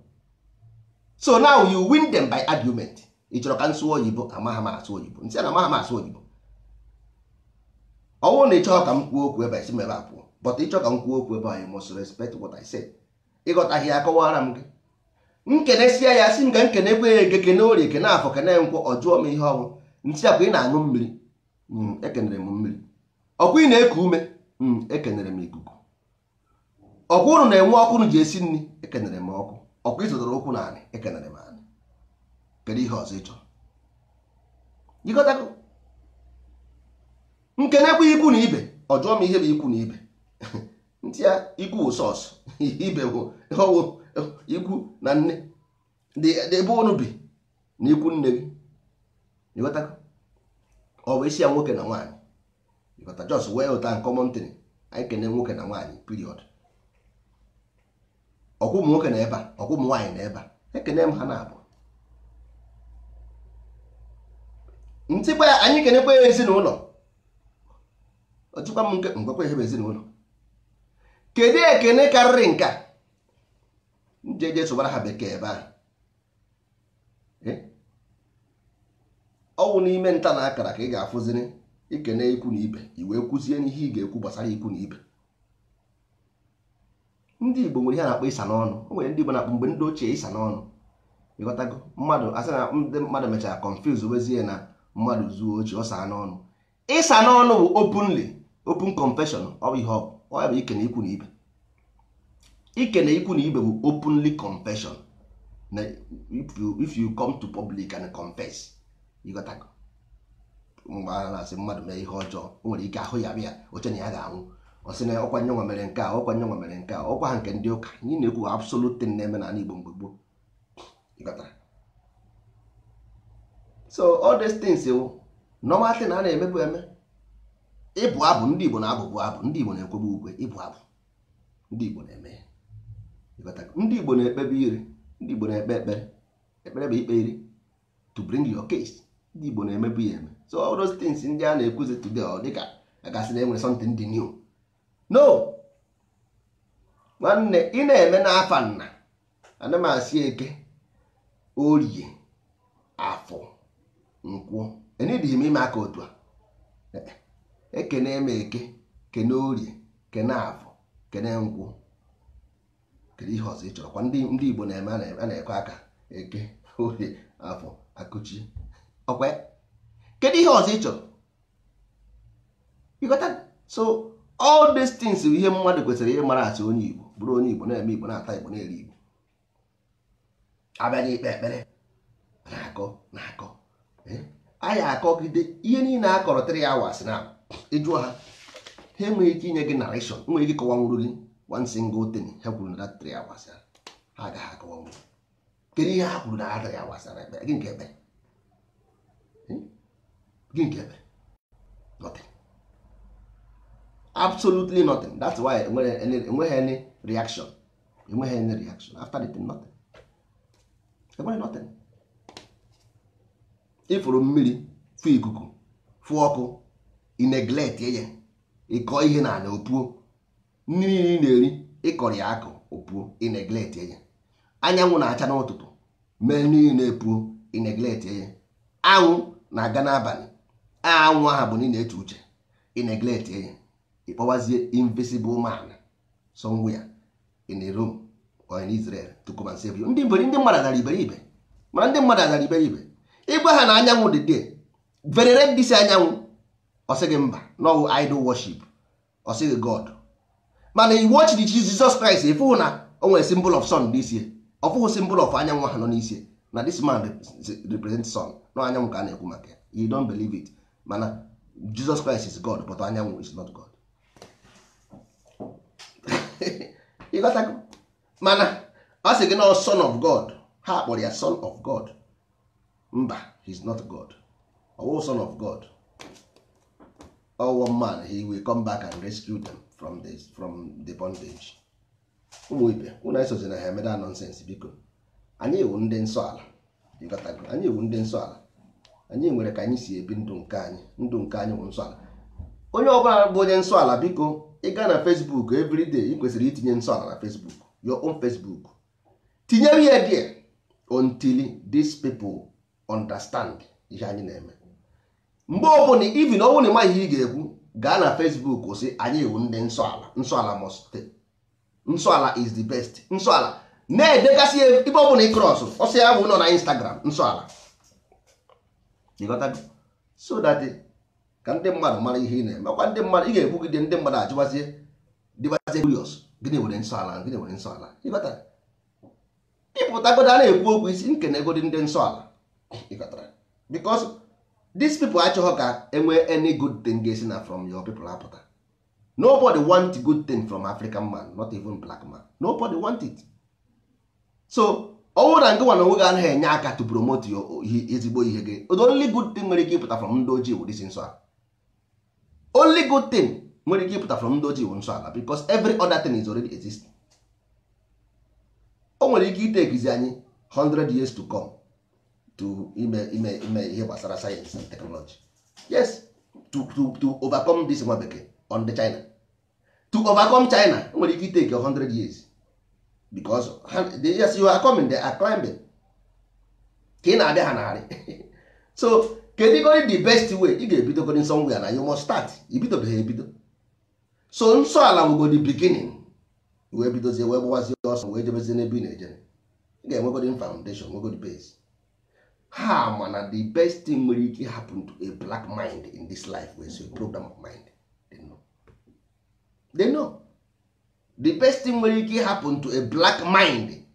[SPEAKER 1] So now you win them by argument. Ị chọrọ ka m sụọ oyibo? Amaghị m asụ oyibo. Nsị na amaghị m asụ oyibo. Ọ bụrụ na ị chọrọ ka m kwuo okwu ebe a, esi m ebe a pụọ. But ị chọrọ ka m kwuo okwu ebe a, you must respect what I say. Ịghọtaghị ya, akọwara m gị. Nkenesia ya, sị m ka nkenekwe ya eke, kene orie, kene afọ, kene nkwọ. Ọ jụọ m ihe ọbụ. Nsị akwa ị na-aṅụ mmiri. Ekenere m mmiri. Ọkwa ị na-eku ume? Ekenere m ikuku. Ọkwa ụnụ na-enwe ọkụ unu ji esi nri? Ekenere m ọkụ. Ọkwa ị zụtara ụkwụ naanị? Ekenere m anị. Kedu ihe ọzọ ị chọrọ? Ịghọtago? Nkenekwa ikwu na ibe. Ọ jụọ m ihe bụ ikwu na ibe. Ntị ya, ikwu bụ sọsụ, ibe bụ ọwụ ikwu na nne dị ebe ụnụ bi na ikwu nne gị. Ịghọtago? Ọ bụ isi ya nwoke na nwaanyị. Ịghọta? Just wee ụta common thing anyị kene nwoke na nwaanyị, period. Ọkwụ ụmụ nwoke na ebe a, ọkwụ ụmụ nwaanyị na ebe a, ekene m ha na abụọ. Ntịkwa ya, anyị kenekwa ya ezinụlọ. Ọchịkwa m nke ngwakwa ihe bụ ezinụlọ. Kedu ekene karịrị nke a? Njeje sụbara ha bekee ebe ahụ. Ọwụ n'ime nta na akara ka ị ga-afụziri ikene ikwu na ibe. I wee kwuzie n'ihe ị ga-ekwu gbasara ikwu na ibe. Ndị Igbo nwere ihe a na-akpọ ịsa n'ọnụ. O nwere ndị Igbo na-akpọ mgbe ndị ochie ịsa n'ọnụ. Ịghọtago? Mmadụ asị na ndị mmadụ mechara confuse wezie na mmadụ zuo ochi, ọ saa n'ọnụ. Ịsa n'ọnụ bụ openly, open confession. Ọ bụ ihe ọ bụ, ọ ya bụ ikene ikwu na ibe. Ikene ikwu na ibe bụ openly confession na if you come to public and confess. Ịghọtago? Mgbe a na-asị mmadụ mee ihe ọjọọ, o nwere ike ahụ ya bịa oche na ya ga-anwụ, ọ sị na ọkwa nyenwa mere nke a, ọkwa nyenwa mere nke a, ọkwa ha nke ndị ụka anyị na-ekwu, absolute thing na-eme n'ala Igbo mgbe gboo. Ịghọtara? So all these things wụ normal thing a na-emebu eme. Ịbụ abụ, ndị Igbo na-abụbu abụ, ndị Igbo na-ekwebe ukwe. Ịbụ abụ, ndị Igbo na-eme ya. Ịghọtago? Ndị Igbo na-ekpebe iri, ndị Igbo na-ekpe ekpere. Ekpere bụ ikpe iri, to bring your case. Ndị Igbo na-emebu ya eme. So all those things ndị a na-ekwuzi today, ọ dịka agasị na enwere something dị new. No, nwanne, ị na-eme n'afa nna. Ana m asị eke, orie, afọ, nkwọ. Enidịghị m ime aka otu a. Ekene m eke, kene orie, kene afọ, kene nkwọ. Kedu ihe ọzọ ị chọrọ? Kwa ndị Igbo na-eme a na-ekwe aka eke, orie, afọ, akụchi ọkwa. Kedu ihe ọzọ ị chọrọ? You got that? So all these things bụ ihe mmadụ kwesịrị ịmara asị onye Igbo, bụrụ onye Igbo, na-eme Igbo, na-ata Igbo, na-eri Igbo. Abịa n'ikpe ekpere na-akọ na-akọ, anyị akọgide ihe niile a kọrọ 3 hours na ịjụọ ha, ha enweghị ike inye gị narration, nwere ike ịkọwanwuru gị one single thing ha kwuru na that 3 hours. Ha agaghị akọwanwuru. Kedu ihe ha kwuru na ha 3 hours na ekpere gị? Nke ekpere gị, nke ekpere, nothing, absolutely nothing. That's why enweghị any reaction, enweghị any reaction after the thing, nothing, enweghị nothing. Ịfụrụ mmiri, fụ ikuku, fụ ọkụ, ị neglect ya, ịkọ ihe na ana opuo. Nri niile ị na-eri, ịkọrọ ya akụ opuo, ị neglect ya. Anyanwụ na-acha n'ụtụtụ mee niile na-epuo, ị neglect ya. Anwụ na-aga n'abalị, anwụ ahụ bụ na ị na-eche uche, ị neglect ya. Ịkpọwazie invisible man somewhere in a room or in Israel to come and save you. Ndị ndị mmadụ dara iberibe, mana ndị mmadụ dara iberibe. Ịgwa ha na anyanwụ dị there, venerate this anyanwụ, ọ sị gị mba, no idol worship, ọ sị gị God. Mana i watch the Jesus Christ, ịfụhụ na o nwere symbol of sun n'isi, ọ fụghụ symbol of anyanwụ ha nọ n'isi, na this man represent sun, no anyanwụ ka a na-ekwu maka ya. You don't believe it, mana Jesus Christ is God, but anyanwụ is not God. Ịghọtago? Mana ọ sị gị na son of God, ha kpọrọ ya son of God. Mba, he is not God. Ọwụ son of God, all one man, he will come back and rescue them from the bondage. Ụmụ ibe, ụnụ esozi na ha emeda nonsense, biko. Anyị ewu ndị nsọ ala. Ịghọtago? Anyị ewu ndị nsọ ala. Anyị nwere ka anyị si ebi ndụ nke anyị. Ndụ nke anyị bụ nsọ ala. Onye ọbụla bụ onye nsọ ala, biko, ị gaa na Facebook everyday, ị kwesịrị itinye nsọ ala na Facebook, your own Facebook, tinye ihe there until these people understand ihe anyị na-eme. Mgbe ọbụla, even ọ bụrụ na ịmaghị ihe ị ga-ekwu, gaa na Facebook sị anyị ewu ndị nsọ ala, nsọ ala must stay, nsọ ala is the best, nsọ ala na-edegasị ebe ọbụla ị cross ọsọ ya bụ nọ na Instagram, nsọ ala. Ịghọtago? So that ka ndị mmadụ mara ihe ị na-eme. Ọkwa ndị mmadụ ị ga-ekwugide, ndị mmadụ ajụbazie, dịbazie curious, gịnị nwere nsọ ala, gịnị nwere nsọ ala? Ịghọtara? Ịpụtagodo a na-ekwu okwu isi nkenegodi ndị nsọ ala. Ịghọtara? Because these people achọghị ka enwee any good thing ga-esi na from your people apụta. Nobody want good thing from African man, not even black man. Nobody want it. So ọnwụ na ngịnwa na onwe gị anaghị enye aka to promote your ezigbo ihe gị. The only good thing nwere ike ịpụta from ndị ojii wụ this nsọ ala. Only good thing nwere ike ịpụta from ndị ojii wụ nsọ ala, because every other thing is already existing. O nwere ike itekizi anyị 100 years to come to ime ihe gbasara science and technology, yes, to overcome this nwa bekee on the China, to overcome China. O nwere ike iteke 100 years because yes, you are coming, they are climbing ka ị na-abịa ha narị. So kedu gori the best way ị ga-ebidogori somewhere na you must start. Ibidobeghị ebido. So nsọ ala wugodi beginning, wee bidozie, wee gbawazie ọsọ, wee jebezie n'ebe ị na-eje. Ị ga-enwegodi foundation, nwegodi base. Ha mana the best thing nwere ike happen to a black mind in this life was a program of mind. They know. They know. The best thing nwere ike happen to a black mind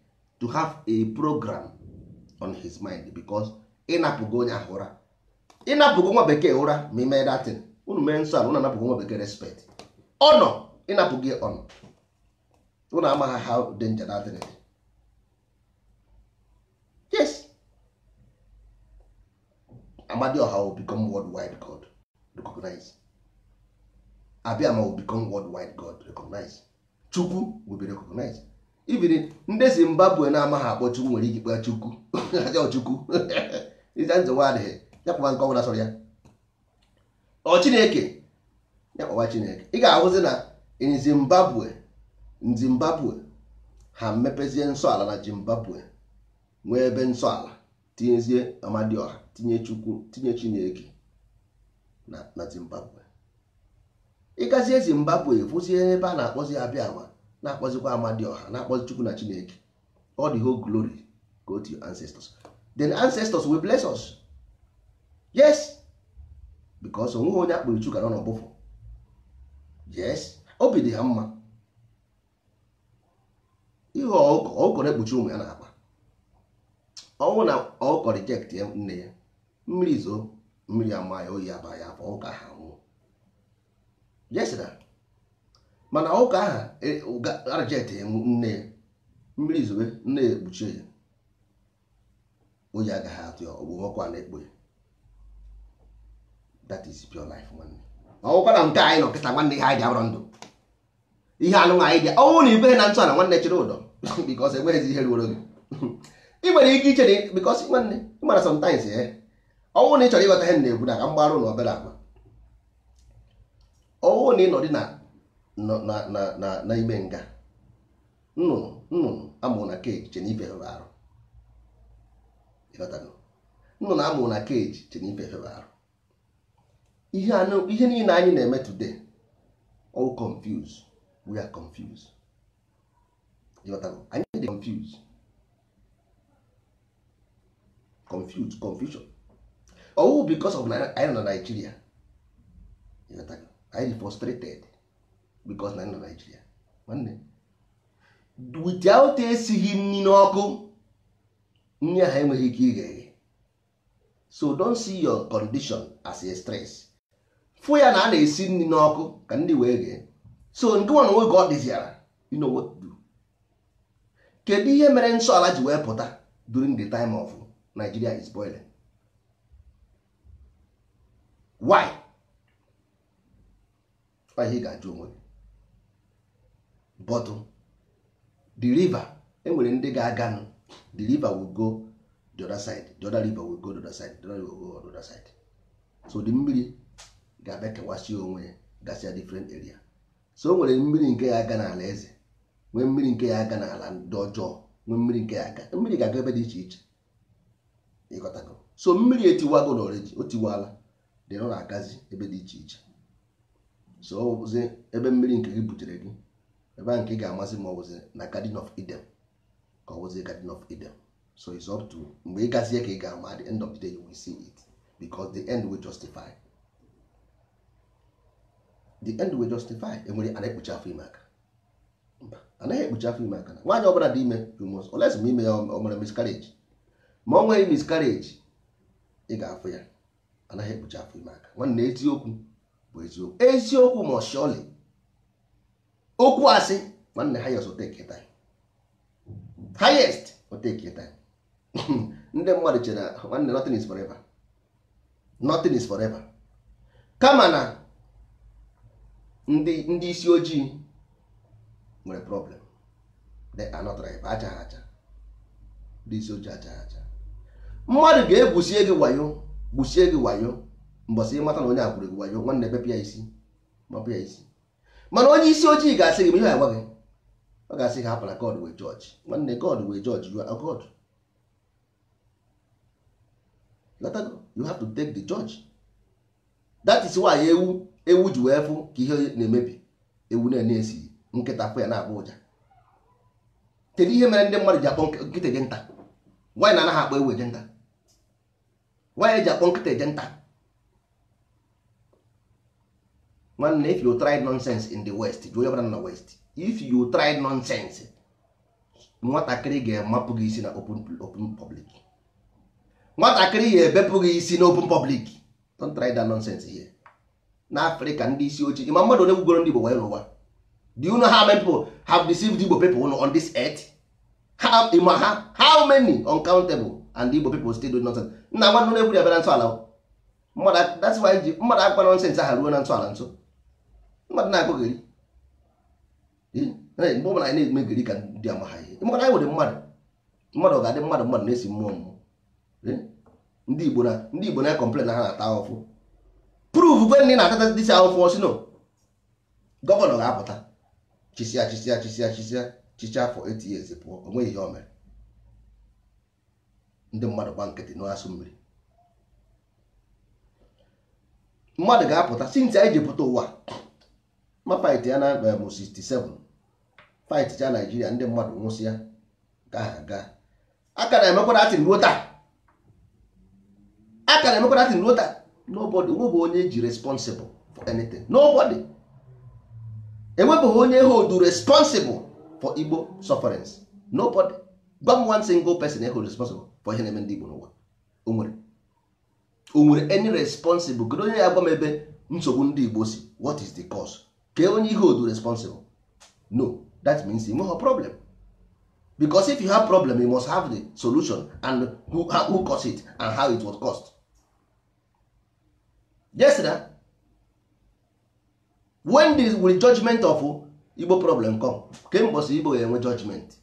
[SPEAKER 1] to have a program on his mind, because ịnapụgo onye ahụ ụra, ịnapụgo nwa bekee ụra. Ma ime datin unu mee nsọ ala, unu anapụgo nwa bekee respect, ọnọ ịnapụgo ọnọ. Unu amaghị how danger that thing is. Yes, Amadioha will become worldwide god recognize. Abiama will become worldwide god recognize. Chukwu will be recognized. Even ndị Zimbabwe na-amaghị akpọ Chukwu nwere ike ikpe Chukwu ajọ Chukwu ịza nzọwa adịghị ya kpọwa nke ọbụla sọrọ ya, ọ Chineke ya kpọwa Chineke. Ị ga-ahụzi na in Zimbabwe, in Zimbabwe Ha mepezie nsọ ala na Zimbabwe, nwee ebe nsọ ala, tinyezie Amadioha, tinye Chukwu, tinye Chineke na Zimbabwe. Ịgazie Zimbabwe, fụzie ebe a na-akpọzi Abịama, na-akpọzikwa Amadioha, na-akpọzi Chukwu na Chineke. All the whole glory go to your ancestors. Then ancestors will bless us. Yes, because onweghị onye akpụrụ Chukwu ka nọ n'ọbụfụ. Yes, obi dị ha mma. Ihe ọkụkọ, ọkụkọ na-ekpuchi ụmụ ya n'akpa. Ọnwụ na ọkụkọ reject ya nne ya, mmiri zoo, mmiri ama ya, oyi aba ya afọ, ọkụkọ ahụ anwụọ. Yes na mana ọkụkọ ahụ reject ya nne ya, mmiri zobe, nne ya ekpuchie ya, oyi agaghị atụ ya, okpomọkụ a na-ekpo ya. That is pure life, nwanne. Ọwụkwa na nke anyị nọ kịta, nwanne, ihe anyị dị abụrụ ndụ, ihe anụ anyị dị. Ọnwụ na ikweghị na nsọ na, nwanne, chịrị ụdọ, because enweghịzi ihe ruoro gị. Ị nwere ike iche, because nwanne, ị mara sometimes ọnwụ na ị chọrọ ịghọta ihe m na-ekwu na ka m gbarụ na obere agba. Ọnwụ na ị nọdị na ime nga, nnụnụ, nnụnụ amụrụ na cage che na ife febe arụ. Ịghọtago? Nnụnụ amụrụ na cage che na ife febe arụ. Ihe anụ, ihe niile anyị na-eme today, all confused. We are confused. Ịghọtago? Anyị dị confused, confused, confusion. Ọwụ because of na anyị nọ na Nigeria. Ịghọtago? Anyị dị frustrated because na anyị nọ na Nigeria. Nwanne, without esighị nri n'ọkụ, nri ahụ enweghị ike ighe eghe. So don't see your condition as a stress. Fụ ya na a na-esi nri n'ọkụ ka ndị wee ghee. So nke nwa na onwe ka ọ dịziara, you know what to do. Kedu ihe mere nsọ ala ji wee pụta during the time of Nigeria is boiling? Why? Why? Ihe ị ga-ajụ onwe gị. But the river, enwere ndị ga-aganụ, the river will go the other side, the other river will go the other side, the other river will go the other side. So the mmiri ga-abịa kewasị onwe ya, gasịa different area. So o nwere mmiri nke ya aga n'ala eze, nwee mmiri nke ya aga n'ala ndị ọjọọ, nwee mmiri nke ya aga, mmiri ga-aga ebe dị iche iche. Ịghọtago? So mmiri etiwago na oreji, o tiwala, dị nọ na-agazi ebe dị iche iche. So ọ bụzi ebe mmiri nke gị butere gị, ebe ahụ nke ị ga-amasị, ma ọ bụzi na Garden of Eden ka ọ bụzi Garden of Eden. So it's up to mgbe ị gazie ka ị ga-ama. At the end of the day, you will see it, because the end will justify, the end will justify. Enwere a na-ekpuchi afọ ime aka? Mba, anaghị ekpuchi afọ ime aka. Na nwaanyị ọbụla dị ime, you must, unless ma ime ya ọ mere miscarriage, ma ọ nweghị miscarriage, ị ga-afụ ya. Anaghị ekpuchi afọ ime aka, nwanne. Eziokwu bụ eziokwu, eziokwu ma surely okwu asị, nwanne, highest will take time, highest will take time. Ndị mmadụ chere, nwanne, nothing is forever, nothing is forever. Kama na ndị isi ojii nwere problem. They are not right. Achaghị acha, ndị isi ojii achaghị acha. Mmadụ ga-egwusie gị wayo, gbusie gị wayo. Mbọsị ịmata na onye a gwuru gị wayo, nwanne, bepụ ya isi, mapụ ya isi. Mana onye isi ojii ga-asị gị ma ihe agwa gị, ọ ga-asị gị hapụ na God will judge. Nwanne, God will judge you are God. Ghọtago? You have to take the judge. That is why ewu, ewu ji wee fụ ka ihe na-emebi, ewu na-ene esi, nkịta fụ ya na-agba ụja. Kedu ihe mere ndị mmadụ ji akpọ nkịta eje nta? Why na anaghị akpọ ewu eje nta? Why eji akpọ nkịta eje nta? Nwanne, if you try nonsense in the West, jụọ onye ọbụla nọ na West, if you try nonsense, nwatakịrị ga-emapụ gị isi na open public. Nwatakịrị ga-ebepụ gị isi na open public. Don't try that nonsense here. Na Afrịka, ndị isi ojii, ịma mmadụ onye gwugoro ndị Igbo wee n'ụwa? Do you know how many people have deceived Igbo people on this earth? How, ịma ha how many? Uncountable. And Igbo people still do nonsense. Nna, nwanne, onye gwuru ya bịara nsọ ala mmadụ. That's why ji mmadụ akwa nonsense aha ruo na nsọ ala nso. Mmadụ na-akụgheri mgbe ọbụla anyị na-emegeri ka ndị ama ha ihe. Maka na anyị nwere mmadụ, mmadụ ọ ga-adị mmadụ, mmadụ na-esi mmụọ mmụọ. Ndị Igbo na ndị Igbo na-ecomplain na ha na-ata ahụfụ. Prove gwe ndị na-atata dịsi ahụfụ. Ọsị no, governor ga-apụta, chịsịa, chịsịa, chịsịa, chịsịa, Chicha for 8 years pụọ, o nweghị ihe o mere. Ndị mmadụ gba nkịtị n'asụ mmiri. Mmadụ ga-apụta since anyị ji pụta ụwa ma fight ya na 67 fight cha Naijiria, ndị mmadụ nwụsịa ka ha gaa. Aka na-emekwa datin ruo taa, aka na-emekwa datin ruo taa. Nobody, enweghị onye ji responsible for anything. Nobody, enwebeghị onye hold responsible for Igbo sufferings. Nobody. Gwa m one single person hold responsible for ihe na-eme ndị Igbo n'ụwa. O nwere, o nwere any responsible? Kedu onye ya gwa m ebe nsogbu ndị Igbo si? What is the cause? Ke onye ihe hold responsible? No, that means you have problem, because if you have problem, you must have the solution and who caused it and how it was caused. Yes na when this will judgment of Igbo problem come? Kemgbe Igbo ga-enwe judgment?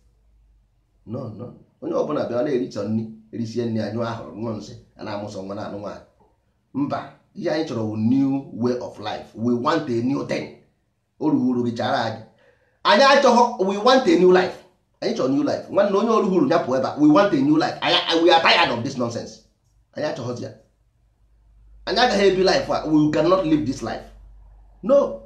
[SPEAKER 1] No, no, onye ọbụla bịa na-ericha nri, erisie nri, anyụ ahụrụ nwa nsị a na-amụsọ nwa na-anụ nwaanyị. Mba, ihe anyị chọrọ bụ new way of life. We want a new thing. O ruhuru gị chara anyị, anyị achọghọ. We want a new life. Anyị chọrọ new life. Nwanne, onye oruhuru ya pụọ ebe a. We want a new life. Anyị, we are tired of this nonsense. Anyị achọghọzi ya. Anyị agaghị ebi life a. We cannot live this life. No,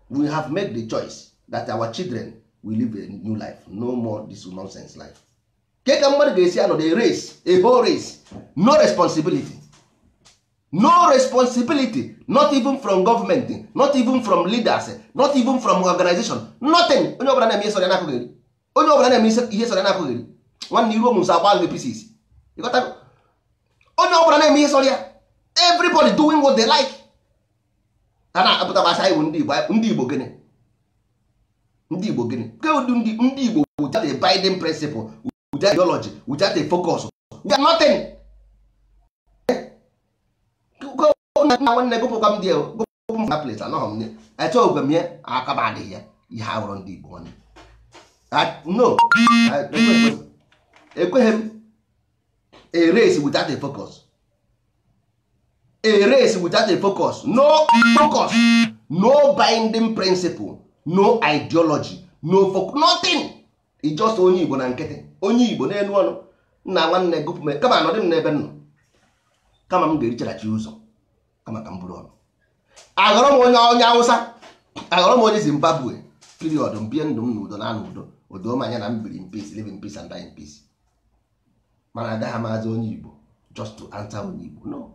[SPEAKER 1] we have made the choice that our children will live a new life. No more this nonsense life. Ke ka mmadụ ga-esi anọ a race, a whole race, no responsibility, no responsibility, not even from government, not even from leaders, not even from organization, nothing. Onye ọbụla na-eme ihe sọrọ ya na-akụgheri, onye ọbụla na-eme ihe sọrọ ya na-akụgheri. Nwanne, iruo m nso, agba gị pieces. Ịghọtago? Onye ọbụla na-eme ihe sọrọ ya, everybody doing what they like. A na-apụta gbasa iwu ndị Igbo. Ndị Igbo gịnị? Ndị Igbo gịnị? Ke ụdị ndị Igbo without a binding principle, without ideology, without a focus? We are nothing. Na nwanne, gụpụkwa m dị, gụpụ m na place. Anọghị m achọghị m ya, aka m adịghị ya. Ihe awụrụ ndị Igbo, nwanne, no, ekweghị m. A race without a focus, a race without a focus, no focus, no binding principle, no ideology, no focus, nothing. It's just onye Igbo na nkịtị, onye Igbo n'elu ọnụ. Nna, nwanne, gụpụ m kama anọdị m n'ebe m nọ, kama m ga-ericharachi ụzọ, kama ka m bụrụ ọnụ. Aghọrọ m onye Awụsa, aghọrọ m onye Zimbabwe, period. M bie ndụ m n'udo na n'udo odo m anya na m biri in peace, live in peace and die in peace. Mana agaghị m aza onye Igbo just to answer onye Igbo. No,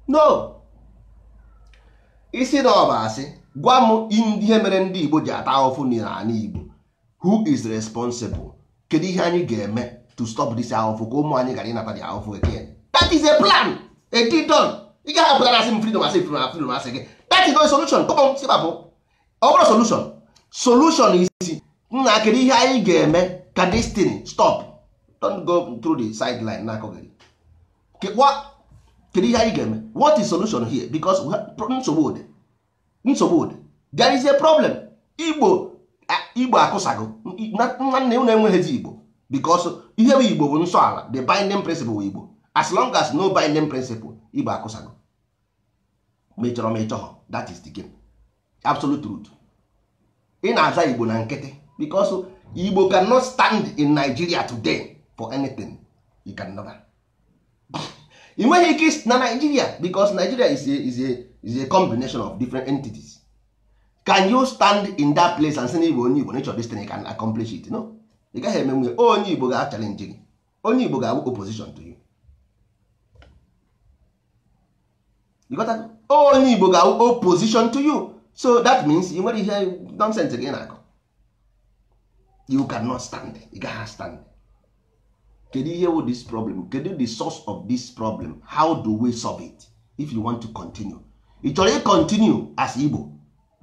[SPEAKER 1] no. Isi na ọ bụ asị, gwa m ihe mere ndị Igbo ji ata ahụhụ n'ala Igbo. Who is responsible? Kedu ihe anyị ga-eme to stop this ahụhụ, ka ụmụ anyị gara ịnata dị ahụhụ again? That is a plan, a deed done. Ị gaghị apụtara asị m freedom, asị freedom, freedom, asị gị that is no solution. Come on, sibapụ. Ọ bụrụ solution, solution isi nna, kedu ihe anyị ga-eme ka this thing stop? Don't go through the sideline na-akọghịrị. Kedu ihe anyị ga-eme? What is solution here? Because nsogbu dị, nsogbu dị. There is a problem. Igbo, Igbo akụsago. Nwanne, unu enweghịzi Igbo, because ihe bụ Igbo bụ nsọ ala, the binding principle bụ Igbo. As long as no binding principle, Igbo akụsago. Ma ị chọrọ ma ị chọghọ, that is the game. Absolute truth. Ị na-aza Igbo na nkịtị because Igbo cannot stand in Nigeria today for anything. You can never, ị nweghị ike na Nigeria, because Nigeria is a combination of different entities. Can you stand in that place and say na Igbo, onye Igbo nature, this thing, you can accomplish it? No, ị gaghị eme nwunye. Onye Igbo ga-challenge gị, onye Igbo ga-abụ opposition to you. You got that? Onye Igbo ga-abụ opposition to you. So that means ị nwere ihe nonsense gị na-akọ. You cannot stand. Ị gaghị stand. Kedu ihe wụ this problem? Kedu the source of this problem? How do we solve it? If you want to continue, ị chọrọ ị continue as Igbo,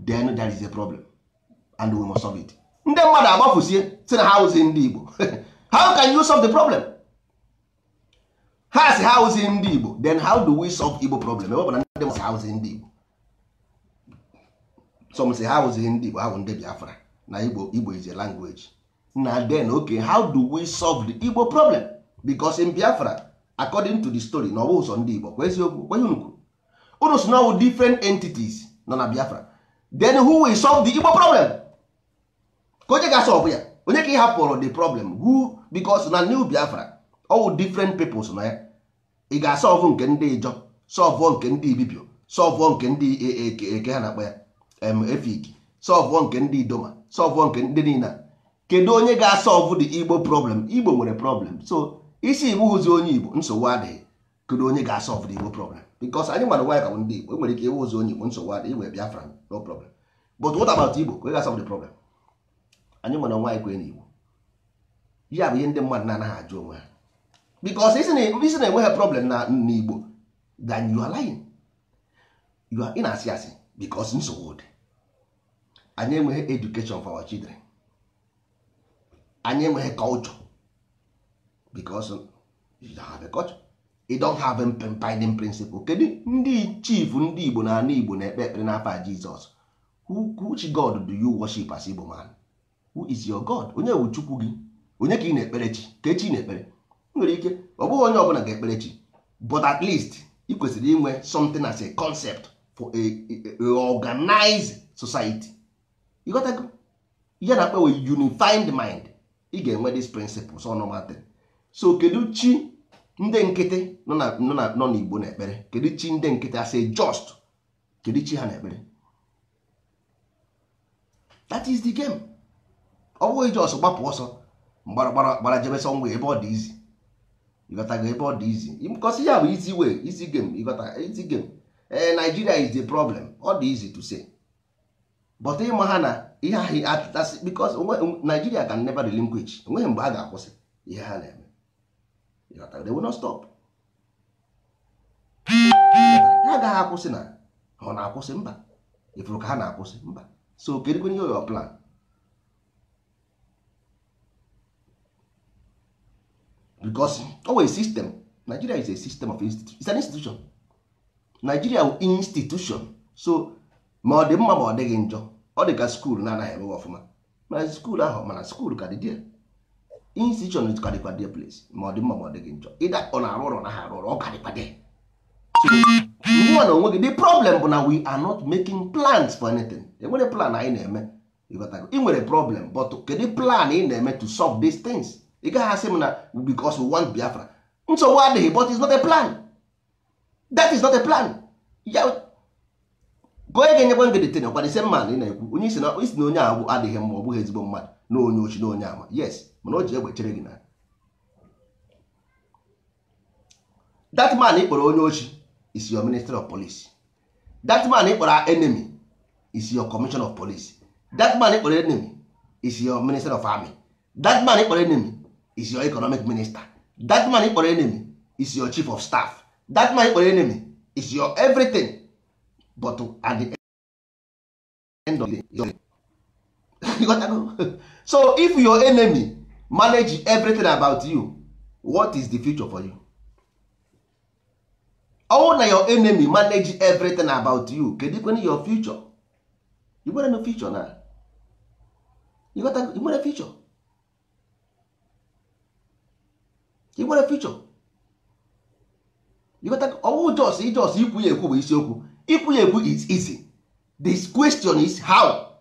[SPEAKER 1] then there is a problem and we must solve it. Ndị mmadụ agbafusie si na ha wụzi ndị Igbo. How can you solve the problem? Ha si ha wụzi ndị Igbo, then how do we solve Igbo problem? Ebe ọ bụ na ndị si ha wụzi ndị Igbo, some si ha wụzi ndị Igbo, ha bụ ndị Biafra na Igbo, Igbo is a language na. Then okay, how do we solve the Igbo problem? Because in Biafra, according to the story, na ọ bụ ụzọ ndị Igbo kwa eziokwu kwa ihe unu kwuru, unu si na ọ bụ different entities nọ na Biafra. Then who will solve the Igbo problem? Ka onye ga-asolve ya, onye ka ị hapụrụ the problem? Who? Because na New Biafra, all different peoples na ya. Ị ga-asolve nke ndị Ijọ, solve nke ndị Ibibio, solve nke ndị eke ha na-akpọ ya Efik, solve nke ndị Idoma, solve nke ndị niile. Kedu onye ga-asolve the Igbo problem? Igbo nwere problem. So isi Igbo hụzi onye Igbo, nsogbu adịghị. Kedu onye ga-asolve the Igbo problem? Because anyị nwere nwaanyị ka bụ ndị Igbo enwere ike ịwụzi onye Igbo, nsogbu adịghị, iwe Biafra, no problem. But what about Igbo? Ka onye ga-asolve the problem? Anyị nwere nwaanyị kwenye n'Igbo. Ya bụ ihe ndị mmadụ na-anaghị ajụ onwe ha, because isi na enweghị problem na n'Igbo, then you are lying. You are ị na-asị asị, because nsogbu dị. Anyị enweghị education for our children, anyị enweghị culture, because you don't have a culture, you don't have a binding principle. Kedu ndị chief ndị Igbo na ala Igbo na-ekpe ekpere n'afa Jizọs? Which God do you worship as Igbo man? Who is your God? Onye wu Chukwu gị? Onye ka ị na-ekpere? Chi ka echi na-ekpere nwere ike ọ bụghị onye ọbụla ga-ekpere chi, but at least ị kwesịrị inwe something as a concept for a organized society. You got to ihe na-akpọ unified mind. Ị ga-enwe this principles or normal thing. So kedu chi ndị nkịtị nọ n'Igbo na-ekpere? Kedu chi ndị nkịtị as a just? Kedu chi ha na-ekpere? That is the game. Ọ bụghị just gbapụ ọsọ gbara gbara gbara jebe somewhere ebe ọ dị easy. Ịghọtago? Ebe ọ dị easy, because ya bụ easy way, easy game. Ịghọta? Easy game. Ee, Nigeria is the problem, ọ dị easy to say, but ịma ha na ihe ahụ atụtasị, because Nigeria can never relinquish. Enweghị mgbe ha ga-akwụsị ihe ha na-eme. Ịghọtara? They will not stop. Ha agaghị akwụsị. Na ọ na-akwụsị? Mba. Ifuru ka ha na-akwụsị? Mba. So kedu ihe your plan? Because always system. Nigeria is a system of institution. It's an institution. Nigeria bụ institution. So ma ọ dị mma ma ọ dịghị njọ, ọ dị ka school na-anaghị emewe ọfụma, mana school ahụ, mana school ka dị there. Institution ka dịkwa there place. Ma ọ dị mma ma ọ dịghị njọ, ịda ọ na-arụ ọrụ, ọ naghị arụ ọrụ, ọ ka dịkwa there. So nwa na onwe gị, the problem bụ na we are not making plans for anything. Enwere plan anyị na-eme? Ịghọtago? Ị nwere problem, but kedu plan ị na-eme to solve these things? Ị gaghị asị m na because we want Biafra. Nsogbu adịghị, but it's not a plan. That is not a plan. Ya ka onye ga-enyekwa ngị detin ọkwa the same man ị na-ekwu, onye isi na onye ahụ adịghị mma, ọ bụghị ezigbo mmadụ, na onye ochi, na onye ama. Yes, mana o ji egbe chere gị na that man ị kpọrọ onye ochi is your minister of police. That man ị kpọrọ enemy is your commissioner of police. That man ị kpọrọ enemy is your minister of army. That man ị kpọrọ enemy is your economic minister. That man ị kpọrọ enemy is your chief of staff. That man ị kpọrọ enemy is your everything. But at the end of the day, you got to go. So if your enemy manage everything about you, what is the future for you? Ọwụ na your enemy manage everything about you, kedu kwenu your future? You nwere no future na. You got to, you nwere future, you nwere future. You got to, ọwụ just ikwu ya ekwu bụ isiokwu. Ikwu ya ekwu is easy. This question is how.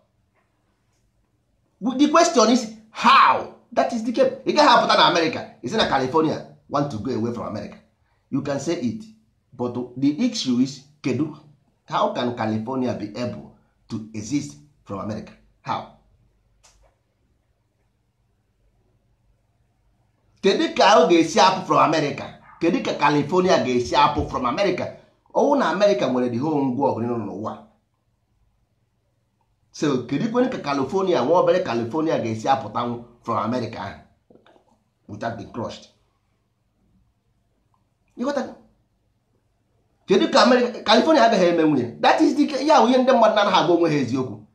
[SPEAKER 1] The question is how. That is the game. Ị gaghị apụta na America isi na California want to go away from America. You can say it, but the issue is, kedu how can California be able to exist from America? How? Kedu ka ọ ga-esi apụ from America? Kedu ka California ga-esi apụ from America? Ọwụ na America nwere the whole ngwa ọgụ nọ n'ụwa. So kedu kwenu ka California, nwa obere California, ga-esi apụtanwu from America ahụ without being crushed? Ịghọtago? Kedu ka America, California agaghị eme nwunye? That is the ya bụ ihe ndị mmadụ na-anaghị agwa onwe ha eziokwu.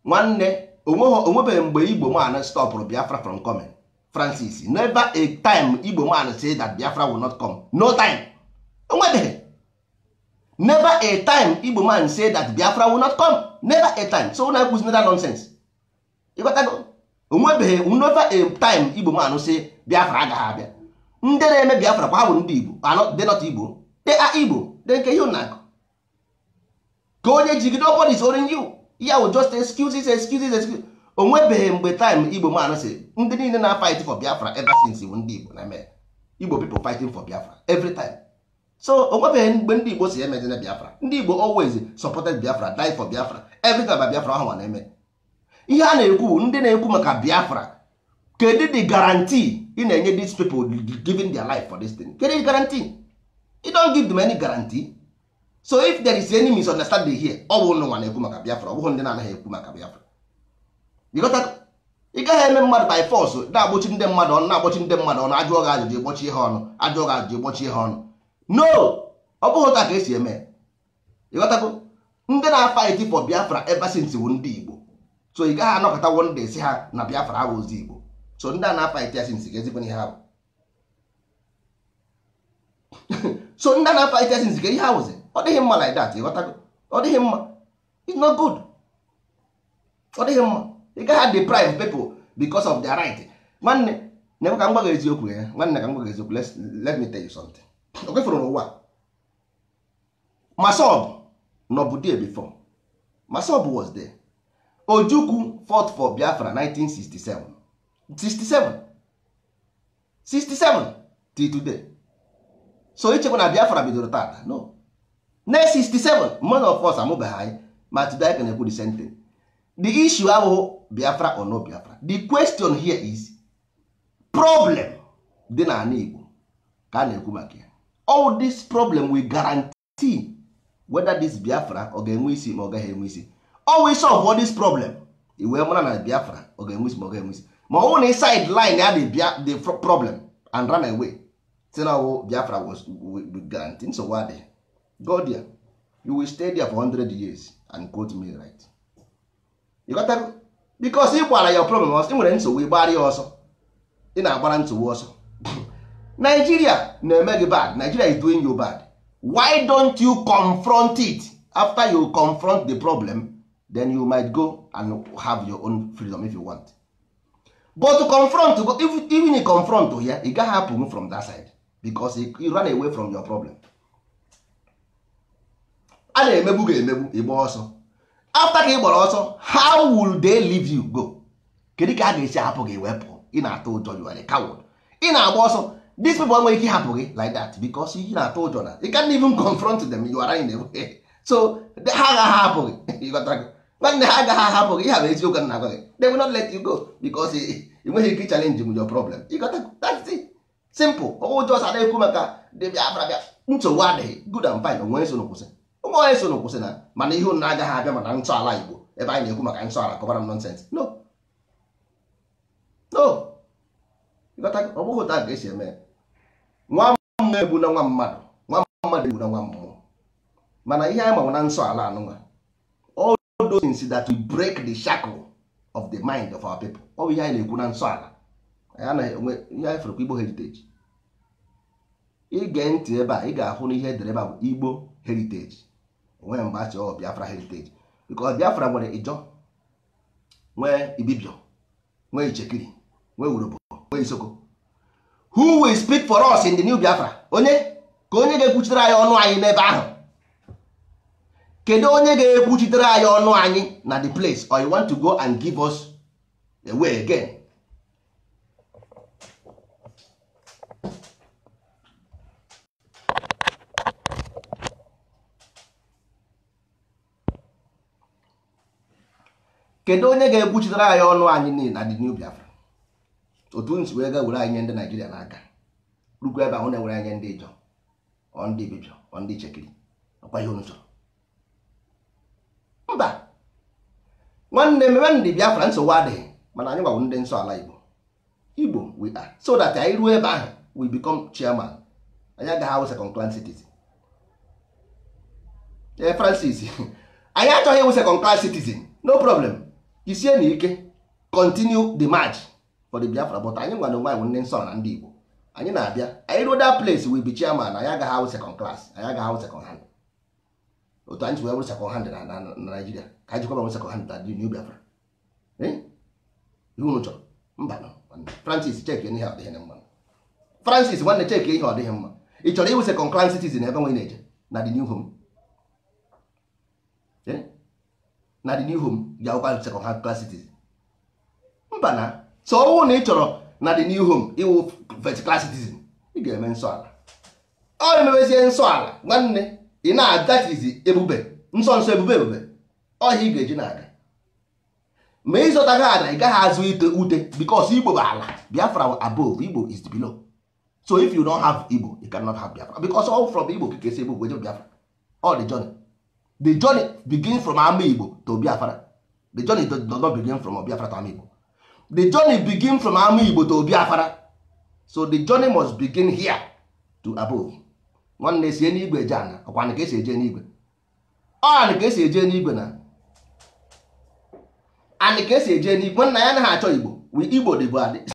[SPEAKER 1] Nwanne, onwebeghị mgbe Igbo man stopụrụ Biafra from coming. Francis, never a time Igbo man say that Biafra will not come. No time. Onwebeghị. Never a time Igbo man say that Biafra will not come. Never a time. So na ekwuzi that nonsense. Ịghọtago? Onwebeghị never a time Igbo man say Biafra agaghị abịa. Ndị na-eme Biafra kwa ha bụ ndị Igbo. Are not, they not Igbo? They are Igbo. They nke ihe na-akọ ka onye ji gị. Nobody is owning you. Ya wụ just excuses, excuses, excuses. O nwebeghị mgbe time Igbo man si ndị niile na fight for Biafra ever since bụ ndị Igbo na-eme. Igbo people fighting for Biafra every time. So o nwebeghị mgbe ndị Igbo si emezina Biafra. Ndị Igbo always supported Biafra, die for Biafra. Every time Biafra ahụ na-eme. Ihe a na-ekwu, ndị na-ekwu maka Biafra, kedu the guarantee ị na-enye these people giving their life for this thing? Kedu the guarantee? You don't give them any guarantee. So if there is any misunderstanding here, ọ bụ ụnụ nwa na-ekwu maka Biafra, ọ bụghị ndị na-anaghị ekwu maka Biafra. Ị gaghị eme mmadụ by force na-agbochi ndị mmadụ ọnụ, na-agbochi ndị mmadụ ọnụ, ajụọ gị ajụjụ ịgbochi ihe ọnụ, ajụọ gị ajụjụ ịgbochi ihe ọnụ. No, ọ bụghị otu a ka esi eme. Ịghọtago? Ndị na-fight for Biafra ever since bụ ndị Igbo. So ị gaghị anọkọta one day si ha na Biafra abụ ozi Igbo. So ndị a na-fight ya since ga-ezigbo ihe ha bụ. So ndị a na-fight ya since ga ihe ha wụzi. Ọ dịghị mma like that. Ịghọtago? Ọ dịghị mma. It's not good. Ọ dịghị mma. Ị gaghị deprive people because of their right. Nwanne, na ka m gwa gị eziokwu ya. Nwanne, ka m gwa gị eziokwu. Let me tell you something. O kwefuru n'ụwa. MASSOB nọbụ there before. MASSOB was there. Ojukwu fought for Biafra 1967. 67. 67 till today. So ichekwa na Biafra bidoro tata. No. Na 67, most of us amụbeghị anyị, ma today I can ekwu the same thing. The issue abụghị Biafra or no Biafra. The question here is problem dị n'ala Igbo ka a na-ekwu maka ya. All this problem will guarantee whether this Biafra ọ ga-enwe isi ma ọ gaghị enwe isi. Always solve all this problem, i wee mara na Biafra ọ ga-enwe isi ma ọ gaghị enwe isi. Ma ọ bụrụ na sideline ya the problem and run away, si na ọwụ Biafra was with guarantee, nsogbu adịghị. Go there, you will stay there for 100 years and quote me right. You got that? Because ị gbara your problem ọsọ, ị nwere nsogbu, ị gbara ya ọsọ, ị na-agbara nsogbu ọsọ. Nigeria na-eme gị bad. Nigeria is doing you bad. Why don't you confront it? After you confront the problem, then you might go and have your own freedom if you want. But to confront, if, even you confront here, it gaghị happen from that side because you run away from your problem. A na-emegbu gị emegbu, ịgba ọsọ. After ka ị gbara ọsọ, how will they leave you go? Kedu ka a ga-esi ahapụ gị wee pụọ? Ị na-atụ ụjọ, you are a coward. Ị na-agba ọsọ. These people enweghị ike ịhapụ gị like that because ị na-atụ ụjọ na you can't even confront them, you are running away. So ha agaghị ahapụ gị. Ịghọtara gị? Nwanne, ha agaghị ahapụ gị. Ihe bụ eziokwu na agwa gị. They will not let you go because ị nweghị ike challenge your problem. Ịghọta? That's it. Simple. Ụjọ ọsọ na-ekwu maka dị Biafra bịa. Nsogbu adịghị. Good and fine. Onwe so kwụsị. Onwe onye so kwụsị na mana ihe unu agaghị abịa mana nsọ ala Igbo ebe anyị na-ekwu maka nsọ ala kọbara m nonsense. No. No. Ịghọta? Ọ bụghị otu a ka esi eme. Nwa mmụọ egbu na nwa mmadụ. Nwa mmadụ egbu na nwa mmụọ. Mana ihe anyị ma na nsọ ala anụnwa, all those things that will break the shackle of the mind of our people. Ọ bụ ihe anyị na-ekwu na nsọ ala. Anyị anaghị enwe ihe anyị fụrụ Igbo heritage. Ige ntị ebe a, ị ga-ahụ na ihe edere ebe a bụ Igbo heritage. Onweghị mgbe a sị ọ Biafra heritage. Because Biafra nwere Ijọ, nwee Ibibio, nwee Ichekiri, nwee Urhobo, nwee Isoko. Who will speak for us in the new Biafra? Onye ka onye ga-ekwuchitere anyị ọnụ anyị n'ebe ahụ? Kedu onye ga-ekwuchitere anyị ọnụ anyị na the place, or you want to go and give us away again? Kedu onye ga-ekwuchitere anyị ọnụ anyị niile na the new Biafra? Otu nsi wee ga were anyị nye ndị Naijiria n'aka, rukwa ebe ahụ na-ewere anyị ndị Ijọ, ọ ndị Ibibio, ọ ndị Ichekiri, ọkwa ihe unu chọrọ? Mba, nwanne, mebe ndị Biafra, nsogbu adịghị, mana anyị gwawo ndị nsọ ala Igbo. Igbo we are, so that anyị ruo ebe ahụ, we become chairman. Anyị agaghị awụ second class citizen. Ee, Francis, anyị achọghị ịwụ second class citizen. No problem, isie na ike continue the march for the Biafra, but anyị nwa na onwe anyị ndị nsọ na ndị Igbo. Anyị na-abịa, anyị ruo that place, we be chairman. Anyị agaghị awụ second class, anyị agaghị awụ second hand. Otu anyị si wee bụrụ second hand na Nigeria, ka anyị jikwa bụrụ second hand na New Biafra. Ihe unu chọrọ? Mba no. Francis, check ihe ọ dịghị mma. Francis nwanne, check ihe ọ dịghị mma. Ị chọrọ ịwụ second class citizen ebe nwe na-eje na the new home? Na the new home ga-awụkwa second hand class citizen? Mba. Na so ọwụ na ị chọrọ na the new home ịwụ first class citizen, ị ga-eme nsọ ala. Ọ emebezie nsọ ala, nwanne, ị na-adatizi ebube nsọ nsọ, ebube ebube ọhịa ị ga-eji na-aga. Ma ịzọtaghị ala, ị gaghị azụ ite ute, because Igbo bụ ala. Biafra above, Igbo is below. So if you don't have Igbo, you cannot have Biafra, because all from Igbo ka esi Igbo weje Biafra. All the journey, the journey begin from ama Igbo to Biafra. The journey does not begin from Biafra to ama Igbo. The journey begin from ama Igbo to Biafra. So the journey must begin here to above. Nwanne, sie n'igwe eje ana. Ọkwa ka esi eje n'igwe? Ọ anị ka esi eje n'igwe, na anị ka esi eje n'igwe. Nna ya anaghị achọ Igbo. Igbo dị bụ adị.